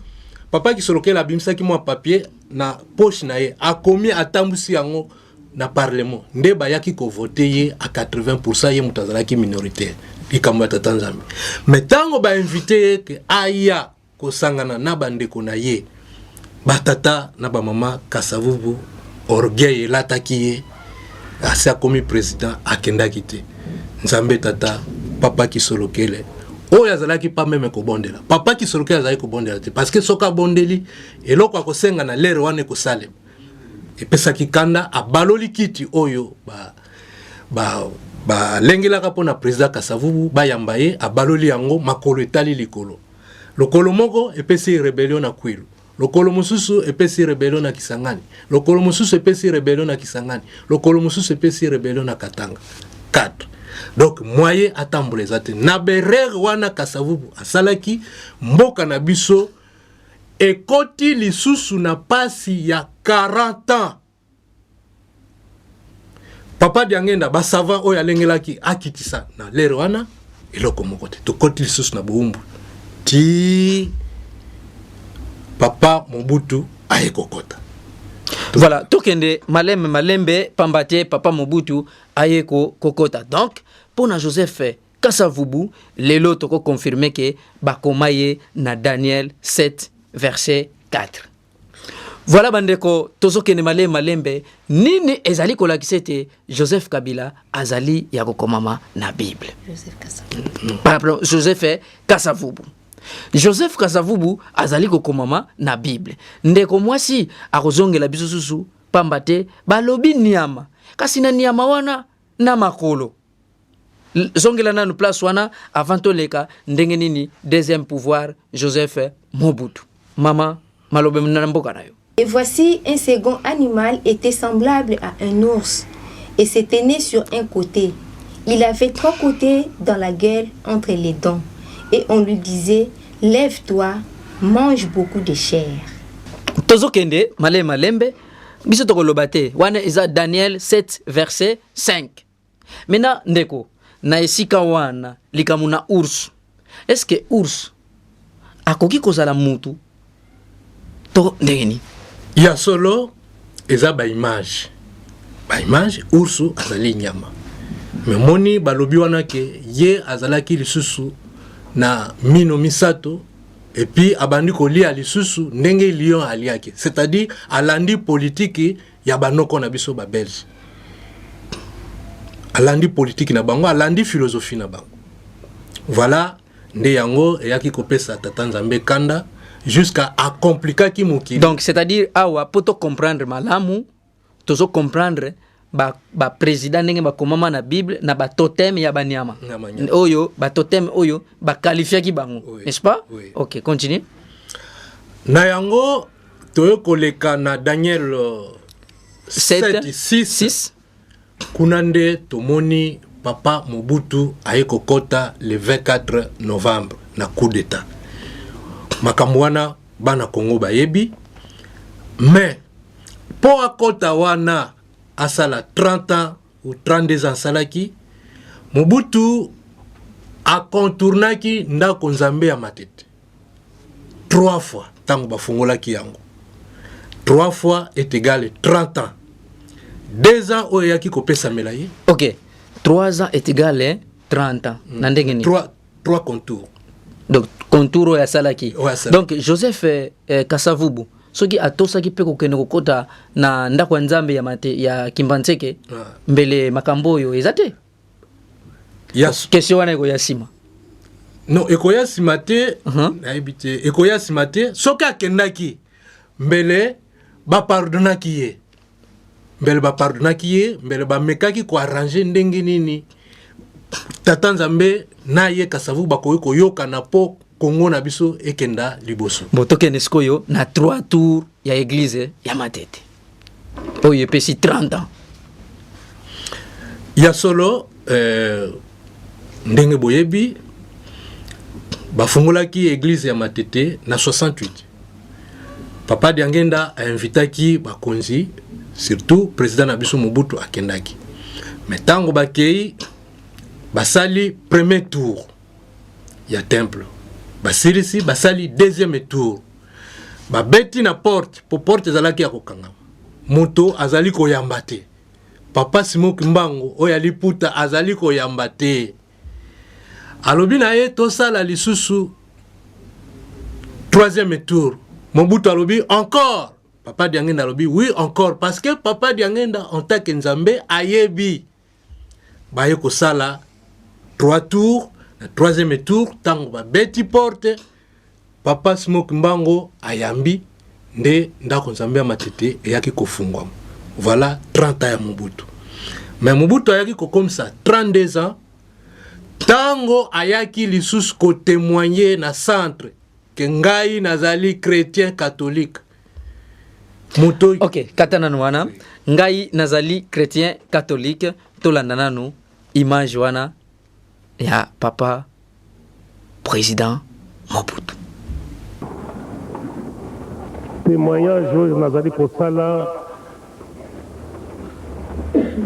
Papa Kisolokele abimisaki mwa papier na poche na ye, akomi, atambusi yango na parlement, nde bayaki kovote ye à 80. Ye moto azalaki minoritaire, likambo ya Tata Nzambe. Mais ntango bainvite ye ke aya kosangana na bandeko na ye, batata na bamama, Kasavubu, orgueil elataki ye, asi akomi président, akendaki te. Nzambe Tata, Papa Kisolokele, oyo azalaki pa même kobondela, Papa Kisolokele azalaki kobondela te, parce que soki abondeli, eloko akosenga na lere wana ekosalema. Epesaki kanda, abaloli kiti oyo balengelaka ba mpo na président Kasavubu bayamba ye, abaloli yango, makolo etali likolo. Lokolo moko epesi rébellion na Kwilu, lokolo mosusu epesi rébellion na Kisangani, lokolo mosusu epesi rébellion na Kisangani, lokolo mosusu epesi rébellion na Katanga. 4. Donc moyen atambola eza te. Na berere wana Kasavubu asalaki, mboka na biso ekoti lisusu na pasi ya 40 ans. Papa Diangenda, basavant oyo alengelaki akitisa na lere wana, eloko moko te. Tokoti lisusu na bowumbu ti Papa Mobutu aye kokota. Voilà, tokende malembe malembe, pamba te Papa Mobutu aye kokota. Donc mpo na Joseph Kasavubu, lelo tokoconfirme ke bakoma ye na Daniel 7 verset 4. Voilà, bandeko, tozokende malembe malembe. Nini ezali kolakisa ete Joseph Kabila azali ya kokomama na Bible? Joseph Kasavubu. Pardon, Joseph Kasavubu. Joseph Kasavubu azali kokomama na Bible. Ndeko mwasi akozongela biso susu, pamba te balobi niama, kasi na niama wana na makolo. Zongela nanu place wana avant toleka ndenge nini deuxième pouvoir Joseph Mobutu. Mama, maloba na mboka na yo. Et voici, un second animal était semblable à un ours et se tenait sur un côté. Il avait trois côtés dans la gueule entre les dents. Et on lui disait: "Lève-toi, mange beaucoup de chair." Tozokende malembe malembe, biso tokoloba te. Wana eza Daniel 7 verset 5. Maintenant, ndeko, na esika wana, likambo na ours, est ce que ours akoki kozala mutu to ndenge nini? Ya solo, eza baimage, baimage. Ours azali nyama, me moni balobi wana ke ye azalaki lisusu na mino misato, et puis abandi kolia lisusu ndenge lion aliaki, c'est-à-dire alandi politiki ya banoko na biso babelge, alandi politiki na bango, alandi philosophie na bango. Voilà, nde yango eyaki kopesa Tata Nzambe kanda jusqu'à acomplikaki mokili. Donc c'est-à-dire awa, po tocomprendre malamu, tozocomprendre baprésident ba ndenge bakomama na Bible na batotem ya banyama. Nyama, nyama. Oyo batotem oyo baqualifiaki bango. Oui. N'est-ce pas? Oui. Ok, continue. Na yango toye koleka na Daniel 7, 7 6. 6. Kuna nde tomoni Papa Mobutu aye kokɔta le 24 novembre na coup d'état. Makambo wana bana Congo bayebi, mais mpo akɔta wana, asala 30 ans ou 32 ans asalaki, Mobutu acontournaki ndako Nzambe ya Matete trois fois. Ntango bafungolaki yango, trois fois est égal 30 ans, 2 ans oyo eyaki kopesamela ye. Ok, 3 ans est égal 30 ans na ndenge nini? Trois, trois contours. Donc contour oyo asalaki. Oyo asalaki. Donc Joseph Kasavubu soki atosaki mpe kokende kokota na ndako ya Nzambe ya, mate, ya Kimbanseke, mbele makambo oyo eza te. Question wana ekoya nsima. Non, ekoya nsima te. Nayebi te, ekoya nsima te. Soki akendaki, mbele bapardonaki ye, mbele bapardonaki ye, mbele bamekaki koarranger ndenge nini tata Nzambe na ye Kasavu bakoki koyokana mpo Kongo na biso ekenda liboso. Bon, tokende sikoyo na trois tours ya église ya Matete oyo epesi 30 ans. Ya solo, ndenge boyebi, bafungolaki église ya Matete na 68. Papa Diangenda ainvitaki bakonzi, surtout président na biso Mobutu akendaki. Mais ntango bakei, basali premier tour ya temple, basilisi, basali deuxième tour, babeti na porte, po porte ezalaki ya kokangama, moto azali koyamba te. Papa Simon Kimbangu oyo aliputa azali koyamba te. Alobi na ye: "Tosala lisusu troisième tour." Mobutu alobi: "Encore?" Papa Diangenda alobi: "Oui, encore", parce que papa Diangenda en tant que Nzambe ayebi. Baye kosala trois tours. Na troisième tour, ntango babeti porte, papa Simon Kimbangu ayambi, nde ndako Nzambe ya Matete eyaki kofungwama. Voilà 30 ans ya Mobutu. Mais Mobutu ayaki kokomisa 32 ans ntango ayaki lisusu kotémoigner na centre ke ngai nazali chrétien catholique. Moto Ok, kata nanu wana. Ngai nazali chrétien catholique. Tolanda nanu image wana ya papa président Mobutu. Témoignage oyo nazali kosala,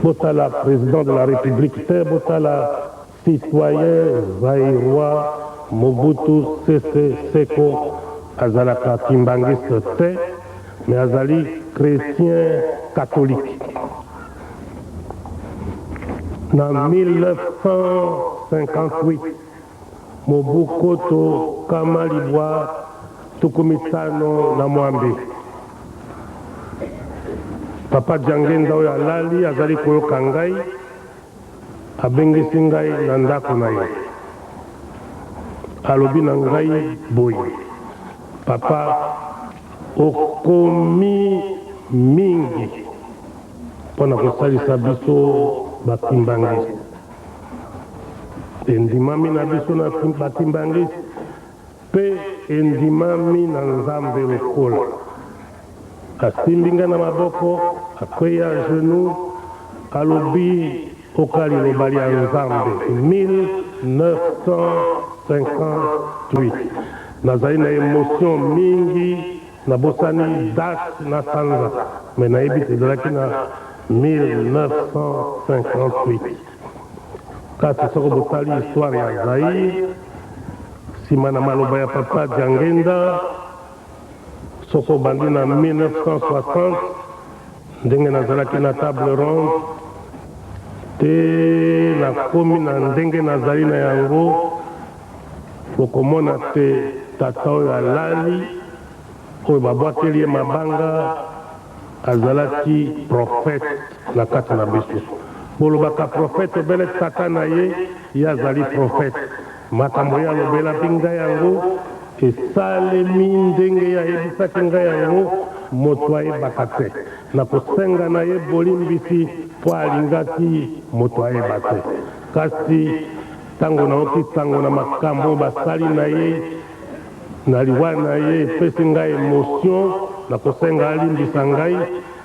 botala président de la République te, botala citoyen zaïrois Mobutu Sese Seko. Azalaka kimbangiste te, mais azali chrétien catholique. Na 1958, mobu 1958, papa Diangenda oyo alali azali koyoka ngai, abengisi ngai na ndako na ye. Alobi na ngai boye: "Papa, okomi mingi mpo na kosalisa biso bakimbangisi. Endimami na biso na bakimbangisi mpe endimami na Nzambe lokola." Asimbi ngai na maboko, akwei à genou, alobi: "Oka liloba lya Nzambe." 1958, nazali na émotion mingi, nabosani date na sanza, mais nayebi te ezalaki na 1958. Kasi soko botali histoire ya Zaire nsima na maloba ya papa Diangenda, soko obandi na 1960, ndenge nazalaki na table ronde te, nakomi na ndenge nazali na yango, bokomona te tata oyo alali, oyo babwakeli ye mabanga, azalaki prophète na kati na biso. Bolobaka prophète obele tata na ye, ye azali prophète. Makambo ye alobelaki ngai, yango esalemi ndenge ye ayebisaki ngai yango. Moto ayebaka te. Na kosenga na ye bolimbisi mpo alingaki moto ayeba te. Kasi ntango naoki sango na makambo oyo basali na ye na liwa na ye, epesi ngai émotion. Na kosenga alimbisa ngai.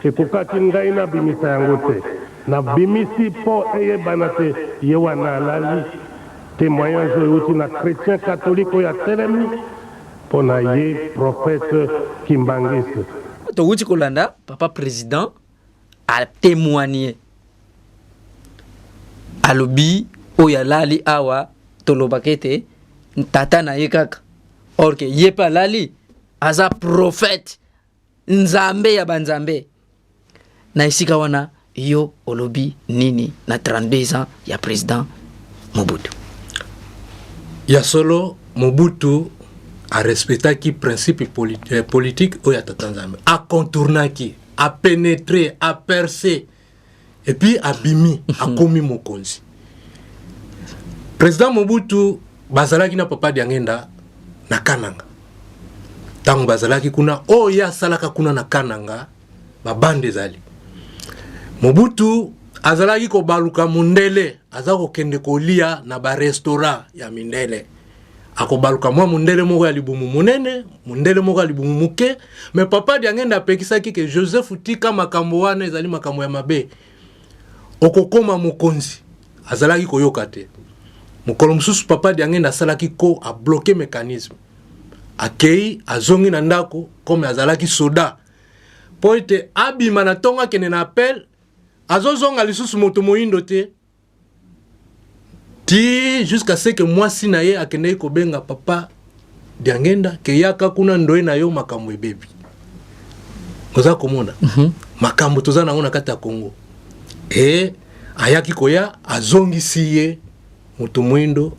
Ekokaki ngai nabimisa yango te, nabimisi mpo eyebana te ye wana alali. Témoignage oyo euti na chrétien catholique oyo atelemi mpo na ye prophète kimbangiste. Towuti kolanda papa président atémoigner, alobi oyo alali awa, tolobaka ete tata na ye kaka, or que ye mpe alali aza prophète, Nzambe ya banzambe. Na esika wana, yo olobi nini na 32 ans ya président Mobutu? Ya solo. Mobutu arespectaki principe politique oyo ya tata Nzambe, acontournaki, apénétré, apercé et puis abimi, akomi mokonzi. Président Mobutu bazalaki na papa Diangenda na Kananga. Ntango bazalaki kuna, oyo ye asalaka kuna na Kananga, babande ezali. Mobutu azalaki kobaluka mundele, aza kokende kolia na barestaurant ya mindele, akobaluka mwa mundele moko ya libumu monene, mundele moko ya libumu moke. Mais papa Diangenda apekisaki ke Joseph, tika makambo wana, ezali makambo ya mabe, okokoma mokonzi. Azalaki koyoka te. Mokolo mosusu papa Diangenda asalaki ko abloquer mécanisme, akei, azongi na ndako. Comme azalaki soda, mpo ete abima na ntongo akende na appel, azozonga lisusu moto moyindo te, ti jusqu'à ce que mwasi na ye akendeki kobenga papa Diangenda ke yaka kuna, ndoye na yo, makambo ebebi. Oza komona makambo toza nango na kati ya Congo. E ayaki koya, azongisi ye moto moyindo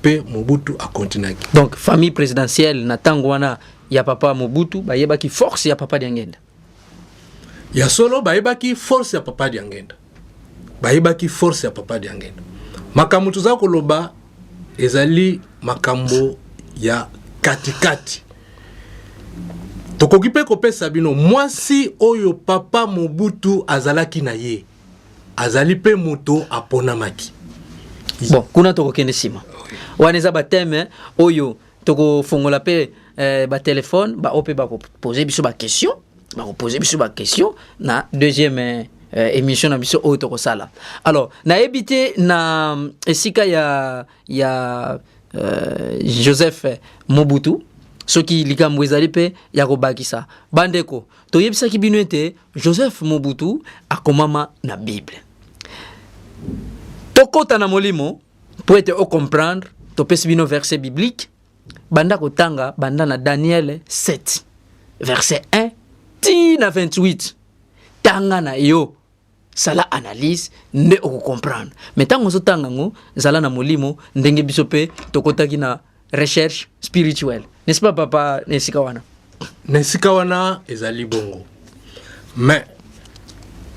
mpe Mobutu akontinaki. Donc famille présidentielle na ntango wana ya papa Mobutu bayebaki force ya papa Diangenda? Ya solo, bayebaki force ya papa Diangenda, bayebaki force ya papa Diangenda. Makambo toza koloba ezali makambo ya katikati. Tokoki mpe kopesa bino mwasi oyo papa Mobutu azalaki na ye, azali mpe moto aponamaki. Bon, kuna tokokende nsima. Wana eza bathème oyo tokofongola mpe batelefone, baoyo mpe bakopose biso baquestion, bakopose biso baquestion na deuxième émission na biso oyo tokosala. Alors, nayebi te na esika ya Joseph Mobutu soki likambo ezali mpe ya kobakisa. Bandeko, toyebisaki bino ete Joseph Mobutu akomama na Bible. Tokɔta na molimo mpo ete ocomprendre. Topesi bino verset biblique, banda kotanga, banda na Daniel 7 verset 1 ti na 28. Tanga na yo, sala analyse nde okocomprendre. Mais ntango ozotanga yango, zala na molimo ndenge biso mpe tokɔtaki na recherche spirituelle, n'est-ce pas, papa? Na esika wana. Na esika wana ezali bongo. Mais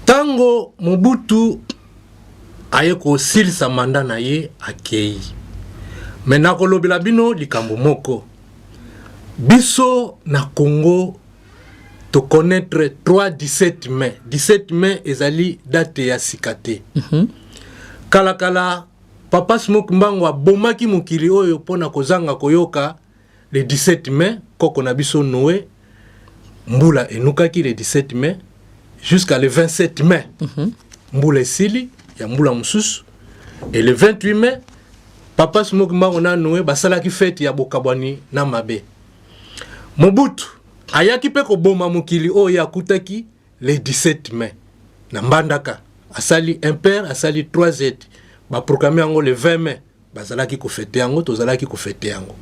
ntango Mobutu aye kosilisa mandat na ye, akei. Mais nakolobela bino likambo moko: biso na Congo toconnaître 3 17 mai. 17 mai ezali date ya sika te. Kalakala papa Simon Kimbangu abomaki mokili oyo mpona kozanga koyoka. Le 17 mai, koko na biso Noé, mbula enukaki le 17 mai jusqu'à le 27 mai. Mbula esili ya mbula mosusu. Et le 28 mai, papa Simon Kimbangu na Noé basalaki fête ya bokabwani na mabe. Mobutu ayaki mpe koboma mokili oyo akutaki le 17 mai na Mbandaka. Asali impère, asali 3 z, baproclame yango le 20 mai, bazalaki kofêter yango, tozalaki kofêter yango.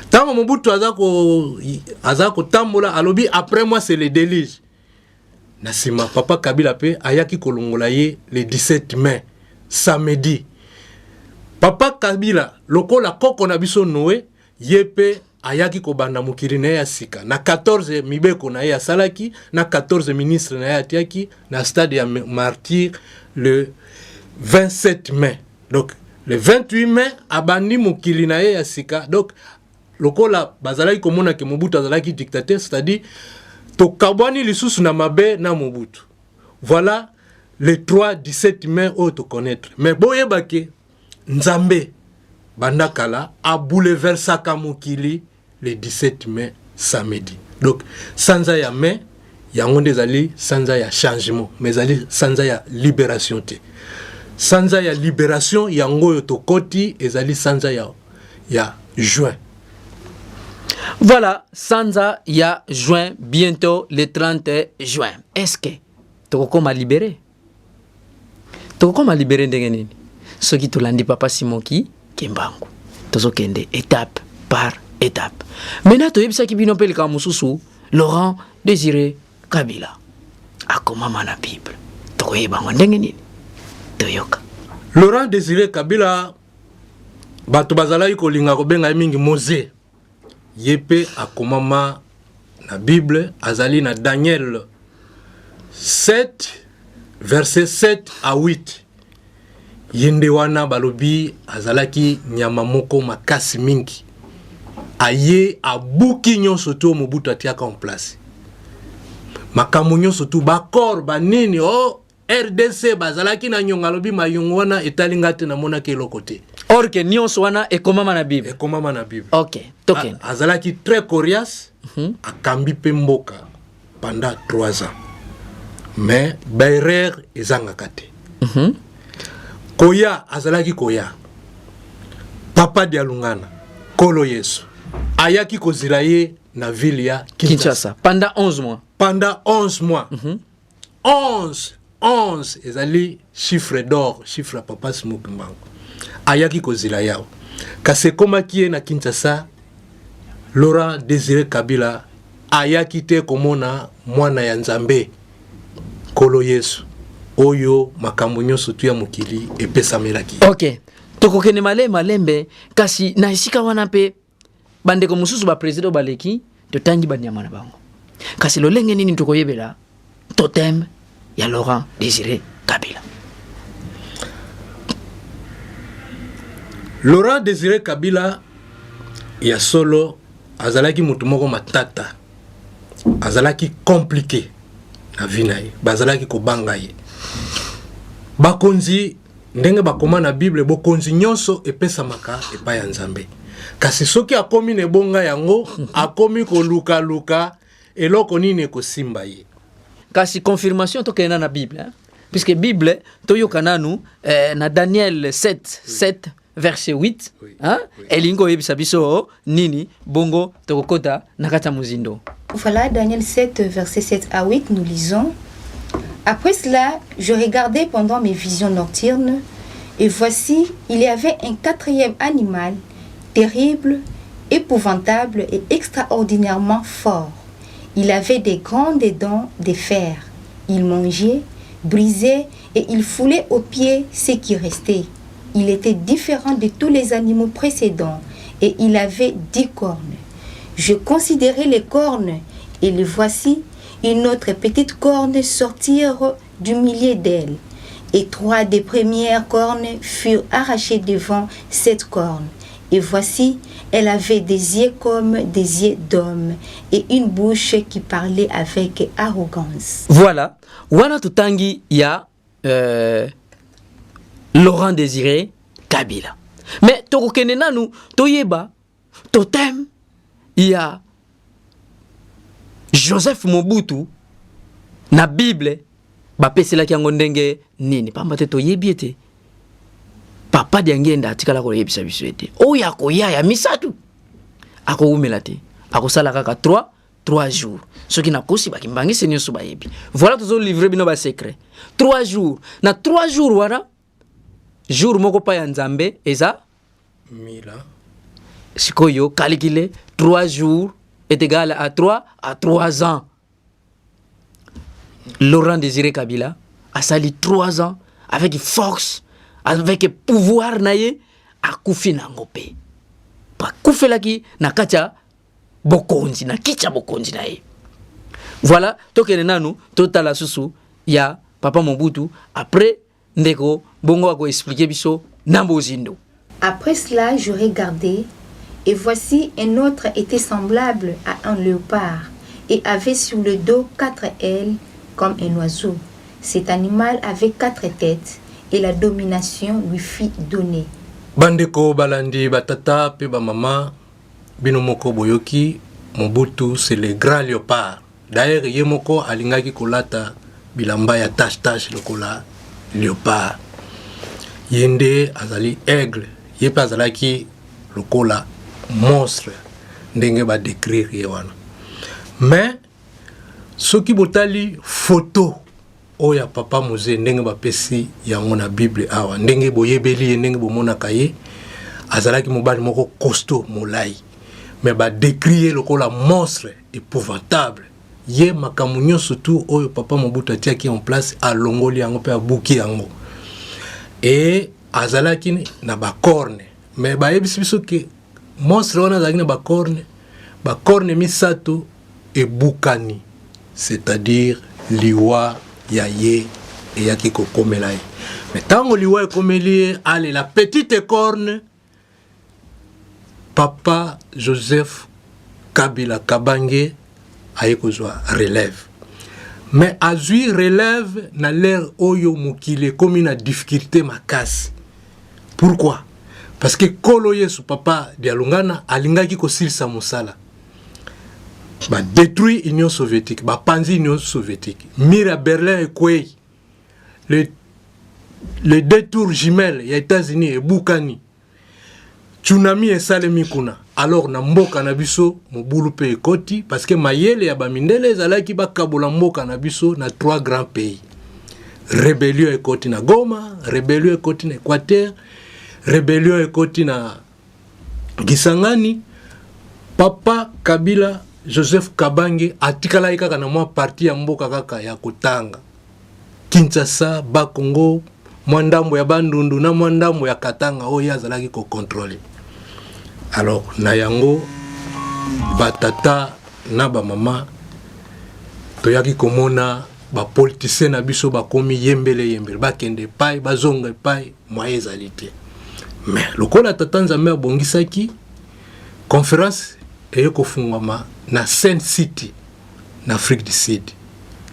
Ntango Mobutu aza ko aza kotambola, alobi: "Après moi, c'est le déluge." Na nsima papa Kabila mpe ayaki kolongola ye le 17 mai, samedi. Papa Kabila, lokola koko na biso Noé, ye mpe ayaki kobanda mokili na ye ya sika na 14 mibeko na ye asalaki, na 14 ministre na ye atiaki na stade ya Martyr le 27 mai. Donc le 28 mai abandi mokili na ye ya sika. Donc lokola bazalaki komona ke Mobutu azalaki dictateur, c'est-à-dire tokabwani lisusu na mabe na Mobutu. Voilà le 3 17 mai oyo toconnaître. Mais boyeba ke Nzambe banda kala abouleversaka mokili le 17 mai, samedi. Donc sanza ya mai yango nde ezali sanza ya changement, mais ezali sanza ya libération te. Sanza ya libération yango oyo tokoti, ezali sanza ya juin. Voilà, sanza ya juin, bientôt le 30 juin. Est-ce que tokokoma libéré? Tokokoma libéré ndenge nini soki tolandi papa Simoki Kimbangu? Tozokende étape par étape. Maintenant, toyebisaki bino mpe likambo mosusu: Laurent Désiré Kabila akomama na Bible. Tokoyeba yango ndenge nini? Toyoka. Laurent Désiré Kabila. Bato bazalaki kolinga kobenga ye mingi Moze. Ye mpe akomama na Bible, azali na Daniel 7 verset 7 à 8. Ye nde wana balobi azalaki nyama moko makasi mingi, aye abuki nyonso tu Mobutu atiaka en place, makambo nyonso tu, bacor banini o oh, RDC bazalaki na nyongo, alobi mayongo wana etali nga te, namonaki eloko te. Or que nyonso wana ekomama na Bible. Ekomama na Bible. Ok, tokende. Azalaki très coriace, akambi mpe mboka pendant 3 ans. Mais baerreur ezangaka te. Koya azalaki koya. Papa Dialungana, Kolo Yesu, ayaki kozila ye na ville ya Kinshasa. Kinshasa. Pendant 11 mois. Pendant 11 mois. 11 11 ezali chiffre d'or, chiffre ya Papa Simon Kimbangu. Ayaki kozila yawo. Kasi ekomaki ye na Kinshasa, Laurent Désiré Kabila ayaki te komona mwana ya Nzambe Nkolo Yesu oyo makambo nyonso tu ya mokili epesamelaki. Ok, tokokende malembe malembe, kasi na esika wana mpe bandeko mosusu ba president baleki totangi banyama na bango, kasi lolenge nini tokoyebela totem ya Laurent Désiré Kabila? Laurent Désiré Kabila ya solo azalaki moto moko matata, azalaki compliqué na vie na ye, bazalaki kobanga ye. Bakonzi ndenge bakoma na Bible, bokonzi nyonso epesamaka epai ya Nzambe, kasi soki akomi na ebonga yango akomi kolukaluka eloko nini ekosimba ye. Kasi confirmation tokende na Bible, hein? Puisque Bible toyoka nanu na Daniel 7 7 verset 8, Oui. hein? Oui. Elingi koyebisa biso nini? Bongo tokokota na kati ya mozindo. Voilà, Daniel 7, verset 7 à 8, nous lisons. Après cela, je regardais pendant mes visions nocturnes, et voici, il y avait un quatrième animal, terrible, épouvantable et extraordinairement fort. Il avait des grandes dents de fer. Il mangeait, brisait et il foulait aux pieds ce qui restait. Il était différent de tous les animaux précédents et il avait 10 cornes. Je considérais les cornes et les voici, une autre petite corne sortir du milieu d'elles. Et 3 des premières cornes furent arrachées devant cette corne. Et voici, elle avait des yeux comme des yeux d'homme et une bouche qui parlait avec arrogance. Voilà, wana totangi ya Laurent Désiré Kabila. Mais tokokende nanu toyeba totem ya Joseph Mobutu na Bible bapeselaki yango ndenge nini, pamba te toyebi ete Papa Diangienda atikala koyebisa biso ete oyo akoya ya misato akowumela te, akosala kaka 3 jours. Soki nakosi bakimbangisi nyonso bayebi. Voilà, tozo livrer bino ba secret. 3 jours. Na 3 jours wana, jour moko pa ya Nzambe eza mila. Sikoyo calculer 3 jours est égal à 3 à 3 ans. Laurent Désiré Kabila a sali 3 ans avec force, avec pouvoir na ye, akufi nango pe. Bakufelaki na kati ya bokonzi, na kiti ya bokonzi na ye. Voilà, tokende nanu totala susu ya Papa Mobutu, après ndeko bongo ako expliquer biso na bozindo. Après cela, je regardais, et voici un autre était semblable à un léopard et avait sur le dos 4 ailes comme un oiseau. Cet animal avait 4 têtes et la domination lui fut donnée. Bandeko balandi batata pe ba mama, bino moko boyoki Mobutu c'est le grand léopard. D'ailleurs ye moko alingaki kolata bilamba ya tache tache lokola léopard. Ye nde azali aigle, ye pe azalaki lokola monstre ndenge ba décrire ye wana. Mais soki botali photo oyo ya Papa Mose ndenge bapesi yango na Bible awa, ndenge boyebeli ye, ndenge bomonaka ye, azalaki mobali moko costaud, molai, mais ba décrire ye lokola monstre épouvantable. Ye makambo nyonso tu oyo Papa Mobutu atiaki en place alongoli yango pe abuki yango. Et azalaki na ba corne. Mais bayebisi biso ke monstre wana azalaki na bacorne, bacorne misato ebukani, c'est-à-dire liwa ya ye eyaki kokomela ye. Mais ntango liwa ekomeli ye, alela petite corne. Papa Joseph Kabila Kabange aye kozwa relève, mais azwi relève na l'heure oyo mokili ekomi na difficulté makasi. Pourquoi? Parce que Nkolo Yesu, Papa Dialungana, alingaki kosilisa mosala. Badétruire Union soviétique, bapanzi Union soviétique, mur ya Berlin ekwei, le deux tours jumelles ya États-Unis ebukani, tsunami esalemi kuna. Alors na mboka na biso mobulu mpe ekoti, parce que mayele ya bamindele ezalaki bakabola mboka na biso na trois grands pays. Rébellion ekoti na Goma, rébellion ekoti na Équateur, rébellion ekoti na Kisangani. Papa Kabila Joseph Kabange atikalaki kaka na mwa partie ya mboka kaka ya kotanga Kinshasa, Bakongo, mwa ndambo ya Bandundu na mwa ndambo ya Katanga oyo ye azalaki kocontrôler. Alors na yango, batata na bamama, toyaki komona bapoliticien na biso bakomi yembele yembele, bakende epai, bazonga epai, moyen ezali te. Mais lokola Tata Nzambe abongisaki, conférence eye kofungwama na Sun City na Afrique du Sud.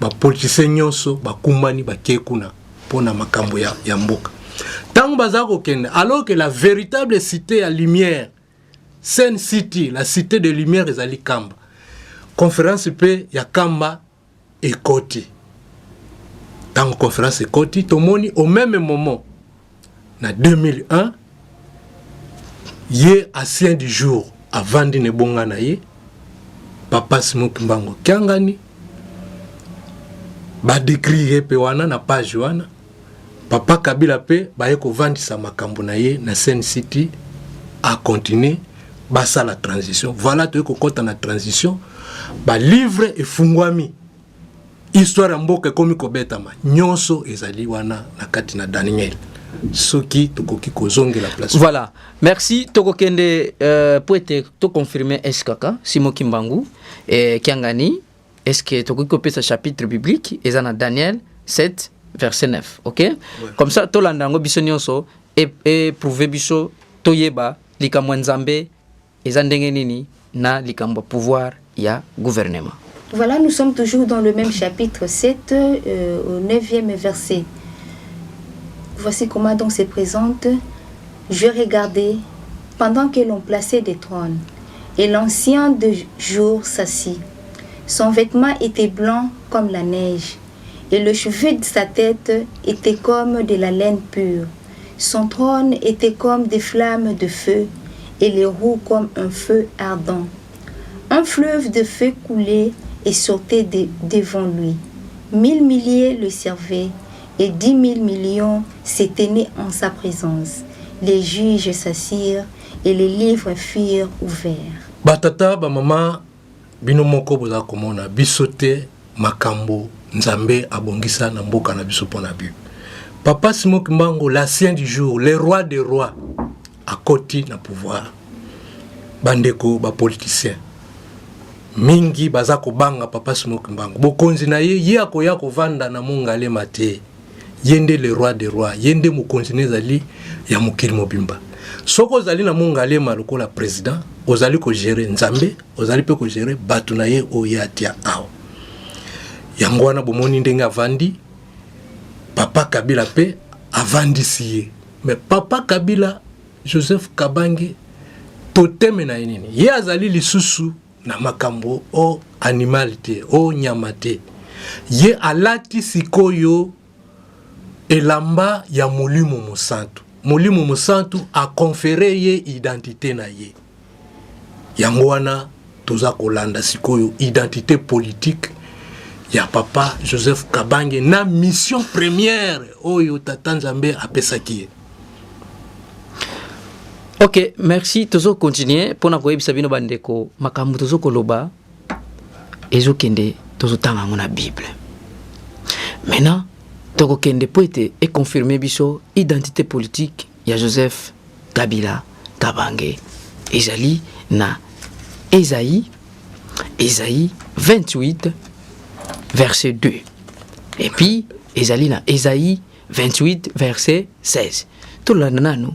Bapoliticien nyonso bakumbani, bakei kuna mpona makambo ya mboka. Ntango baza kokende, alors que la véritable cité ya lumière, Sun City, la cité de lumière, ezali Kamba, conférence mpe ya Kamba ekoti. Ntango conférence ekoti, tomoni au même moment na 2001, ye ancien du jour avandi na ebonga na ye, Papa Simon Kimbangu Kiangani. Badécrire ye mpe wana na page wana. Papa Kabila mpe baye kovandisa makambo na ye na Sun City, acontinue, basala transition. Voilà, toye kokɔta na transition, balivre efungwami, histoire ya mboka ekomi kobetama, nyonso ezali wana na kati na Daniel, soki tokoki kozongela place. Voilà, merci. Tokokende po ete toconfirme est kaka Simon Kimbangu Kiangani. Est ce que tokoki kopesa chapitre biblique eza na Daniel 7 verset 9? Ok, ouais. Comme ça tolanda yango biso nyonso, eprouve biso, toyeba likambo ya Nzambe eza ndenge nini na likambo ya pouvoir ya gouvernement. Voilà, nous sommes toujours dans le même chapitre 7, au 9e verset. Voici comment donc se présente. Je regardais pendant que l'on plaçait des trônes, et l'Ancien de jour s'assit. Son vêtement était blanc comme la neige, et le cheveu de sa tête était comme de la laine pure. Son trône était comme des flammes de feu, et les roues comme un feu ardent. Un fleuve de feu coulait et sortait devant lui. 1000 milliers le servaient, et 10 000 millions se tenaient en sa présence. Les juges s'assirent et les livres furent ouverts. Batata, bamama, bino moko boza komona biso te makambo Nzambe abongisa na mboka na biso mpo na Bible. Papa Simon Kimbangu, l'ancien du jour, le roi des rois, akoti na pouvoir. Bandeko bapoliticien mingi baza kobanga Papa Simon Kimbangu, bokonzi na ye. Ye akoya kovanda na Mongalema te. Ye nde le roi des rois, ye nde mokonzi na ezali ya mokili mobimba. Soki ozali na Mongalema lokola président, ozali kogérer Nzambe, ozali mpe kogérer bato na ye oyo ye atia awa. Yango wana bomoni ndenge avandi. Papa Kabila mpe avandisi ye. Mais Papa Kabila Joseph Kabange, toteme na ye nini? Ye azali lisusu na makambo o animal te, o nyama te. Ye alati sikoyo elamba ya Molimo Mosantu. Molimo Mosantu aconférer ye identité na ye. Yango wana toza kolanda sikoyo identité politique ya Papa Joseph Kabange na mission première oyo Tata Nzambe apesaki ye. Ok, merci. Tozocontinue mpona koyebisa bino bandeko makambo tozokoloba ezokende, tozotanga yango na Bible. Maintenant tokokende mpo ete econfirme biso identité politique ya Joseph Kabila. Kabange. Ezali na Esaïe, Esaïe 28 verset 2. Et puis ezali na Esaïe 28 verset 16. Tolanda nanu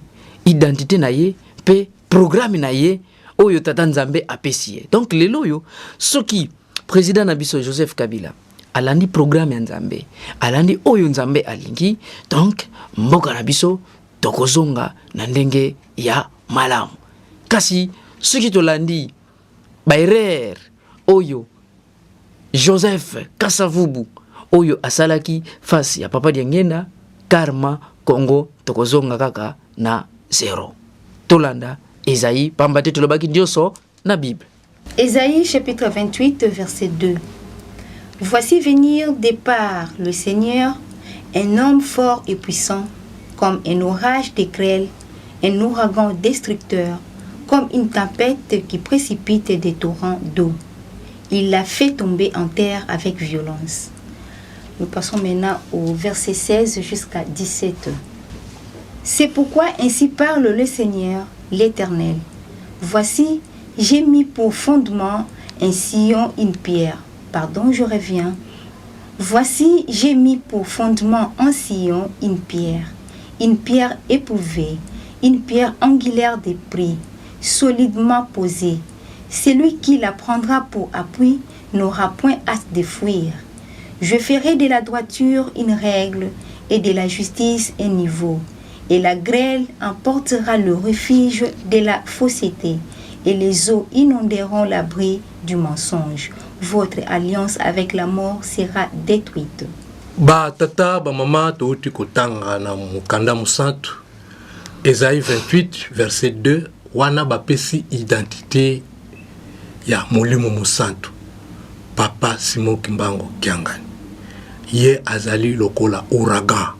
identité na ye mpe programme na ye oyo tata Nzambe apesi ye. Donc lelo oyo soki président na biso Joseph Kabila alandi programme ya Nzambe, alandi oyo Nzambe alingi, donc mboka na biso tokozonga na ndenge ya malamu. Kasi soki tolandi ba erreur oyo Joseph Kasavubu oyo asalaki face ya Papa Diangienda, karma Congo tokozonga kaka na zero. Tolanda Esaïe pamba te tolobaki nyonso na Bible. Ésaïe chapitre 28 verset 2. Voici venir de par le Seigneur un homme fort et puissant, comme un orage de grêle, un ouragan destructeur, comme une tempête qui précipite des torrents d'eau. Il l'a fait tomber en terre avec violence. Nous passons maintenant au verset 16 jusqu'à 17. C'est pourquoi ainsi parle le Seigneur, l'Éternel. Voici, j'ai mis pour fondement un sillon, une pierre. Pardon, je reviens. Voici, j'ai mis pour fondement en sillon une pierre éprouvée, une pierre angulaire de prix, solidement posée. Celui qui la prendra pour appui n'aura point hâte de fuir. Je ferai de la droiture une règle et de la justice un niveau. Et la grêle emportera le refuge de la fausseté, et les eaux inonderont l'abri du mensonge. Votre alliance avec la mort sera détruite. Ba tata, ba mama, touti kotanga na mokanda mosantu Esaïe 28 verset 2, wana bapesi identité ya Molimo Mosantu Papa Simon Kimbangu Kiangani. Ye azali lokola ouragan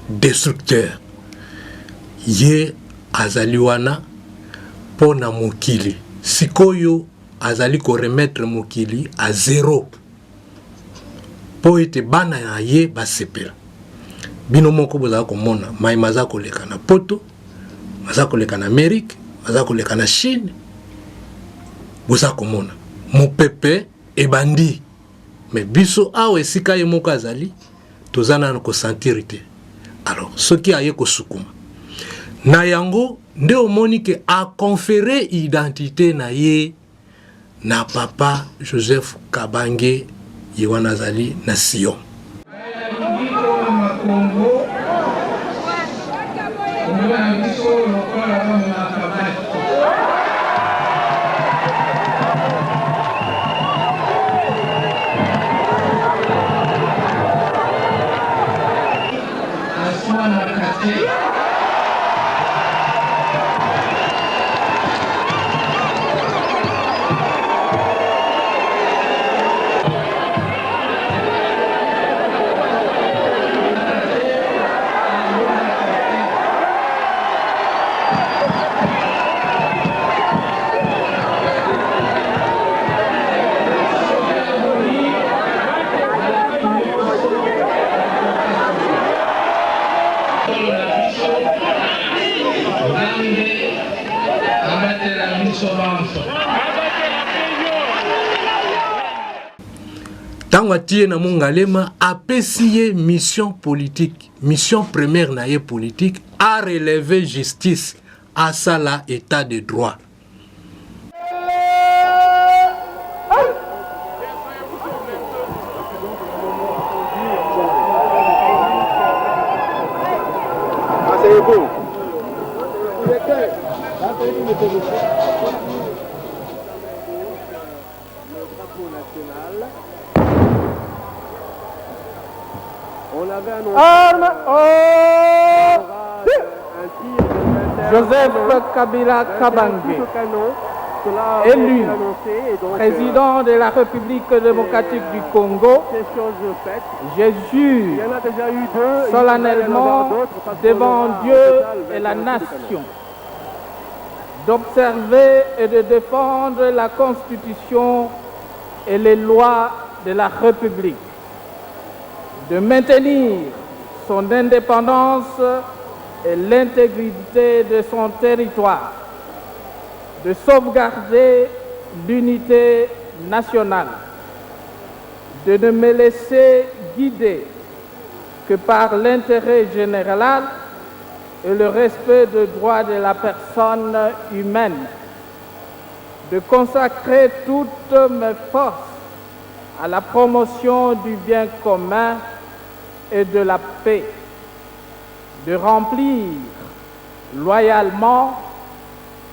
destructeur. Ye azali wana mpo na mokili. Sikoyo azali koremettre mokili a zero mpo ete bana na ye basepela. Bino moko bozala komona mai maza koleka na poto, maza koleka na Amerique, maza koleka na Chine. Boza komona mopepe ebandi, me biso awa esika ye moko azali toza nano kosentir te. Alors soki aye kosukuma na yango nde omoni ke aconfere identité na ye na papa Joseph Kabange, ye wana azali na Sion. Ntango atie na Mongalema, apesi ye mission politique, mission première na ye politique, a relever justice, asala état de droit. Arme au Joseph Kabila Kabange, élu président de la République démocratique du Congo, je jure solennellement devant Dieu et la nation d'observer et de défendre la Constitution et les lois de la République, de maintenir son indépendance et l'intégrité de son territoire, de sauvegarder l'unité nationale, de ne me laisser guider que par l'intérêt général et le respect des droits de la personne humaine, de consacrer toutes mes forces à la promotion du bien commun et de la paix, de remplir loyalement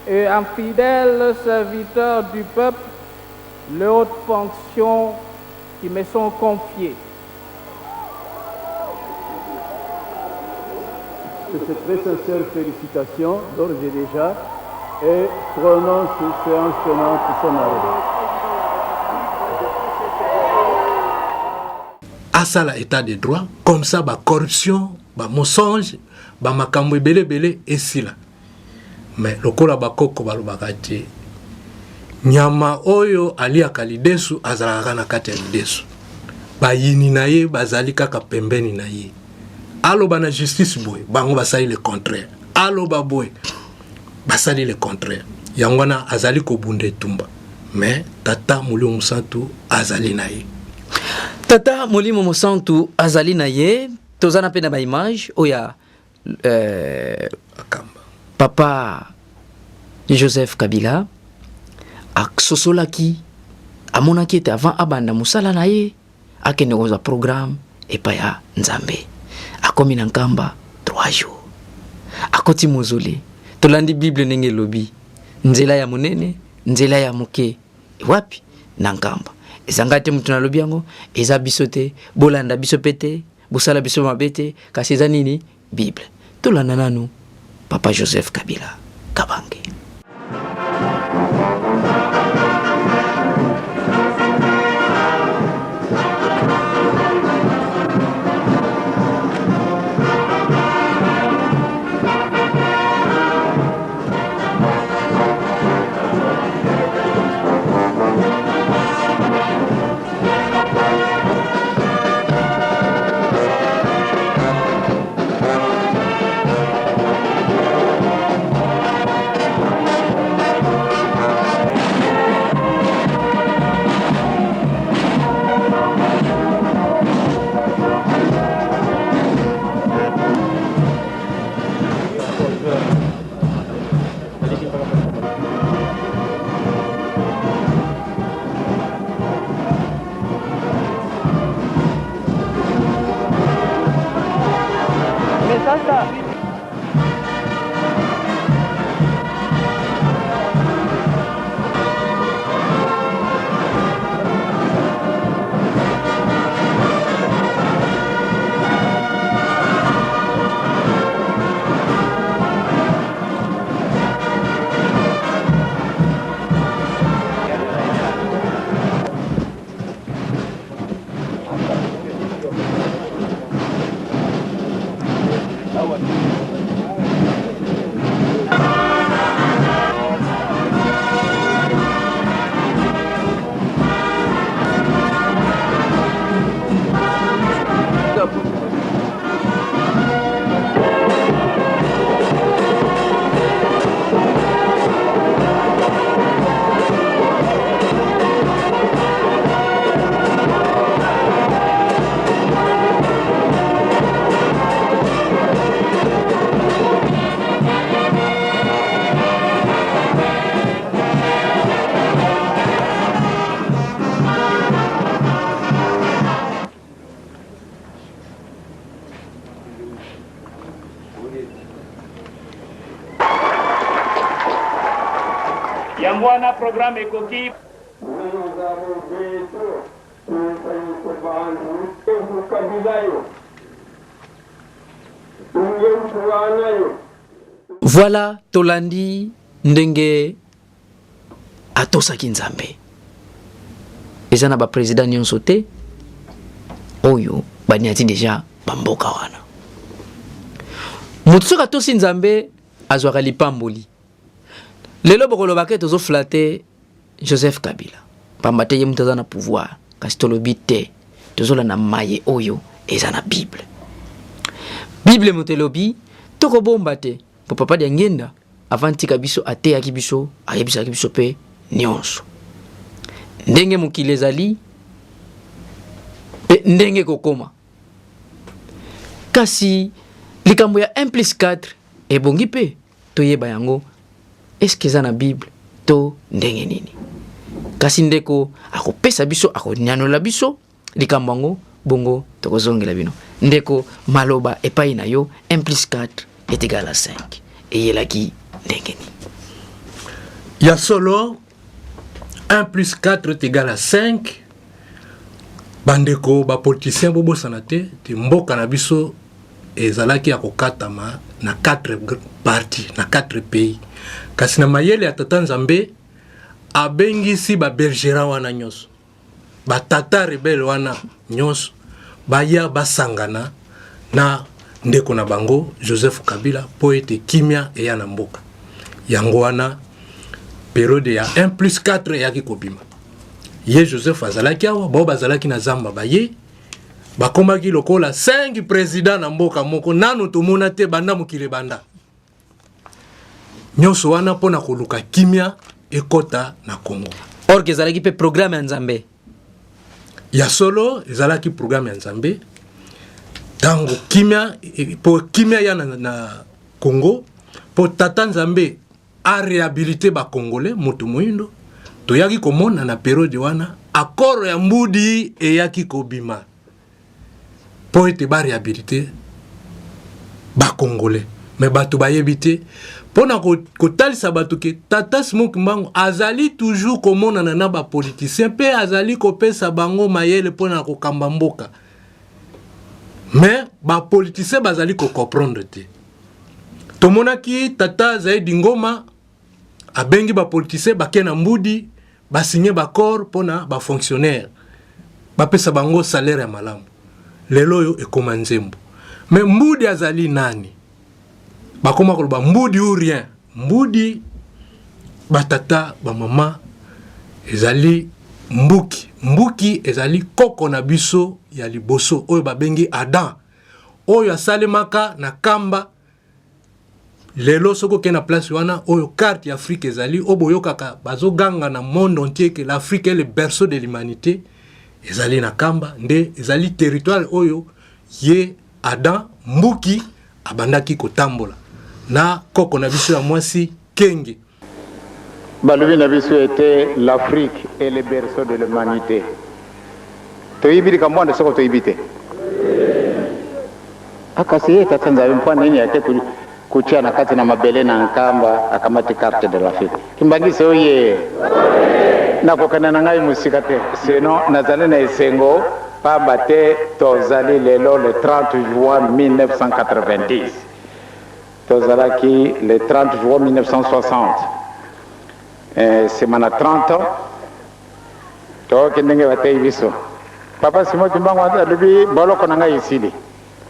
et en fidèle serviteur du peuple les hautes fonctions qui me sont confiées. C'est cette très sincère félicitation d'ores et déjà et prononce séance tenante son arrêt. Asala état de droit comme ça ba corruption ba mensonge ba makambo ebele ebele esila. Mais lokola bakoko balobaka te nyama oyo aliaka lidesu azalaka kaka na kati ya lidesu, bayini na ye bazali kaka pembeni na ye. Aloba na justice boye, bango basali le contraire. Aloba boye, basali le contraire. Yango wana azali kobunda etumba, mais Tata Molimo Mosantu azali na ye. Tata Molimo Mosantu azali na ye. Toza na mpe na ba image oyo ya Akamba. Papa Joseph Kabila asosolaki, amonaki ete avant abanda mosala na ye akende kozwa programme epai ya Nzambe. Akomi na Nkamba 3 jours, akoti mozole. Tolandi Bible ndenge elobi, nzela ya monene, nzela ya moke, wapi? Na Nkamba. Eza ngai te moto nalobi yango, eza biso te, bolanda biso pe te, bosala biso mabe te, kasi eza nini? Bible. Tolanda nanu Papa Joseph Kabila Kabange. Yango wana programme ekoki. Voilà, tolandi ndenge atosaki Nzambe. Eza na ba president nyonso te oyo baniati deja bamboka wana. Moto soki atosi Nzambe azwaka lipamboli. Lelo bokoloba ke tozo flatter Joseph Kabila pamba te ye moto aza na pouvoir, kasi tolobi te, tozolanda maye oyo eza na Bible. Bible moto elobi Tokobomba te mpo Papa Diangienda avant tika biso ateyaki biso, ayebisaki biso mpe nyonso ndenge mokili ezali mpe ndenge ekokoma. Kasi likambo ya 1 plus 4 ebongi mpe toyeba yango, eske eza na Bible to ndenge nini? Kasi ndeko akopesa biso, akonyanola biso likambo yango, bongo tokozongela bino. Ndeko, maloba epai na yo, 1 plus 4 est égal à 5 eyelaki ndenge nini? Ya solo, 1 plus 4 est égal à 5. Bandeko bapoliticien, bobosana te te mboka na biso ezalaki ya kokatama na 4 parties, na 4 pays. Kasi na mayele ya Tata Nzambe, abengisi babelligérants wana nyonso, batata rebelle wana nyonso, baya basangana na ndeko na bango Joseph Kabila mpo ete kimia eya na mboka. Yango wana période ya 1 plus 4 eyaki kobima. Ye Joseph azalaki awa, bao bazalaki na zamba, baye bakomaki lokola 5 président na mboka moko. Nano tomona te banda mokili ebanda. Nyonso wana mpona koluka kimia ekɔta na Congo. Or que ezalaki mpe programme ya Nzambe. Ya solo, ezalaki programme ya Nzambe. Ntango kimia, mpo kimia ya na Congo, mpo Tata Nzambe aréhabilité bacongolais, moto moyindo, toyaki komona na période wana accord ya Mbudi eyaki kobima mpo ete baréhabilité bacongolais. Mais bato bayebi te mpo na kotalisa bato ke Tata Simon Kimbangu azali toujours komonana na bapoliticien mpe azali kopesa bango mayele mpo na kokamba mboka. Mais bapoliticien bazali kocomprendre te. Tomonaki Tata Zaidi Ngoma abengi bapoliticien, bake na Mbudi, basigné baaccord mpona bafonctionnaire, bapesa bango salaire ya malamu. Lelo oyo ekóma nzembo. Mais Mbudi azali nani? Bakóma koloba Mbudi ou rien. Mbudi, batata, bamama, ezali mbuki. Mbuki ezali koko na biso ya liboso oyo babengi Adam, oyo asalemaka na Kamba. Lelo soki okei na place wana oyo carte ya Afrique ezali, oyo boyokaka bazoganga na monde entier ke l'Afrique est le berceau de l'humanité, ezali na Kamba nde ezali territoire oyo ye Adam Mbuki abandaki kotambola na koko na biso ya mwasi Kenge. Balobi na biso ete l'Afrique est le berceau de l'humanité. Toyebi likambo wana? Soko toyebi te, akasi ye Tata Nzambe mpo nini ake kutia na kati na mabele na Nkamba, akamati carte de l'Afrique? Kimbangisi oye! Nakokende na ngai mosika te, sinon nazali na esengo pamba te tozali lelo le 30 juin 1990. Tozalaki le 30 juin 1960, nsima na 30 ans toyoki ndenge bateyi biso. Papa Simon Kimbangu alobi: "Boloko na ngai esili."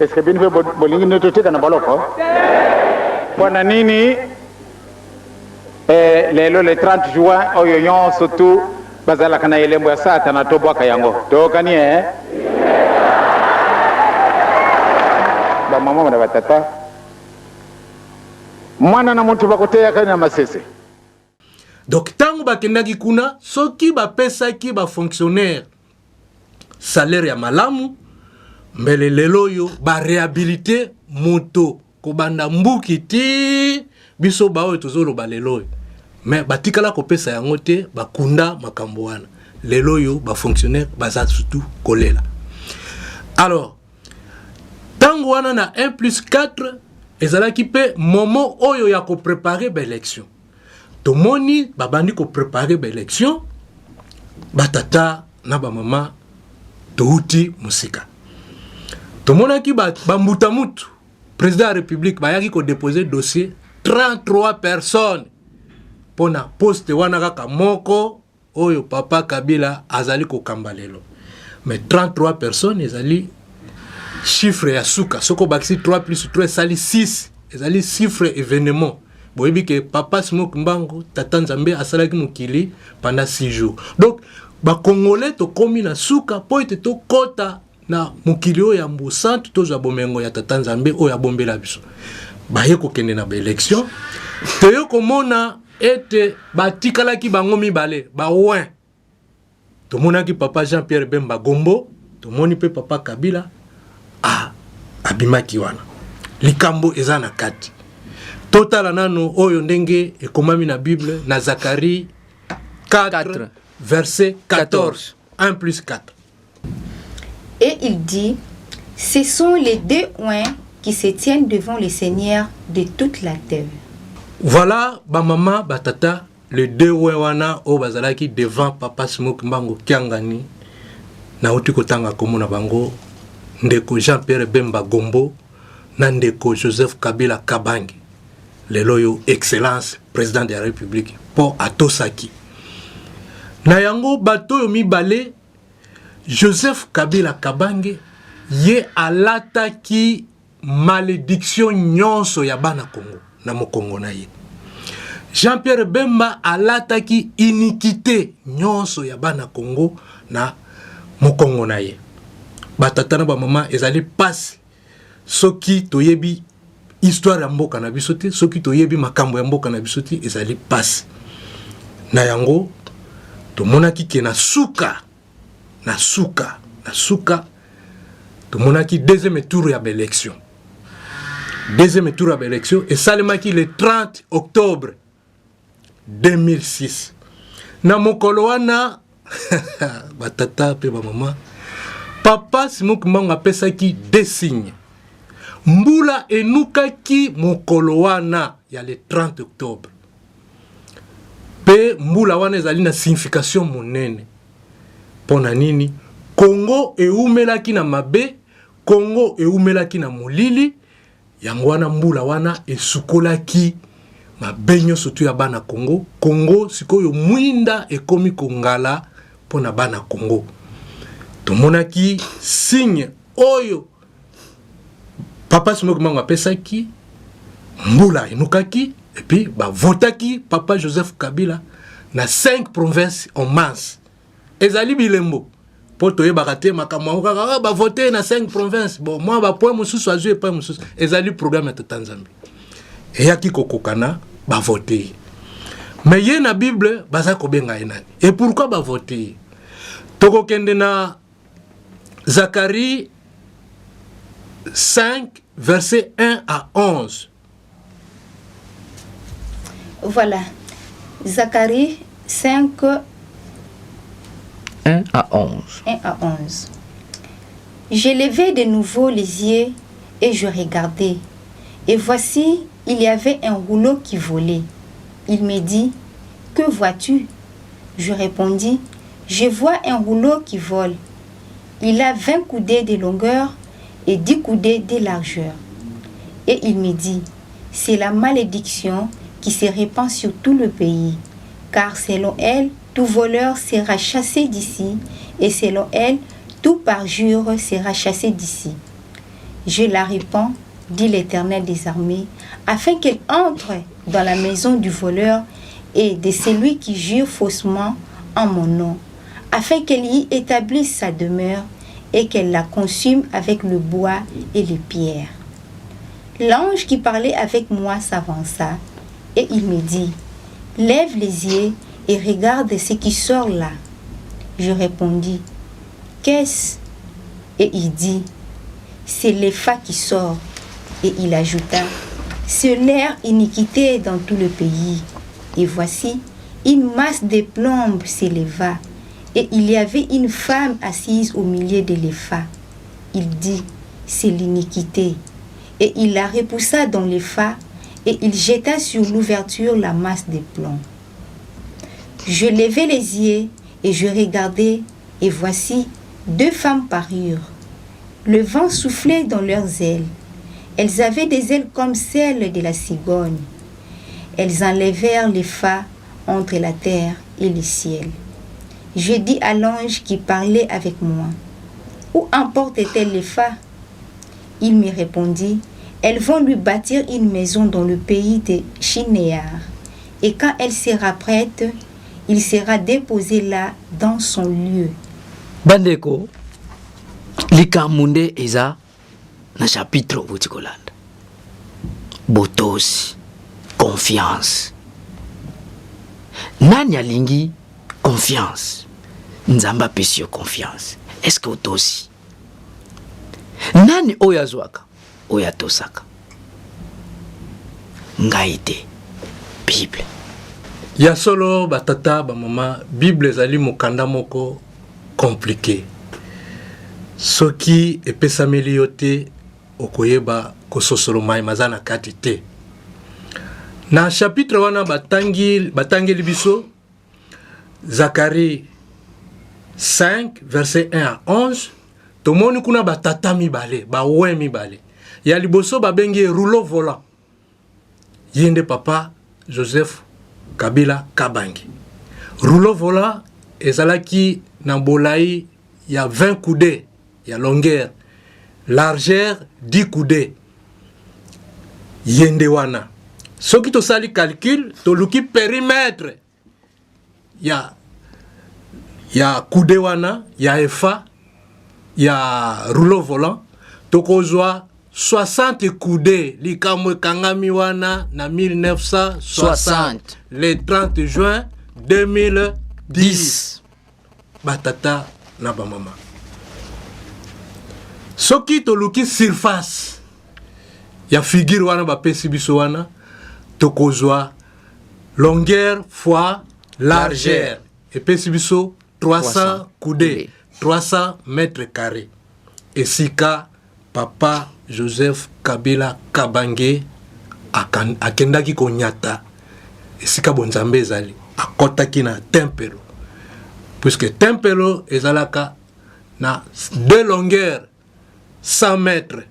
Eske bino mpe bolingi nde totika na boloko? Mpo na nini lelo le 30 juin oyo nyonso tu bazalaka na elembo ya Satana, tobwaka yango? Toyokani e? Bamama na batata, mwana na moto bakoteyaka na masese. Donc ntango bakendaki kuna, soki bapesaki bafonctionnaire salaire ya malamu, mbele lelo oyo baréhabilité moto kobanda mbuki ti biso baoyo tozoloba lelo oyo. Mais batikala kopesa yango te, bakunda makambo wana. Lelo oyo bafonctionnaire baza surtout kolela. Alors ntango wana na 1 plus 4 ezalaki mpe moment oyo ya koprépare baélection. Tomoni babandi koprépare baélection. Batata na bamama, touti mosika. Tomonaki bambuta mutu, président ya République, bayaki kodépose dossier, 33 personnes mpona poste wana kaka moko oyo papa Kabila azali kokamba lelo. Mais 33 personnes ezali chiffre ya suka. Soki obakisi 3 plus 3 esali 6, ezali chiffre événement. Boyebi ke Papa Simon Kimbangu, Tata Nzambe, asalaki mokili pendant 6 jours. Donc bacongolais tokómi na suka mpo ete tokɔta na mokili oyo ya mbosantu, tozwa bomengo ya Tata Nzambe oyo abombela biso. Baye kokende na baélection, toye komona ete batikalaki bango mibale bawin. Tomonaki papa Jean Pierre Bemba Gombo, tomoni mpe papa Kabila a abimaki wana. Likambo eza na kati. Totala nano oyo ndenge ekomami na Bible na Zacharie 4, 4. Verset 14. 1 plus 4. Et il dit, ce sont les deux oints qui se tiennent devant le Seigneur de toute la terre. Voilà, ba mama, ba tata, les deux oints wana oyo bazalaki devant papa Simon Kimbangu Kiangani, nauti kotanga kombo na bango, ndeko Jean-Pierre Bemba Gombo na ndeko Joseph Kabila Kabange, lelo oyo excellence président de la République, mpo atosaki na yango bato oyo mibale. Joseph Kabila Kabange ye alataki malédiction nyonso ya bana Congo na mokongo na ye. Jean-Pierre Bemba alataki iniquité nyonso ya bana Congo na mokongo na ye. Batata na bamama, ezali pasi soki toyebi histoire ya mboka na biso te, soki toyebi makambo ya mboka na biso te, ezali pasi. Na yango tomonaki ke na suka na suka na suka tomonaki deuxième tour ya baélection. Deuxième tour ya baélection esalemaki le 30 octobre 2006. Na mokolo wana, batata mpe bamama, papa Simon Kimbangu apesaki deux signes. Mbula enukaki mokolo wana ya le 30 octobre, mpe mbula wana ezali na signification monene. Mpo na nini? Kongo eumelaki na mabe, Kongo eumelaki na molili. Yango wana mbula wana esukolaki mabe nyonso tu ya bana Kongo. Kongo sikoyo mwinda ekomi kongala mpo na bana Kongo. Tomonaki signe oyo papa Simon Kimbangu apesaki, mbula enukaki, et puis bavotaki papa Joseph Kabila na 5 provinces en masse. Ezali bilembo mpo toyebaka te makambo yango kaka ah, bavote na 5 province, bon, mwa bapoint mosusu azwi epai mosusu. Ezali programme ya tata Nzambe eyaki kokokana. Bavote ye, mais ye na Bible baza kobenga ye nani? Et pourquoi bavote ye? Tokokende na Zacharie 5 verset 1 à 11. Voilà. Zacharie 5, 1 à 11. 1 à 11. Je levai de nouveau les yeux et je regardai. Et voici, il y avait un rouleau qui volait. Il me dit, Que vois-tu? Je répondis, Je vois un rouleau qui vole. Il a 20 coudées de longueur et 10 coudées de largeur. Et il me dit, C'est la malédiction qui se répand sur tout le pays. Car selon elle, tout voleur sera chassé d'ici, et selon elle, tout parjure sera chassé d'ici. Je la répands, dit l'Éternel des armées, afin qu'elle entre dans la maison du voleur et de celui qui jure faussement en mon nom, afin qu'elle y établisse sa demeure et qu'elle la consume avec le bois et les pierres. L'ange qui parlait avec moi s'avança et il me dit, Lève les yeux et regarde ce qui sort là. Je répondis, Qu'est-ce? Et il dit, C'est l'Epha qui sort. Et il ajouta, C'est leur iniquité dans tout le pays. Et voici, une masse de plombes s'éleva, et il y avait une femme assise au milieu de l'Epha. Il dit, C'est l'iniquité. Et il la repoussa dans l'Epha, et il jeta sur l'ouverture la masse de plomb. Je levai les yeux et je regardai, et voici, deux femmes parurent. Le vent soufflait dans leurs ailes. Elles avaient des ailes comme celles de la cigogne. Elles enlevèrent l'Epha entre la terre et le ciel. Je dis à l'ange qui parlait avec moi, Où emporte-t-elle l'Epha? Il me répondit, Elles vont lui bâtir une maison dans le pays de Shinéar. Et quand elle sera prête, il sera déposé là dans son lieu. Bandeko, likambo nde eza na chapitre oboti kolanda. Botosi, confiance. Nani alingi confiance? Nzambe apesi yo confiance. Est-ce que otosi? Nani oyo azwaka? Oyo atosaka. Ngai te. Bible. Ya solo batata bamama, Bible ezali mokanda moko compliqué. Soki epesameli yo te, okoyeba kososolo maye maza na kati te. Na chapitre wana batangi, batangeli biso Zacharie 5 verset 1 à 11, tomoni kuna batata mibale, bawe mibale. Ya liboso babengi ye rouleau volant. Ye nde papa Joseph Kabila Kabange. Rouleau volant ezalaki na bolai ya 20 coudées ya longueur, largeur 10 coudées. Ye nde wana. Soki tosali calcul, toluki périmètre ya ya coudée wana ya efa ya rouleau volant, tokozwa 60 coudées. Likambo ekangami wana na 1960 le 30 juin 2010. Batata na bamama, soki toluki surface ya figure wana bapesi biso wana, tokozwa longueur fois largeur, epesi biso 300 coudées, 300 mètres carrés. Esika papa Joseph Kabila Kabange akendaki konyata esika bonzambe ezali, akɔtaki na tempelo, puisque tempelo ezalaka na deux longueurs 100 mètres,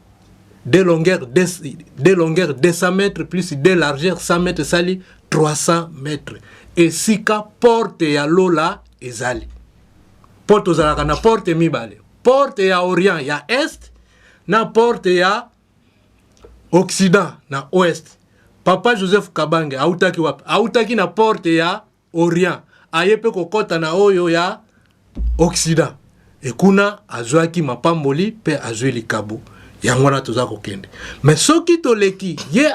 deux longueurs, deux longueurs 200 mètres plus deux largeurs 100 mètres, esali 300 mètres. Esika porte ya lola ezali, porte ozalaka na porte mibale, porte ya orient ya est na porte ya occident na ouest. Papa Joseph Kabange autaki wapi? Autaki na porte ya orient, aye mpe kokɔta na oyo ya occident, ekuna azwaki mapamboli mpe azwi likabo. Yango wana toza kokende. Mais soki toleki ye,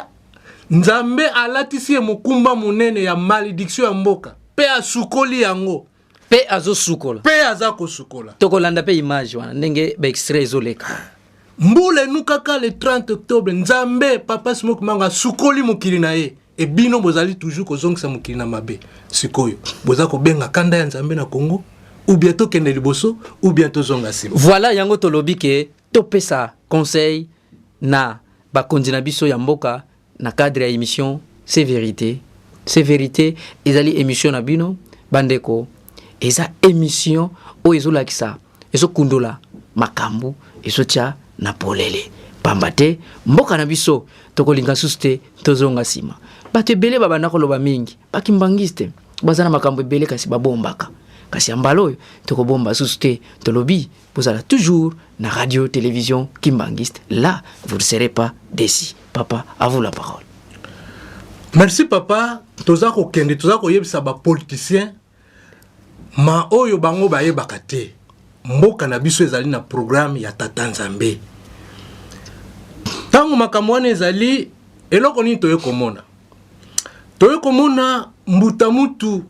Nzambe alatisi ye mokumba monene ya malédiction ya mboka, mpe asukoli yango. Mpe azosukola. Mpe aza kosukola. Tokolanda mpe image wana ndenge baextrait ezoleka. Mbula enukaka le 30 octobre. Nzambe papa Simon Kimbangu asukoli mokili na ye. Ebino bozali toujours kozongisa mokili na mabe. Sikoyo boza kobenga kanda ya Nzambe na Congo, ou bien tokende liboso, ou bien tozonga nsima. Voilà, yango tolobi ke topesa conseil na bakonzi na biso ya mboka na cadre ya émission C'est vérité. C'est vérité ezali émission na bino bandeko, eza émission oyo ezolakisa, ezokundola makambo, ezotia na polele, pamba te mboka na biso tokolinga susu te tozonga nsima. Bato ebele babanda koloba mingi, bakimbangiste baza na makambo ebele kasi babombaka, kasi ya mbala oyo tokobomba susu te. Tolobi bozala toujours na Radio Télévision Kimbangiste, là vous ne serez pas déçus. Papa, à vous la parole. Merci papa. Toza kokende, toza koyebisa bapoliticien ma oyo bango bayebaka te, mboka na biso ezali na programme ya tata Nzambe. Ntango makambo wana ezali, eloko nini toye komona? Toye komona mbuta mutu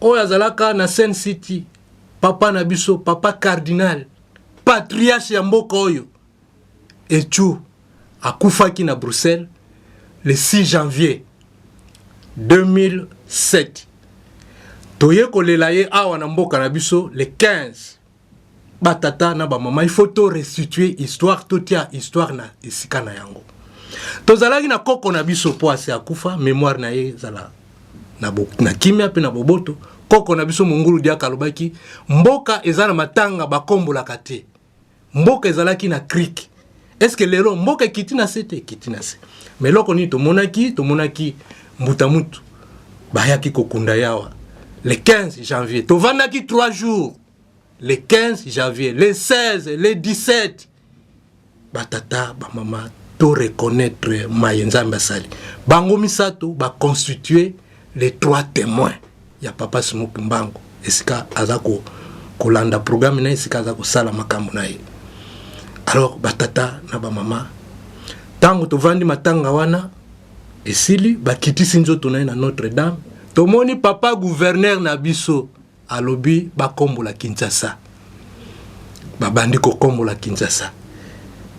oyo azalaka na Sun City, papa na biso, papa cardinal, patriarche ya mboka oyo echu, akufaki na Bruxelles le 6 janvier 2007. Toye kolela ye awa na mboka na biso le 15. Batata na bamama, il faut to restituer histoire, totia histoire na esika na yango. Tozalaki na koko na biso, po ase akufa, mémoire na ye ezala na kimia mpe na boboto. Koko na biso Mongulu Diaka alobaki mboka eza na matanga, bakombolaka te. Mboka ezalaki na crique. Est ce que lelo mboka ekiti na se te? Ekiti na se. Mais eloko nini tomonaki? Tomonaki mbuta mutu bayaki kokunda yawa le 15 janvier. Tovandaki 3 jours, le 15 janvier, le 16, le 17. Batata, bamama, to reconnaître maye Nzambe asali. Bango misato baconstitue les trois témoins ya papa Simon Kimbangu, esika aza kolanda programme na ye, esika aza kosala makambo na ye. Alors batata na bamama, ntango tovandi matanga wana. Esili, bakitisi nzoto na ye na Notre Dame. Tomoni papa gouverneur na biso alobi bakombola Kinshasa. Babandi kokombola Kinshasa,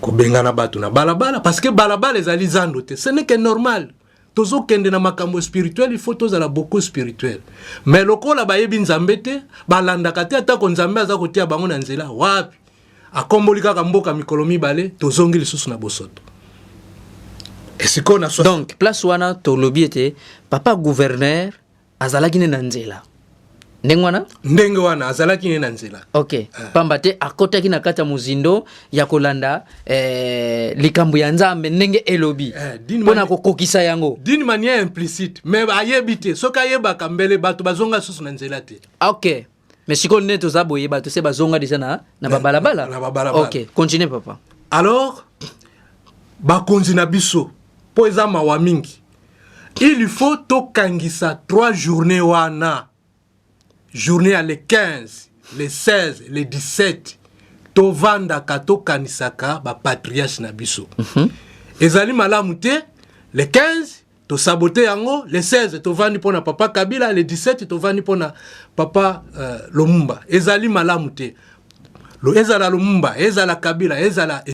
kobengana bato na balabala, parce que balabala ezali zando te. Ce n'est que normal, tozokende na makambo spirituel, il faut tozala beaucoup spirituel. Mais lokola bayebi Nzambe te, balandaka te, atako Nzambe aza kotia bango na nzela wapi. Akomboli kaka mboka mikolo 2, tozongi lisusu na bosoto. Esikoyo na Donc place wana tolobi ete papa gouverneur azalaki ne na nzela ndenge wana. Ndenge wana azalaki ne na nzela. Ok, pamba te akotaki na kati ya mozindo ya kolanda likambo ya Nzambe ndenge elobi mpona kokokisa yango. D'une manière implicite, mais ayebi te. Soki ayebaka, mbele bato bazonga susu na nzela te. Ok, mais sikoyo nde toza boye, bato se bazonga deja na babalabala. Na babalabala. Ok, continue, papa. Alors bakonzi na biso, mpo eza mawa mingi, il faut tokangisa 3 journée wana, journée ya le 15, le 16, le 17, tovandaka, tokanisaka bapatriarche na biso. Ezali malamu te le 15 tosabote yango, le 16 tovandi mpo na papa Kabila, le 17 tovandi mpo na papa Lumumba. Ezali malamu te. Ezala Lumumba, ezala Kabila, ezala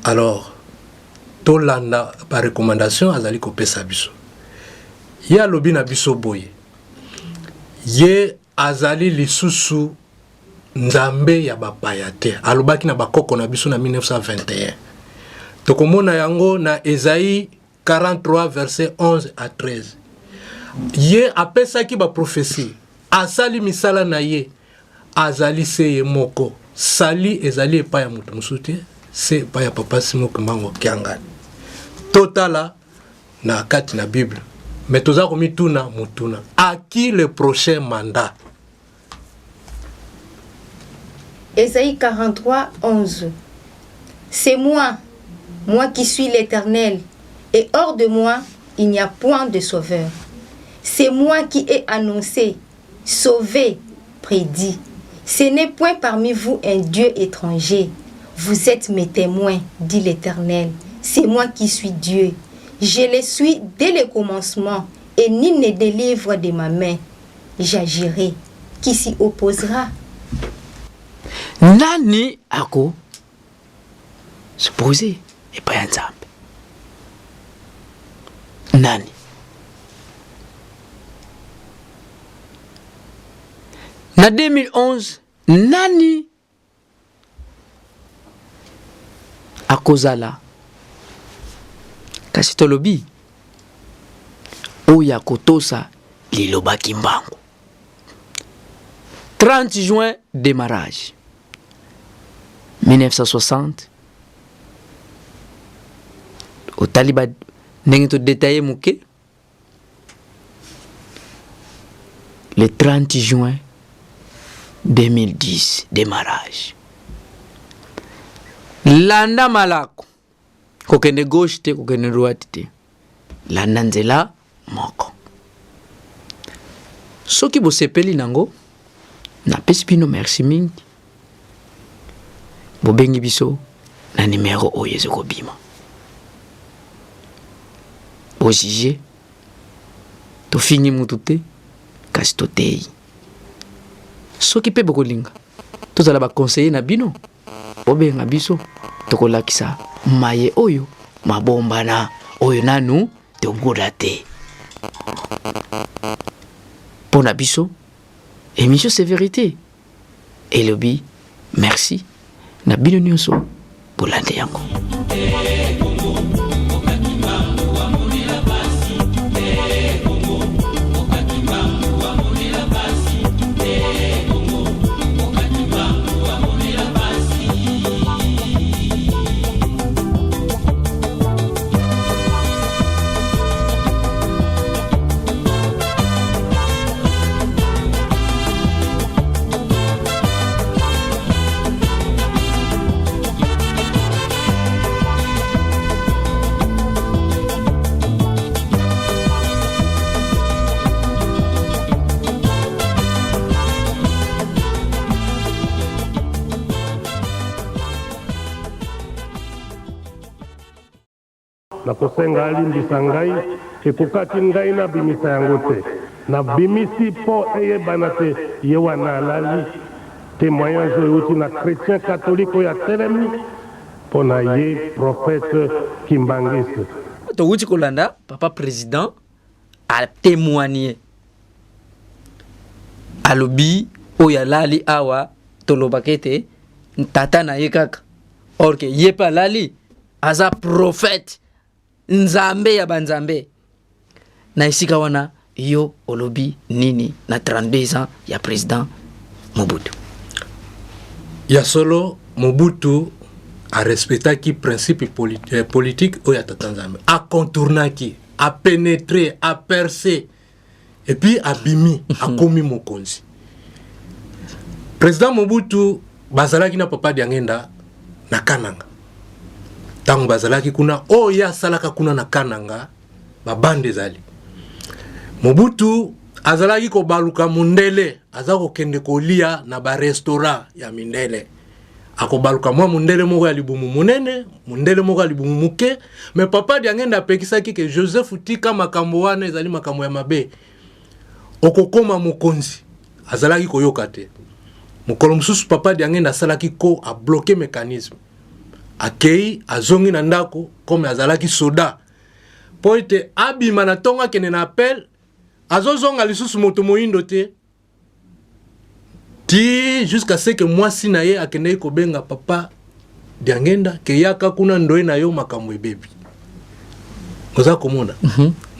Alors tolanda ba recommandation azali kopesa biso. Ye alobi na biso boye, ye azali lisusu Nzambe ya bapaya te. Alobaki na bakoko na biso na 1921. Tokomona yango na Esaïe 43 verset 11 à 13. Ye apesaki ba prophetie, asali misala na ye, azali se ye moko. Sali ezali epai ya moto mosusu te, se epai ya Papa Simon Kimbangu Kiangani. Totala na kati na Bible, mais toza komituna motuna, à qui le prochain mandat? Esaïe 43, 11. C'est moi, moi qui suis l'Éternel, et hors de moi, il n'y a point de sauveur. C'est moi qui ai annoncé, sauvé, prédit. Ce n'est point parmi vous un Dieu étranger. Vous êtes mes témoins, dit l'Éternel. C'est moi qui suis Dieu. Je le suis dès le commencement, et nul ne délivre de ma main. J'agirai. Qui s'y opposera? Nani ako s'opposer epai ya Nzambe? Nani? Na 2011 nani akozala? Kasi tolobi oyo akotosa liloba Kimbangu. 30 juin démarrage 1960 otali ba ndenge to détailler moke le 30 juin 2010 démarrage landa malako kokende gauche te kokende droite te landa nzela moko soki bosepeli nango napesi bino merci mingi bobengi biso na numero oyo ezo kobima bojuge tofingi mutu te kasi toteyi soki mpe bokolinga tozala baconseiller na bino bobenga biso tokolakisa maye oyo mabombana oyo nanu tobola te mpo na biso émission c'est vérité elobi merci na bino nyonso bolande yango. Nakosenga alimbisa ngai, ekokaki ngai nabimisa yango te. Nabimisi po eyebana te ye wana alali. Temoignage oyo euti na chretien catholique oyo atelemi po na ye prophète kimbanguiste. Towuti kolanda papa president a temoigner alobi oyo alali awa tolobaka ete tata na ye kaka or ke ye pe alali aza prophète nzambe ya banzambe na esika wana yo olobi nini na 32 ans ya président Mobutu? Ya solo Mobutu arespectaki principe eh, politique oyo ya tata nzambe, acontournaki, apenetre, aperce et puis abimi akomi mokonzi. Président Mobutu bazalaki na papa Diangenda na Kananga. Ntango bazalaki kuna, oyo ye asalaka kuna na Kananga, babande ezali. Mobutu azalaki kobaluka mundele, aza kokende kolia na ba restaurant ya mindele. Akobaluka mwa mundele moko ya libumu monene, mundele moko ya libumu moke, mais papa Diangenda apekisaki ke Joseph tika makambo wana, ezali makambo ya mabe, okokoma mokonzi. Azalaki koyoka te. Mokolo mosusu papa Diangenda asalaki ko a bloquer mécanisme. Akei, azongi na ndako comme azalaki soda mpo ete abima na ntongo akende na appel, azozonga lisusu moto moyindo te ti jusqu'à ce que mwasi na ye akendeki kobenga papa Diangenda ke yaka kuna, ndoye na yo, makambo ebebi. Oza komona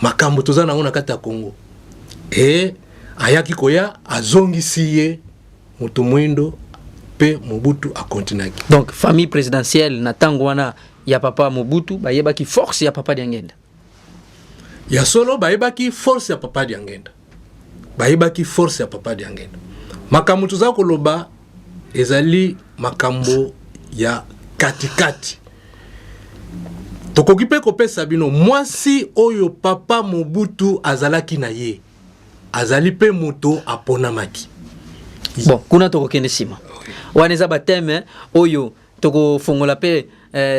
makambo toza nango na kati ya Congo. E ayaki koya, azongisi ye moto mwindo mpe Mobutu akontinaki. Donc famille présidentielle na ntango wana ya papa Mobutu bayebaki force ya papa Diangenda? Ya solo, bayebaki force ya papa Diangenda, bayebaki force ya papa Diangenda. Makambo toza koloba ezali makambo ya katikati. Tokoki mpe kopesa bino mwasi oyo papa Mobutu azalaki na ye, azali mpe moto aponamaki. Bon, kuna tokokende nsima. Wana eza bathème oyo tokofongola mpe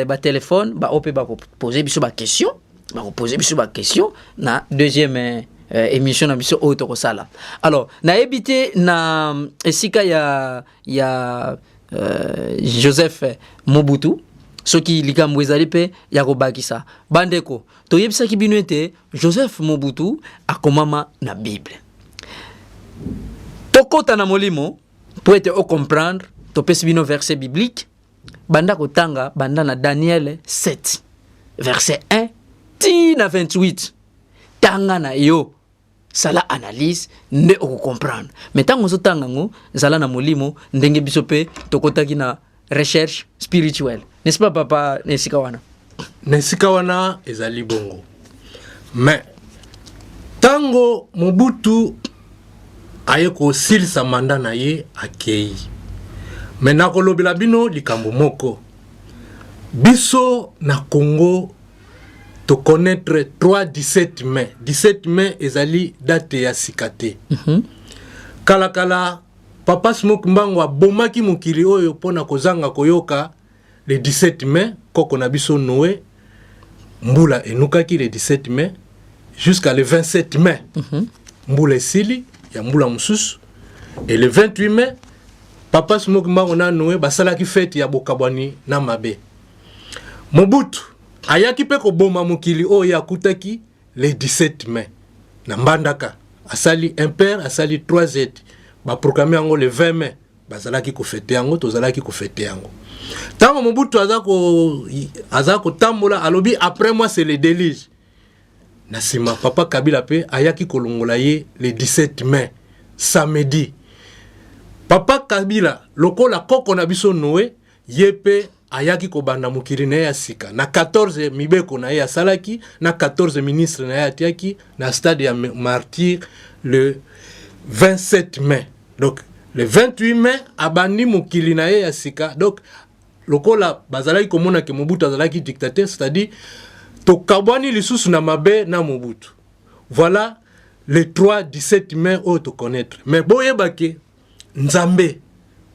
batelefone, baoyo mpe bakopose biso baquestion, bakopose biso baquestion na deuxième émission na biso oyo tokosala. Alors, nayebi te na esika ya Joseph Mobutu soki likambo ezali mpe ya kobakisa. Bandeko, toyebisaki bino ete Joseph Mobutu akomama na Bible. Tokɔta na molimo mpo ete ocomprendre. Topesi bino verset biblique, banda kotanga banda na Daniel 7 verset 1 ti na 28. Tanga na yo, sala analyse nde okocomprendre. Mais ntango ozotanga yango, zala na molimo ndenge biso mpe tokɔtaki na recherche spirituelle, n'est-ce pas, papa? Na esika wana. Na esika wana ezali bongo. Mais ntango Mobutu aye kosilisa mandat na ye, akei. Me nakolobela bino likambo moko: biso na Congo toconnaître 3 17 mai. 17 mai ezali date ya sika te. Kalakala papa Simon Kimbangu abomaki mokili oyo mpona kozanga koyoka. Le 17 mai, koko na biso Noé, mbula enukaki le 17 mai jusqu'à le 27 mai. Mbula esili ya mbula mosusu. Et le 28 mai, papa Simon Kimbangu na Noé basalaki fête ya bokabwani na mabe. Mobutu ayaki mpe koboma mokili oyo ye akutaki le 17 mai na Mbandaka. Asali impere, asali 3 z, baproclame yango le 20 mai. Bazalaki kofêter yango, tozalaki kofêter yango. Ntango Mobutu aza aza kotambola, alobi: "Après moi, c'est le déluge." Na nsima, papa Kabila mpe ayaki kolongola ye le 17 mai, samedi. Papa Kabila, lokola koko na biso Noé, ye mpe ayaki kobanda mokili na ye ya sika na 14 mibeko na ye asalaki, na 14 ministre na ye atiaki na stade ya Martyr le 27 mai. Donc le 28 mai abandi mokili na ye ya sika. Donc lokola bazalaki komona ke Mobutu azalaki dictateur, c'est-à-dire tokabwani lisusu na mabe na Mobutu. Voilà le 3 17 mai oyo toconnaître. Mais boyeba ke Nzambe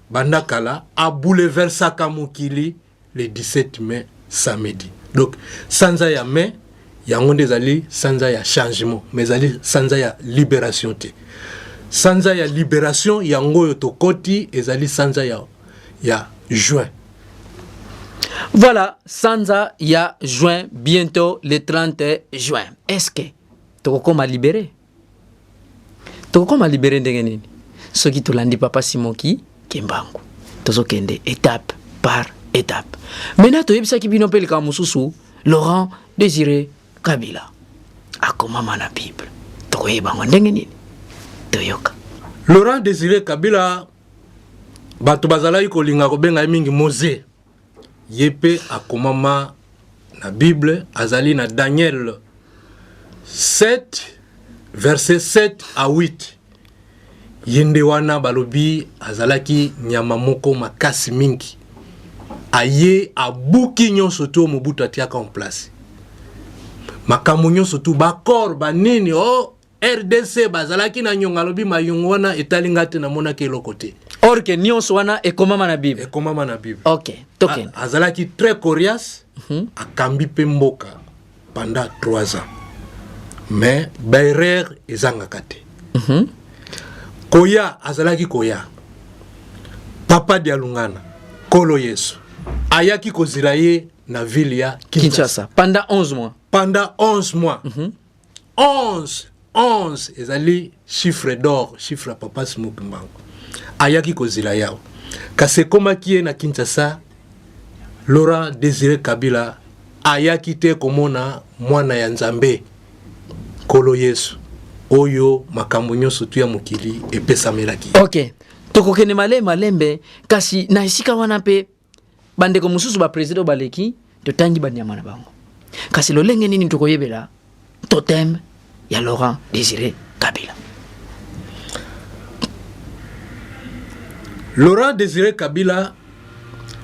banda kala abouleversaka mokili le 17 mai, samedi. Donc sanza ya mai yango nde ezali sanza ya changement, mais ezali sanza ya libération te. Sanza ya libération yango oyo tokoti, ezali sanza ya juin. Voilà, sanza ya juin, bientôt le 30 juin. Est-ce que tokokoma libéré? Tokokoma libéré ndenge nini soki tolandi papa Simoki Kimbangu? Tozokende étape par étape. Maintenant, toyebisaki bino mpe likambo mosusu: Laurent Désiré Kabila akomama na Bible. Tokoyeba yango ndenge nini? Toyoka. Laurent Désiré Kabila, bato bazalaki kolinga kobenga ye mingi Mose. Ye mpe akomama na Bible, azali na Daniel 7 verset 7 à 8. Ye nde wana balobi azalaki nyama moko makasi mingi, aye abuki nyonso to Mobutu atiaka en place, makambo nyonso tu, baaccord banini o RDC bazalaki na nyongo. Alobi: "Mayongo wana etali nga te, namonaki eloko te." Or ke nyonso wana ekomama na Bible. Ekomama na Bible. Ok, tokende. Azalaki très coriace. Akambi mpe mboka pendant 3 ans, mais baerreur ezangaka te. Koya azalaki koya papa Dialungana, Nkolo Yesu. Ayaki kozela ye na ville ya Kinshasa. Kinshasa pendant 11 mois. Pendant 11 mois. 11 11 ezali chiffre d'or, chiffre ya papa Simon Kimbangu. Ayaki kozela yawa. Kasi ekomaki ye na Kinshasa, Laurent Désiré Kabila ayaki te komona mwana ya Nzambe Nkolo Yesu oyo makambo nyonso tu ya mokili epesamelaki. Ok, tokokende malembe malembe, kasi na esika wana mpe bandeko mosusu ba president baleki totangi banyama na bango, kasi lolenge nini tokoyebela totem ya Laurent Désiré Kabila? Laurent Désiré Kabila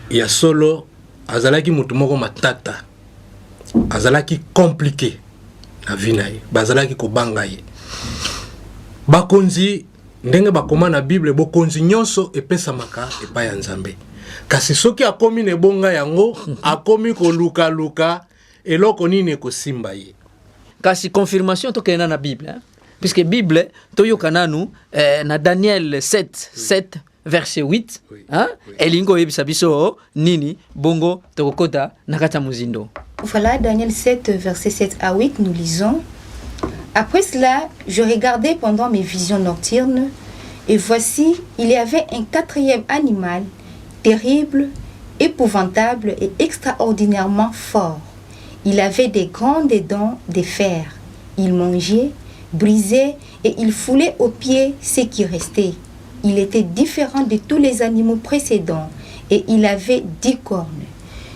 ya solo azalaki moto moko matata, azalaki compliqué na vie na ye, bazalaki kobanga ye. Bakonzi ndenge bakoma na Bible, bokonzi nyonso epesamaka epai ya Nzambe, kasi soki akomi na ebonga yango akomi kolukaluka eloko nini ekosimba ye. Kasi confirmation tokende na Bible, hein? Puisque Bible toyoka nanu na Daniel 7 7 verset 8, hein? Elingi koyebisa biso nini? Bongo tokokota na kati ya mozindo. Voilà, Daniel 7, verset 7 à 8, nous lisons. Après cela, je regardais pendant mes visions nocturnes, et voici, il y avait un quatrième animal, terrible, épouvantable et extraordinairement fort. Il avait des grandes dents de fer. Il mangeait, brisait et il foulait aux pieds ce qui restait. Il était différent de tous les animaux précédents et il avait 10 cornes.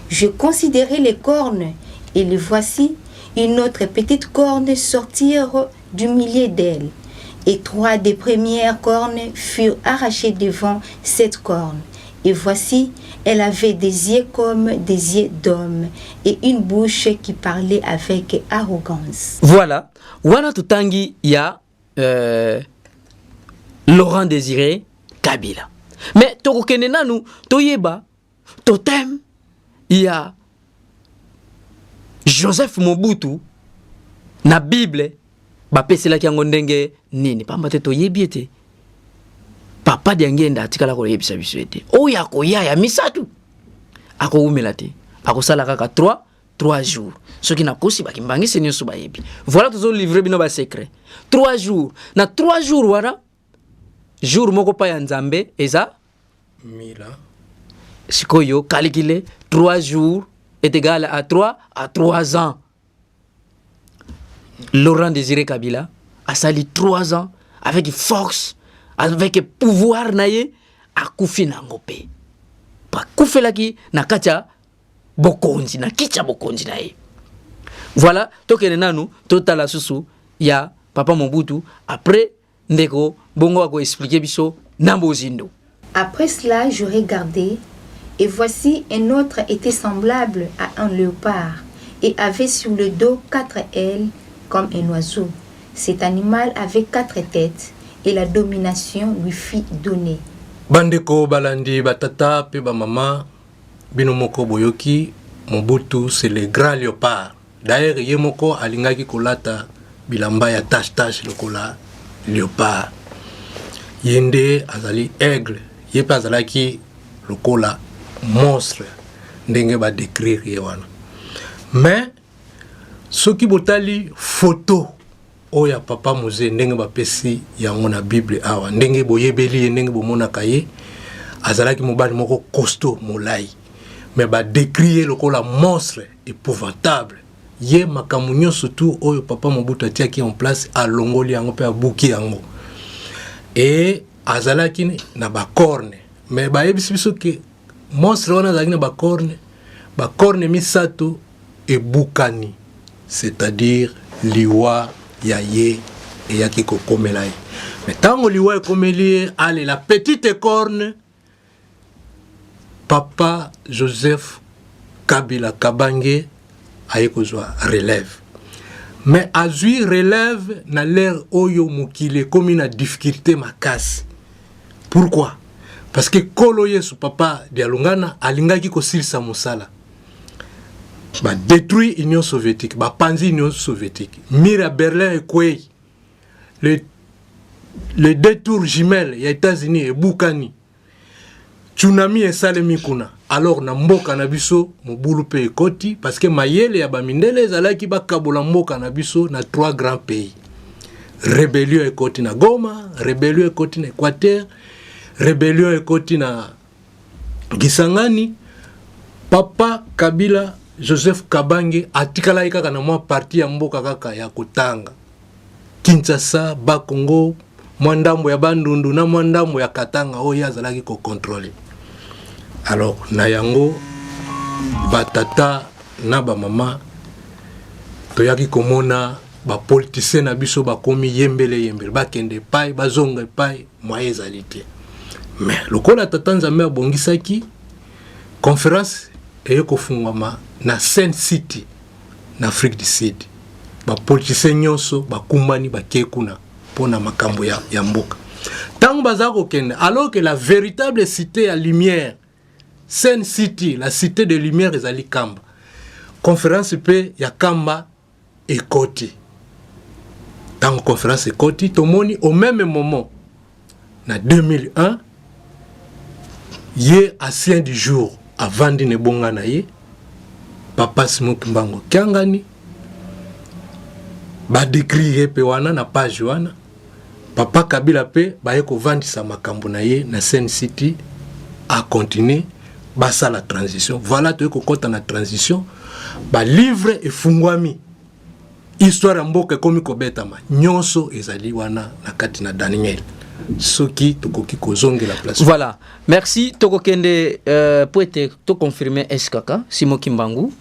Je considérais les cornes et les voici, une autre petite corne sortir du milieu d'elles. Et 3 des premières cornes furent arrachées devant cette corne. Et voici, elle avait des yeux comme des yeux d'homme et une bouche qui parlait avec arrogance. Voilà, wana totangi ya Laurent Désiré Kabila. Mais tokokende nanu toyeba totem ya Joseph Mobutu na Bible bapeselaki yango ndenge nini, pamba te toyebi ete papa Diangienda atikala koyebisa biso ete oyo akoya ya misato akowumela te, akosala kaka 3 jours. Soki nakosi bakimbangisi nyonso bayebi. Voilà, tozo livrer bino ba secret. 3 jours. Na 3 jours wana, jour moko pa ya Nzambe eza mila. Sikoyo calculer 3 jours est égal à 3 à 3 ans. Laurent Désiré Kabila a sali 3 ans avec force, avec pouvoir na ye, akufi nango pe. Bakufelaki na kati ya bokonzi, na kiti ya bokonzi na ye. Voilà, tokende nanu totala susu ya papa Mobutu, après ndeko bongo ako expliquer biso na bozindo. Après cela, je regardais et voici un autre était semblable à un léopard et avait sur le dos 4 ailes comme un oiseau. Cet animal avait 4 têtes et la domination lui fit donner. Bandeko balandi batata pe ba mama bino moko boyoki Mobutu c'est le grand léopard. D'ailleurs ye moko alingaki kolata bilamba ya tache tache lokola léopard. Ye nde azali aigle, ye pe azalaki lokola monstre ndenge ba décrire ye wana. Mais soki botali photo oyo ya papa Mose ndenge bapesi yango na Bible awa, ndenge boyebeli ye, ndenge bomonaka ye, azalaki mobali moko costaud molai, mais ba décrire ye lokola monstre épouvantable. Ye makambo nyonso tu oyo papa Mobutu atiaki en place alongoli yango pe abuki yango. Et azalaki na ba corne, mais bayebisi biso ke monstre wana azalaki na ba corne, ba corne misato ebukani, c'est-à-dire liwa ya ye eyaki kokomela ye. Mais tango liwa ekomeli ye, ale la petite corne, papa Joseph Kabila Kabange aye kozwa relève. Mais azwi relève na l'ère oyo mokili ekomi na difficulté makasi. Pourquoi? Parce que Kolo Yesu papa Dialungana alingaki kosilisa mosala. Ba détruit Union soviétique, ba panzi Union soviétique. Mur ya Berlin ekwei. Le deux tours jumelles ya États-Unis ebukani. Tsunami esalemi kuna. Alors na mboka na biso mobulu mpe ekoti, parce que mayele ya bamindele ezalaki bakabola mboka na biso na trois grands pays. Rébellion ekoti na Goma, rébellion ekoti na Équateur, rébellion ekoti na Kisangani. Papa Kabila Joseph Kabange atikalaki kaka na mwa partie ya mboka kaka ya kotanga Kinshasa, Bakongo, mwa ndambo ya Bandundu na mwa ndambo ya Katanga oyo ye azalaki kocontrôler. Alors na yango, batata na bamama, toyaki komona bapoliticien na biso bakomi yembele yembele, bakende epai, bazonga epai, moyen ezali te. Mais lokola tata Nzambe abongisaki, conférence eye kofungwama na Sun City na Afrique du Sud. Bapoliticien nyonso bakumbani, bakei kuna mpona makambo ya mboka. Ntango baza kokende, alors que la véritable cité ya lumière, Sun City, la cité de lumière, ezali Kamba, conférence mpe ya Kamba ekoti. Ntango conférence ekoti, tomoni au même moment na 2001, ye ancien du jour avandi na ebonga na ye, papa Simon Kimbangu Kiangani. Badécrire ye mpe wana na page wana. Papa Kabila mpe baye kovandisa makambo na ye na Sun City, acontinue, basala transition. Voilà, toye kokɔta na transition, balivre efungwami, histoire ya mboka ekomi kobetama, nyonso ezali wana na kati na Daniel, soki tokoki kozongela place. Voilà, merci. Tokokende po ete toconfirme skk Simon Kimbangu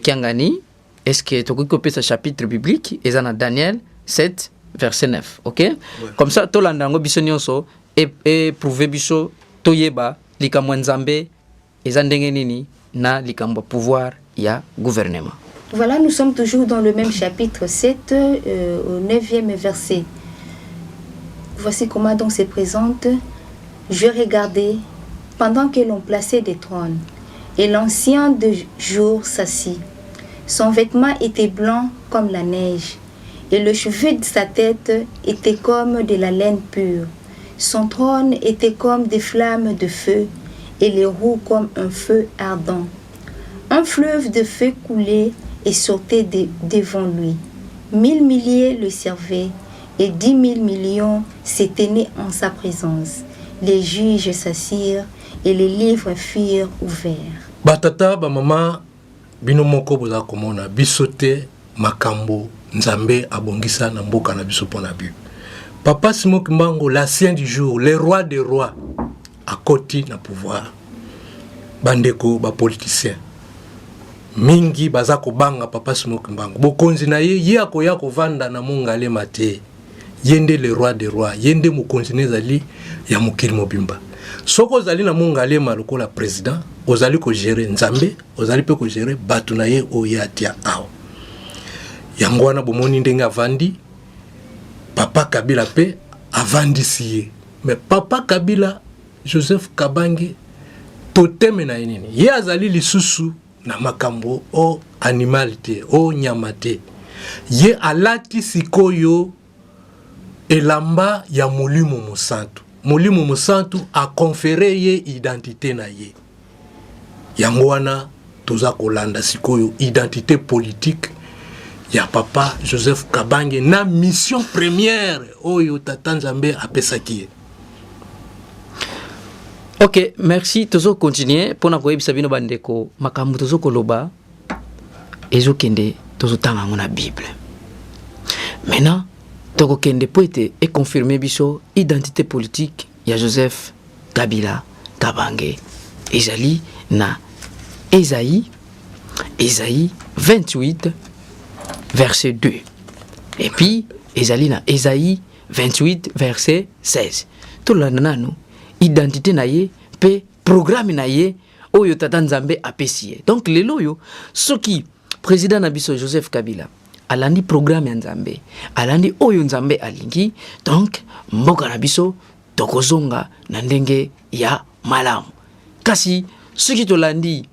Kiangani. Est ce que tokoki kopesa chapitre biblique eza na Daniel 7 verset 9? Ok, ouais. Comme ça tolanda yango biso nyonso, eprouve biso, toyeba likambo ya Nzambe eza ndenge nini na likambo ya pouvoir ya gouvernement. Voilà, nous sommes toujours dans le même chapitre 7, au 9e verset. Voici comment donc se présente. Je regardais pendant que l'on plaçait des trônes, et l'Ancien de jour s'assit. Son vêtement était blanc comme la neige, et le cheveu de sa tête était comme de la laine pure. Son trône était comme des flammes de feu, et les roues comme un feu ardent. Un fleuve de feu coulait et sortait devant lui. 1000 milliers le servaient, et 10 000 millions se tenaient en sa présence. Les juges s'assirent et les livres furent ouverts. Batata, bamama, bino moko boza komona biso te makambo Nzambe abongisa na mboka na biso mpo na bible. Papa Simon Kimbangu, l'ancien du jour, le roi des rois, akoti na pouvoir. Bandeko bapoliticien mingi baza kobanga papa Simon Kimbangu, bokonzi na ye. Ye akoya kovanda na Mongalema te. Ye nde le roi des rois, ye nde mokonzi na ezali ya mokili mobimba. Soki ozali na Mongalema lokola président, ozali kogérer Nzambe, ozali mpe kogérer bato na ye oyo ye atia awa. Yango wana bomoni ndenge avandi. Papa Kabila mpe avandisi ye. Mais papa Kabila Joseph Kabange, toteme na ye nini? Ye azali lisusu na makambo o animal te, o nyama te. Ye alati sikoyo elamba ya Molimo Mosantu. Molimo Mosantu aconférer ye identité na ye. Yango wana toza kolanda sikoyo identité politique ya papa Joseph Kabange na mission première oyo tata Nzambe apesaki ye. Ok, merci. Tozocontinue mpona koyebisa bino bandeko makambo tozokoloba ezokende, tozotanga yango na Bible. Maintenant tokokende mpo ete econfirme biso identité politique ya Joseph Kabila Kabange ezali na Esaïe, Esaïe 28 verset 2, et puis ezali na Esaïe 28 verset 16. Tolanda nanu identité na ye mpe programme na ye oyo tata Nzambe apesi ye. Donc lelo oyo, soki président na biso Joseph Kabila alandi programme ya Nzambe, alandi oyo Nzambe alingi, donc mboka na biso tokozonga na ndenge ya malamu. Kasi soki tolandi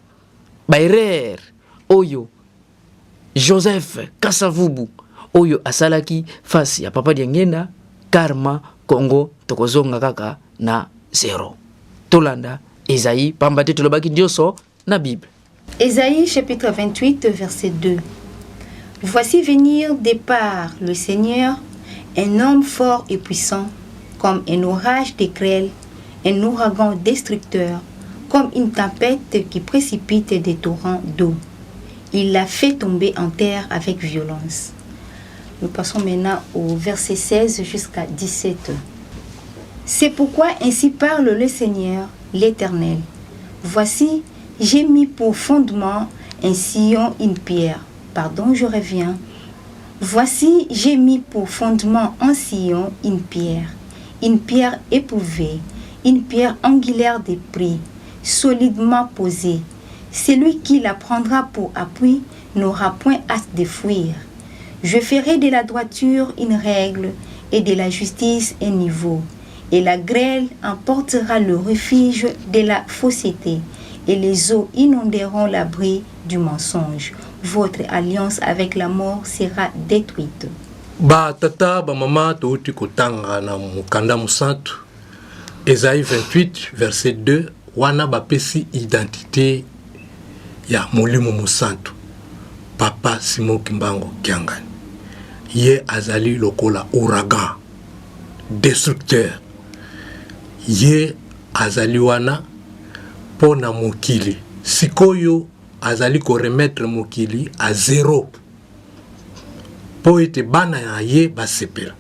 baerreur oyo Joseph Kasavubu oyo asalaki face ya papa Diangenda, karma Congo tokozonga kaka na zero. Tolanda Esaïe, pamba te tolobaki nyonso na Bible. Ésaïe chapitre 28 verset 2. Voici venir de par le Seigneur un homme fort et puissant, comme un orage de grêle, un ouragan destructeur, comme une tempête qui précipite des torrents d'eau. Il l'a fait tomber en terre avec violence. Nous passons maintenant au verset 16 jusqu'à 17. C'est pourquoi ainsi parle le Seigneur, l'Éternel. Voici, j'ai mis pour fondement un sillon, une pierre. Pardon, je reviens. Voici, j'ai mis pour fondement en sillon une pierre éprouvée, une pierre angulaire de prix, solidement posée. Celui qui la prendra pour appui n'aura point hâte de fuir. Je ferai de la droiture une règle et de la justice un niveau. Et la grêle emportera le refuge de la fausseté, et les eaux inonderont l'abri du mensonge. Votre alliance avec la mort sera détruite. Ba tata, ba mama, touti kotanga na mokanda mosantu Esaïe 28 verset 2, wana bapesi identité ya Molimo Mosantu. Papa Simon Kimbangu Kiangani, ye azali lokola ouragan destructeur. Ye azali wana mpo na mokili. Sikoyo azali koremettre mokili a zero mpo ete bana na ye basepela.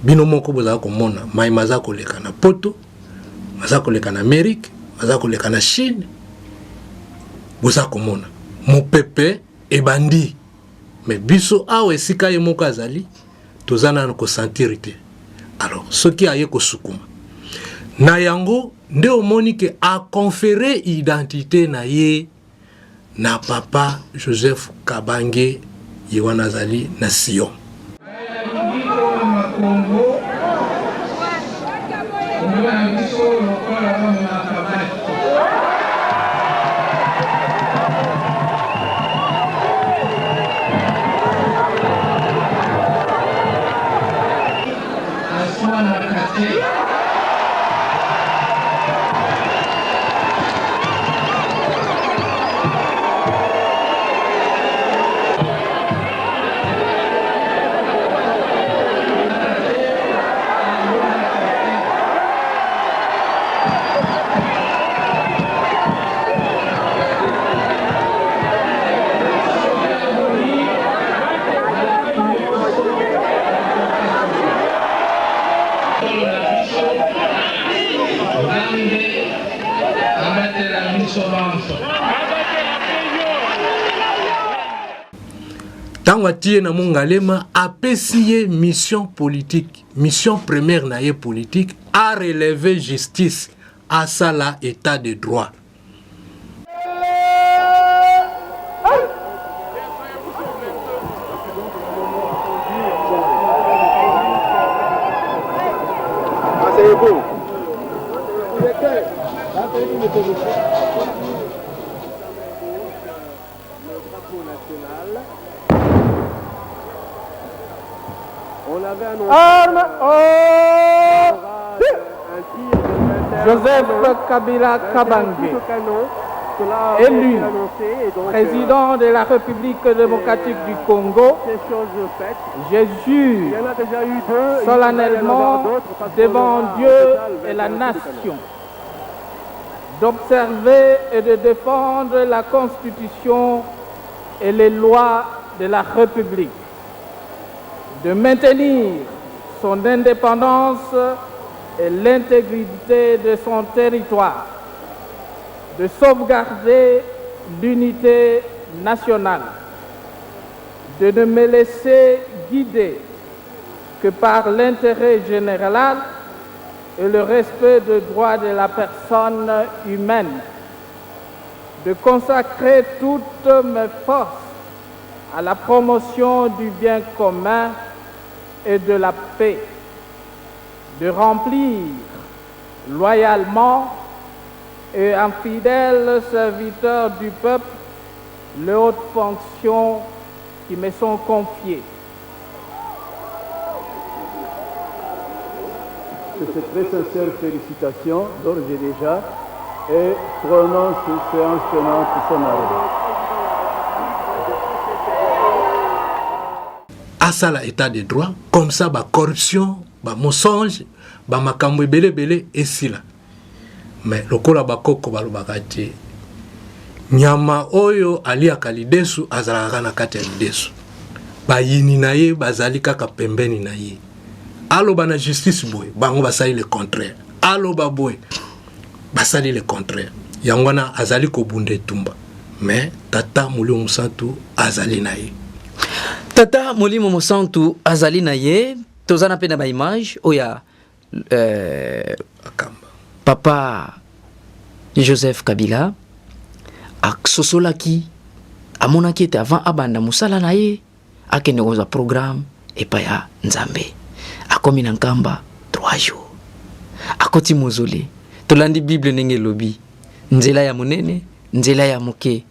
Bino moko bozala komona mai maza koleka na Poto, maza koleka na Amerike, maza koleka na Chine. Boza komona mopepe ebandi, me biso awa esika ye moko azali toza nano kosentir te. Alors soki aye kosukuma na yango, nde omoni ke aconfere identité na ye na papa Joseph Kabange, ye wana azali na Sion. Ntango atie na Mongalema, apesi ye mission politique. Mission première na ye politique, a relever justice, asala état de droit. Asseyez-vous. Arme au Joseph Kabila Kabange, élu président de la République démocratique du Congo, je jure solennellement devant Dieu et la nation d'observer et de défendre la Constitution et les lois de la République, de maintenir son indépendance et l'intégrité de son territoire, de sauvegarder l'unité nationale, de ne me laisser guider que par l'intérêt général et le respect des droits de la personne humaine, de consacrer toutes mes forces à la promotion du bien commun et de la paix, de remplir loyalement et en fidèle serviteur du peuple les hautes fonctions qui me sont confiées. C'est cette très sincère félicitation d'ores et déjà. Et prononce séance tenante son arrêt. Asala etat de droit comme ça ba corruption, ba mensonge, ba makambo ebele ebele esila. Mais lokola bakoko balobaka te nyama oyo aliaka lidesu azalaka kaka na kati ya lidesu, bayini na ye bazali kaka pembeni na ye. Aloba na justice boye, bango basali le contraire. Aloba boye, basali le contraire. Yango wana azali kobunda etumba, mais Tata Molimo Mosantu azali na ye. Tata Molimo Mosantu azali na ye. Toza na mpe na ba image oyo ya Akamba. Papa Joseph Kabila asosolaki, amonaki ete avant abanda mosala na ye akende kozwa programme epai ya Nzambe. Akomi na Nkamba 3 jours, akoti mozole. Tolandi Bible ndenge elobi, nzela ya monene, nzela ya moke,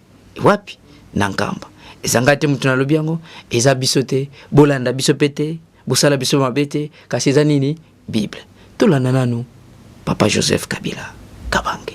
wapi? Na Nkamba. Eza ngai te moto nalobi yango, eza biso te, bolanda biso pe te, bosala biso mabe te, kasi eza nini? Bible. Tolanda nanu Papa Joseph Kabila Kabange.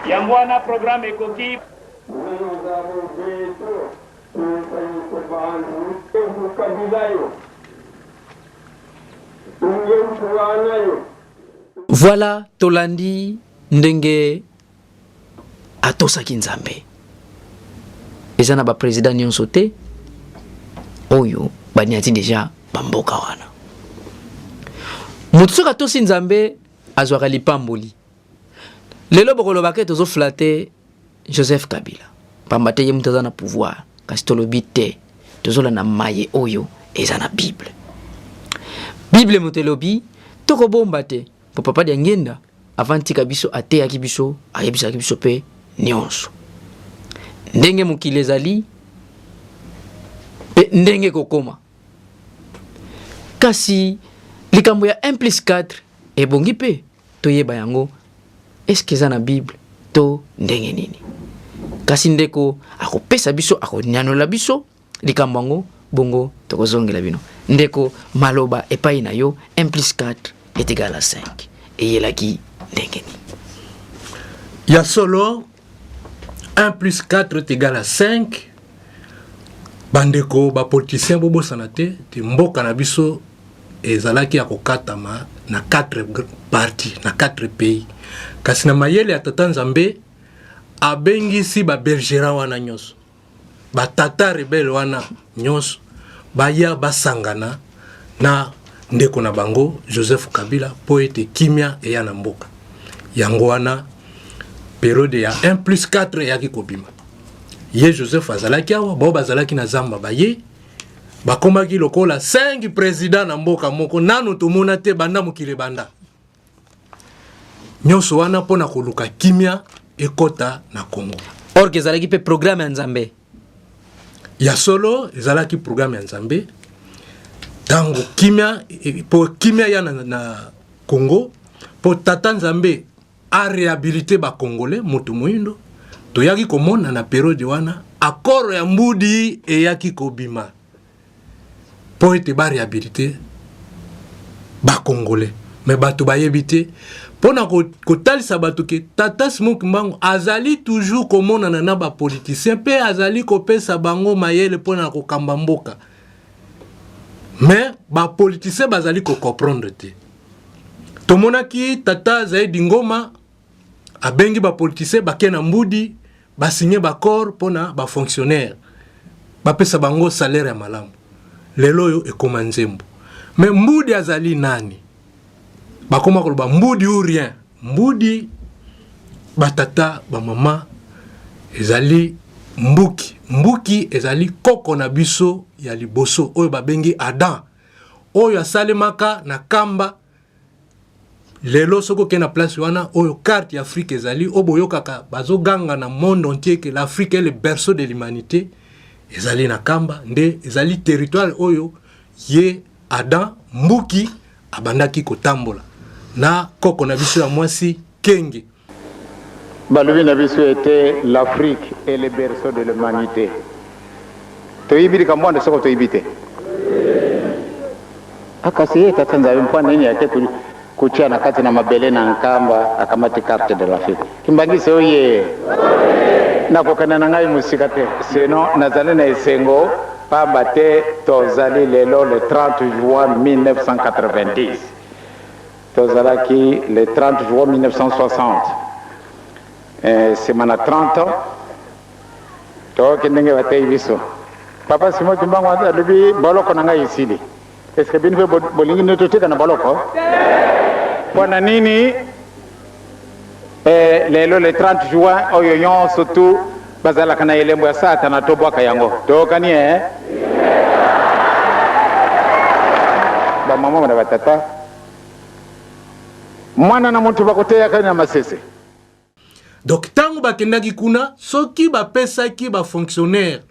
Yango wana programme ekoki. Voilà, tolandi ndenge atosaki Nzambe. Eza na ba president nyonso te oyo baniati deja ba mboka wana. Moto soki atosi Nzambe azwaka lipamboli. Lelo bokoloba ke tozo flatter Joseph Kabila pamba te ye moto aza na pouvoir, kasi tolobi te, tozolanda maye oyo eza na Bible. Bible moto elobi tokobomba te, po papa Diangienda avant tika biso ateyaki biso, ayebisaki biso pe nyonso ndenge mokili ezali pe ndenge ekokoma. Kasi likambo ya 1 plus 4 ebongi pe toyeba yango, est-ce que eza na Bible to ndenge nini? Kasi ndeko akopesa biso, akonyanola biso likambo yango, bongo tokozongela bino. Ndeko, maloba epai na yo, 1 plus 4 est égal à 5 eyelaki ndenge nini? Ya solo, 1 plus 4 est égal à 5. Bandeko ba politiciens bobosana te te mboka na biso ezalaki ya kokatama na 4 parties. partie na 4 pays. Kasi na mayele ya Tata Nzambe abengisi ba belgerant wana nyonso, ba tata rebelle wana nyonso, baya basangana na ndeko na bango Joseph Kabila mpo ete kimia eya na mboka. Yango wana periode ya 1 plus 4 eyaki kobima. Ye Joseph azalaki awa, bao bazalaki na zamba baye bakomaki lokola 5 president na mboka moko, nanu tomona te banda mokili ebanda. Nyonso wana mpo na koluka kimia ekota na Congo. Or que ezalaki mpe programme ya Nzambe. Ya solo ezalaki programme ya Nzambe. Tango kimia, po kimia ya na Congo, po Tata Nzambe a réhabilité ba Congolais moto moyindo, toyaki komona na periode wana accord ya Mbudi eyaki kobima po ete ba réhabilité ba Congolais. Mais bato bayebi te pona kotalisa bato ke Tata Simon Kimbangu azali toujours komonana na ba politiciens pe azali kopesa bango mayele pona kokamba mboka. Mais ba politiciens bazali ko comprendre te. Tomonaki Tata Zaidi Ngoma abengi ba politiciens bake na Mbudi ba signer ba accord pona ba fonctionnaires bapesa bango salaire ya malamu. Lelo oyo ekoma nzembo. Mais Mbudi azali nani? Bakoma koloba Mbudi ou rien. Mbudi ba tata ba mama ezali Mbuki. Mbuki ezali koko na biso ya liboso oyo babengi Adam, oyo asalemaka na kamba. Lelo soki okei na place wana oyo carte ya Afrique ezali, oyo boyokaka bazoganga na monde entier que l'Afrique est le berceau de l'humanité, ezali na kamba nde ezali territoire oyo ye Adam Mbuki abandaki kotambola na koko na biso ya mwasi Kenge. Balobi na biso ete l'Afrique est le berceau de l'humanité. Toyebi likambo wana soko toyebi te? Ah, kasi ye Tata Nzambe mpo nini ake kotia na kati na mabele na Nkamba, akamati carte de l'Afrique. Kimbangisi oye! Nakokende na ngai mosika te, sinon nazali na esengo pamba te tozali lelo le 30 juin 1990. Tozalaki le 30 juin 1960. Sima na 30 ans, toyoki ndenge bateyi biso. Papa Simon Kimbangu alobi boloko na ngai esili. Est-ce que bino mpe bolingi nde totika na boloko? Mpo na nini lelo le 30 juin oyo nyonso tu bazalaka na elembo ya Satana, tobwaka yango? Toyokani eh? Ba mama na batata, mwana na moto bakoteyaka na masese. Donc tango bakendaki kuna, soki bapesaki ba fonctionnaire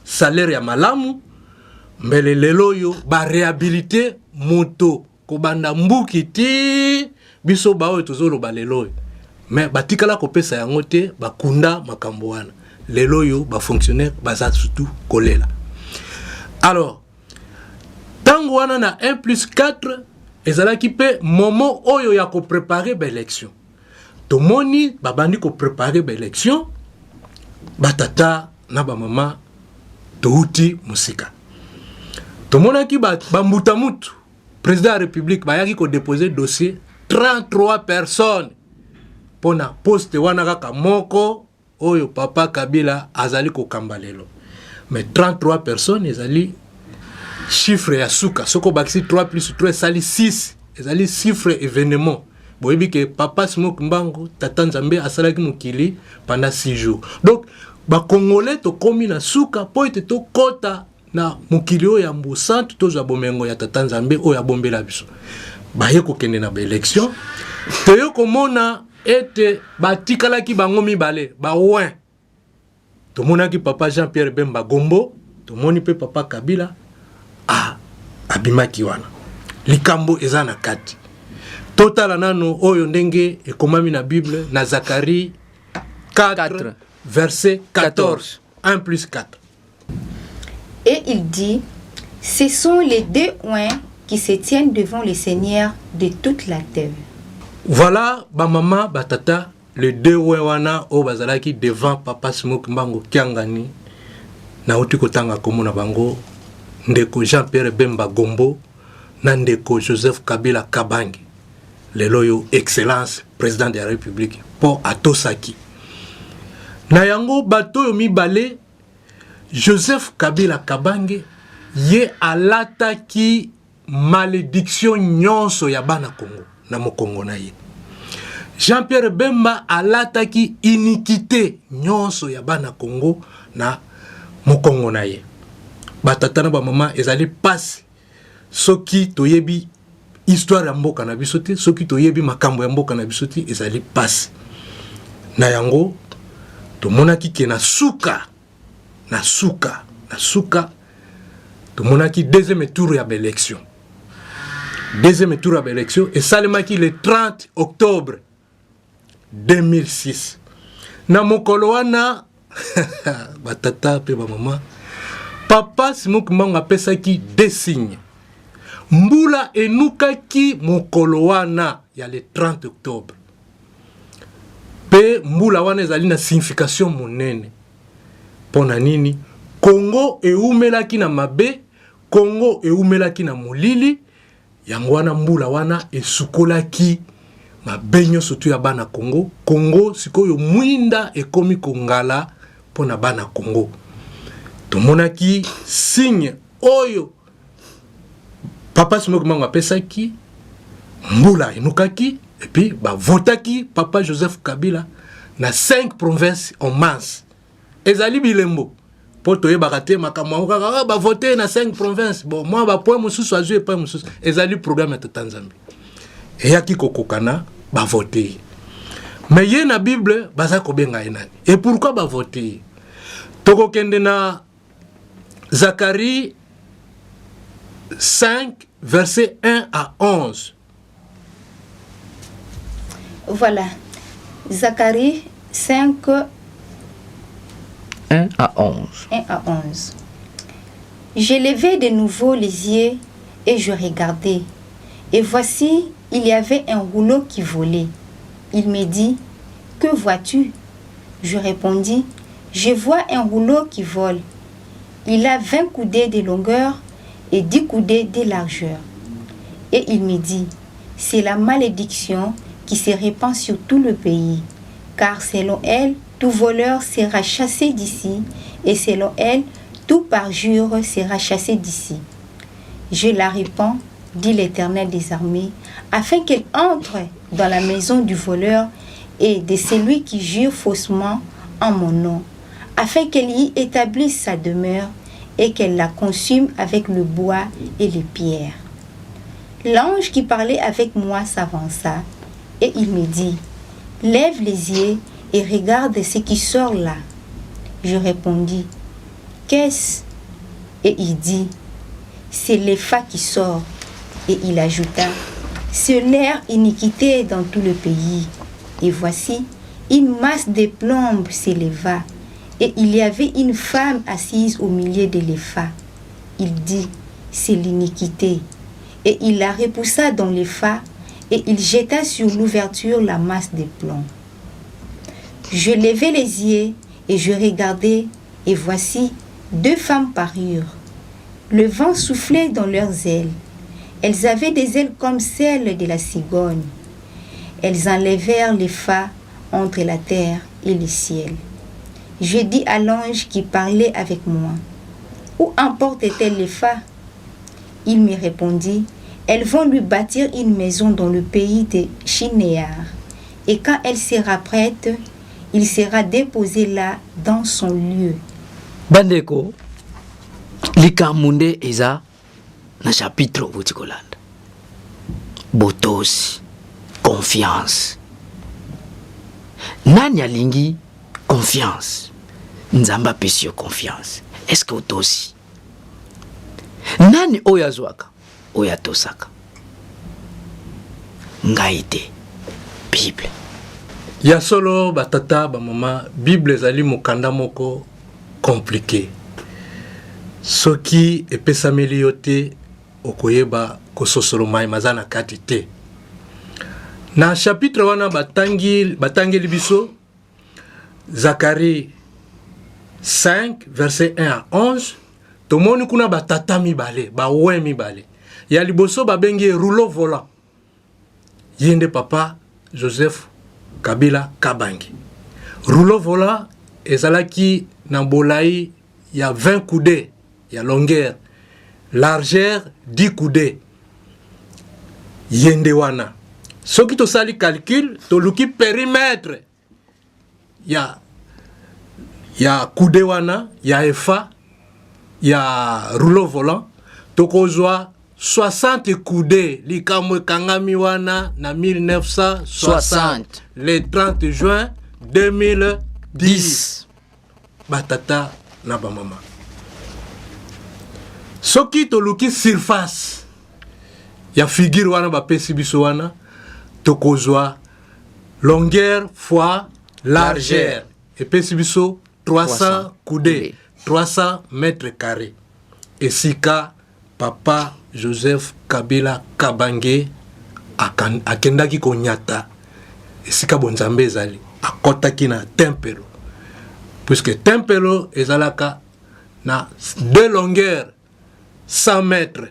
salaire ya malamu, mbele lelo oyo ba réhabiliter moto kobanda Mbuki ti biso baoyo tozoloba lelo oyo. Mais batikala kopesa yango te, bakunda makambo wana. Lelo oyo ba fonctionnaire baza surtout kolela. Alors tango wana na 1 plus 4 ezalaki pe moment oyo ya koprepare ba élection. Tomoni babandi koprepare ba élection, batata na bamama touti mosika. Tomonaki bambuta mutu président ya république bayaki kodepose dossier 33 personnes mpona poste wana kaka moko oyo papa Kabila azali kokamba lelo. Mais 33 personnes ezali chiffre ya suka. Soko bakisi 3 plus 3 esali 6, ezali chiffre événement. Boyebi ke papa Simon Kimbangu, tata Nzambe asalaki mokili pendant 6 jours. Donc ba Congolais tokomi na suka po ete tokota na mokili oyo ya mbosantu, tozwa bomengo ya tata Nzambe oyo abombela biso. Baye kokende na ba élection, toye komona ete batikalaki bango mibale ba win. Tomonaki papa Jean-Pierre Bemba Gombo, tomoni pe papa Kabila abimaki wana. Likambo eza na kati. Totala nano oyo ndenge ekomami na Bible na Zacharie 4, 4. verset 14. 14. 1 plus 4. Et il dit, ce sont les deux oints qui se tiennent devant le Seigneur de toute la terre. Voilà, ba mama, ba tata, les deux oints wana oyo bazalaki devant papa Simon Kimbangu Kiangani, nauti kotanga kombo na bango, ndeko Jean-Pierre Bemba Gombo na ndeko Joseph Kabila Kabange. Lelo oyo excellence président de la République mpo atosaki. Na yango bato oyo mibale, Joseph Kabila Kabange ye alataki malédiction nyonso ya bana Congo na mokongo na ye. Jean-Pierre Bemba alataki iniquité nyonso ya bana Congo na mokongo na ye. Batata na bamama, ezali pasi soki toyebi histoire ya mboka na biso te, soki toyebi makambo ya mboka na biso te, ezali pasi. Na yango tomonaki ke na suka na suka na suka tomonaki deuxième tour ya baélection. Deuxième tour ya baélection esalemaki le 30 octobre 2006. Na mokolo wana, batata mpe bamama, papa Simon Kimbangu apesaki deux signes. Mbula enukaki mokolo wana ya le 30 octobre, mpe mbula wana ezali na signification monene. Mpo na nini? Kongo eumelaki na mabe, Kongo eumelaki na molili. Yango wana mbula wana esukolaki mabe nyonso tu ya bana Kongo. Kongo sikoyo mwinda ekomi kongala mpo na bana Kongo. Tomonaki signe oyo papa Simon Kimbangu apesaki, mbula enukaki, et puis bavotaki papa Joseph Kabila na 5 provinces en masse. Ezali bilembo mpo toyebaka te makambo yango kaka, ah, bavote na 5 province, bon, mwa bapoint mosusu azwi epai mosusu. Ezali programme ya tata Nzambe eyaki kokokana. Bavote ye, mais ye na Bible baza kobenga ye nani? Et pourquoi bavote ye? Tokokende na Zacharie 5 verset 1 à 11. Voilà. Zacharie 5, 1 à 11. 1 à 11. Je levai de nouveau les yeux et je regardai. Et voici, il y avait un rouleau qui volait. Il me dit: Que vois-tu? Je répondis: Je vois un rouleau qui vole. Il a 20 coudées de longueur et 10 coudées de largeur. Et il me dit: C'est la malédiction qui se répand sur tout le pays. Car selon elle, tout voleur sera chassé d'ici, et selon elle, tout parjure sera chassé d'ici. Je la répands, dit l'Éternel des armées, afin qu'elle entre dans la maison du voleur et de celui qui jure faussement en mon nom, afin qu'elle y établisse sa demeure et qu'elle la consume avec le bois et les pierres. L'ange qui parlait avec moi s'avança et il me dit: Lève les yeux et regarde ce qui sort là. Je répondis: Qu'est-ce? Et il dit: C'est l'épha qui sort. Et il ajouta: C'est leur iniquité dans tout le pays. Et voici, une masse de plomb s'éleva, et il y avait une femme assise au milieu de l'épha. Il dit: C'est l'iniquité. Et il la repoussa dans l'épha, et il jeta sur l'ouverture la masse de plomb. Je levai les yeux et je regardai, et voici, deux femmes parurent. Le vent soufflait dans leurs ailes. Elles avaient des ailes comme celles de la cigogne. Elles enlevèrent l'épha entre la terre et le ciel. Je dis à l'ange qui parlait avec moi: Où emportent-elles l'épha? Il me répondit: Elles vont lui bâtir une maison dans le pays de Shinéar. Et quand elle sera prête, il sera déposé là dans son lieu. Bandeko, likambo nde eza na chapitre obuti kolanda: botosi, confiance. Nani alingi confiance? Nzambe apesi yo confiance, est-ce que otosi? Nani oyo azwaka oyo atosaka? Ngai te, Bible. Ya solo, batata, bamama, Bible ezali mokanda moko compliqué. Soki epesameli yo te, okoyeba kososolo mai maza na kati te. Na chapitre wana batangi, batangeli biso Zacharie 5 verset 1 à 11, tomoni kuna batata mibale, bawe mibale. Ya liboso babengi ye rouleau volant. Ye nde papa Joseph Kabila Kabange. Rouleau volant ezalaki na bolai ya 20 coudées ya longueur, largeur 10 coudées. Ye nde wana. Soki tosali calcul, toluki périmètre ya ya coudée wana ya efa ya rouleau volant, tokozwa 60 coudées. Likambo ekangami wana na 1960 60. Le 30 juin 2010. 10. Batata na bamama, soki toluki surface ya figure wana bapesi biso wana, tokozwa longueur fois largeur, Largeur. Epesi biso 300 300 coudées, 300 mètres carrés, esika papa Joseph Kabila Kabange akendaki konyata esika bonzambe ezali. Akɔtaki na tempelo, puisque tempelo ezalaka na deux longueurs 100 mètres,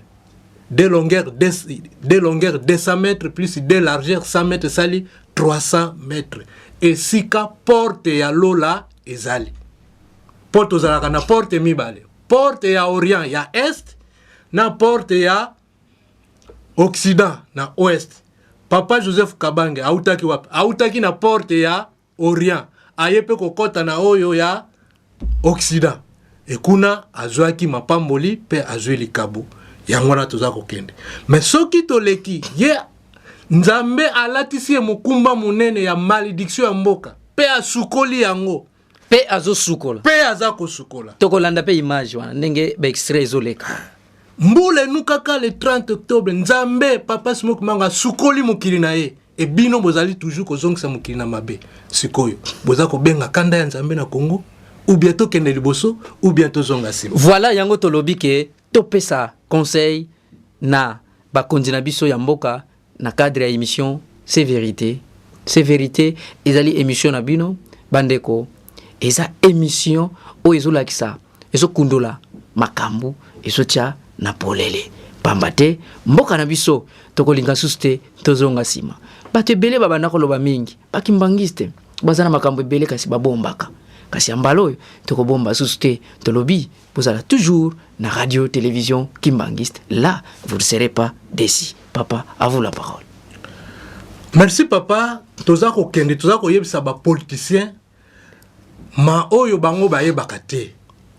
deux longueurs, deux longueurs 200 mètres plus deux largeurs 100 mètres, esali 300 mètres. Esika porte ya lola ezali, porte ozalaka na porte mibale: porte ya orient ya est na porte ya occident na ouest. Papa Joseph Kabange autaki wapi? Autaki na porte ya orient, aye mpe kokɔta na oyo ya occident. Ekuna azwaki mapamboli mpe azwi likabo. Yango wana toza kokende. Mais soki toleki ye, Nzambe alatisi ye mokumba monene ya malédiction ya mboka mpe asukoli yango. Mpe azosukola. Mpe aza kosukola. Tokolanda mpe image wana ndenge baextrait ezoleka. Mbula enukaka le 30 octobre. Nzambe papa Simon Kimbangu asukoli mokili na ye. Ebino bozali toujours kozongisa mokili na mabe. Sikoyo boza kobenga kanda ya Nzambe na Congo. Ou bien tokende liboso, ou bien tozonga nsima. Voilà, yango tolobi ke topesa conseil na bakonzi na biso ya mboka na cadre ya émission C'est vérité. C'est vérité ezali émission na bino, bandeko. Eza émission oyo ezolakisa, ezokundola makambo, ezotia na polele, pamba te mboka na biso tokolinga susu te tozonga nsima. Bato ebele babanda koloba mingi, bakimbangiste baza na makambo ebele kasi babombaka. Kasi ya mbala oyo tokobomba susu te. Tolobi bozala toujours na Radio Télévision Kimbangiste. Là, vous ne serez pas déçus. Papa, à vous la parole. Merci, papa. Toza kokende, toza koyebisa bapoliticien ma oyo bango bayebaka te.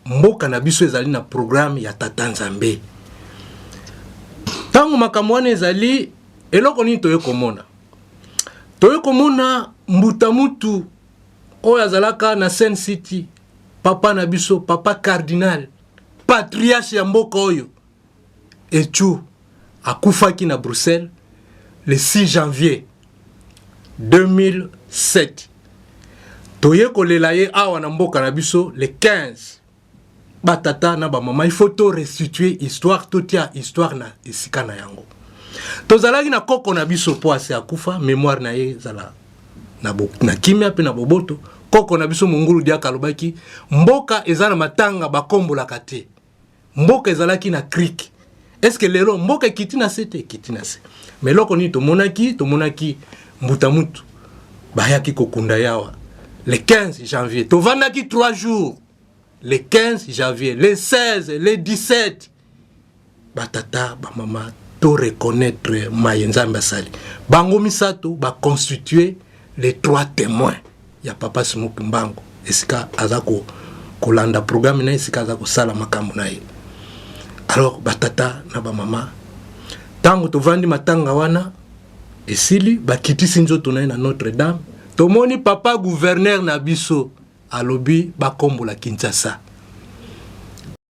Mboka na biso ezali na programme ya tata Nzambe. Ntango makambo wana ezali, eloko nini toye komona? Toye komona mbuta mutu oyo azalaka na Sun City, papa na biso, papa cardinal, patriarche ya mboka oyo echu, akufaki na Bruxelles le 6 janvier 2007. Toye kolela ye awa na mboka na biso le 15. Batata na bamama, il faut to restituer histoire, totia histoire na esika na yango. Tozalaki na koko na biso, mpo ase akufa, mémoire na ye ezala na kimia mpe na boboto. Koko na biso Mongulu Diaka alobaki: mboka eza na matanga, bakombolaka te. Mboka ezalaki na cric. Est-ce lelo mboka ekiti na se te? Ekiti na se. Mais eloko nini tomonaki? Tomonaki mbuta mutu bayaki kokunda yawa le 15 janvier. Tovandaki 3 jours: le 15 janvier, le 16, le 17. Batata, bamama, to reconnaître maye Nzambe asali. Bango misato baconstitue les trois témoins ya papa Simon Kimbangu, esika aza kolanda programme na ye, esika aza kosala makambo na ye. Alors, batata na bamama, ntango tovandi matanga wana esili, bakitisi nzoto na ye na Notre Dame, tomoni papa gouverneur na biso alobi bakombola Kinshasa.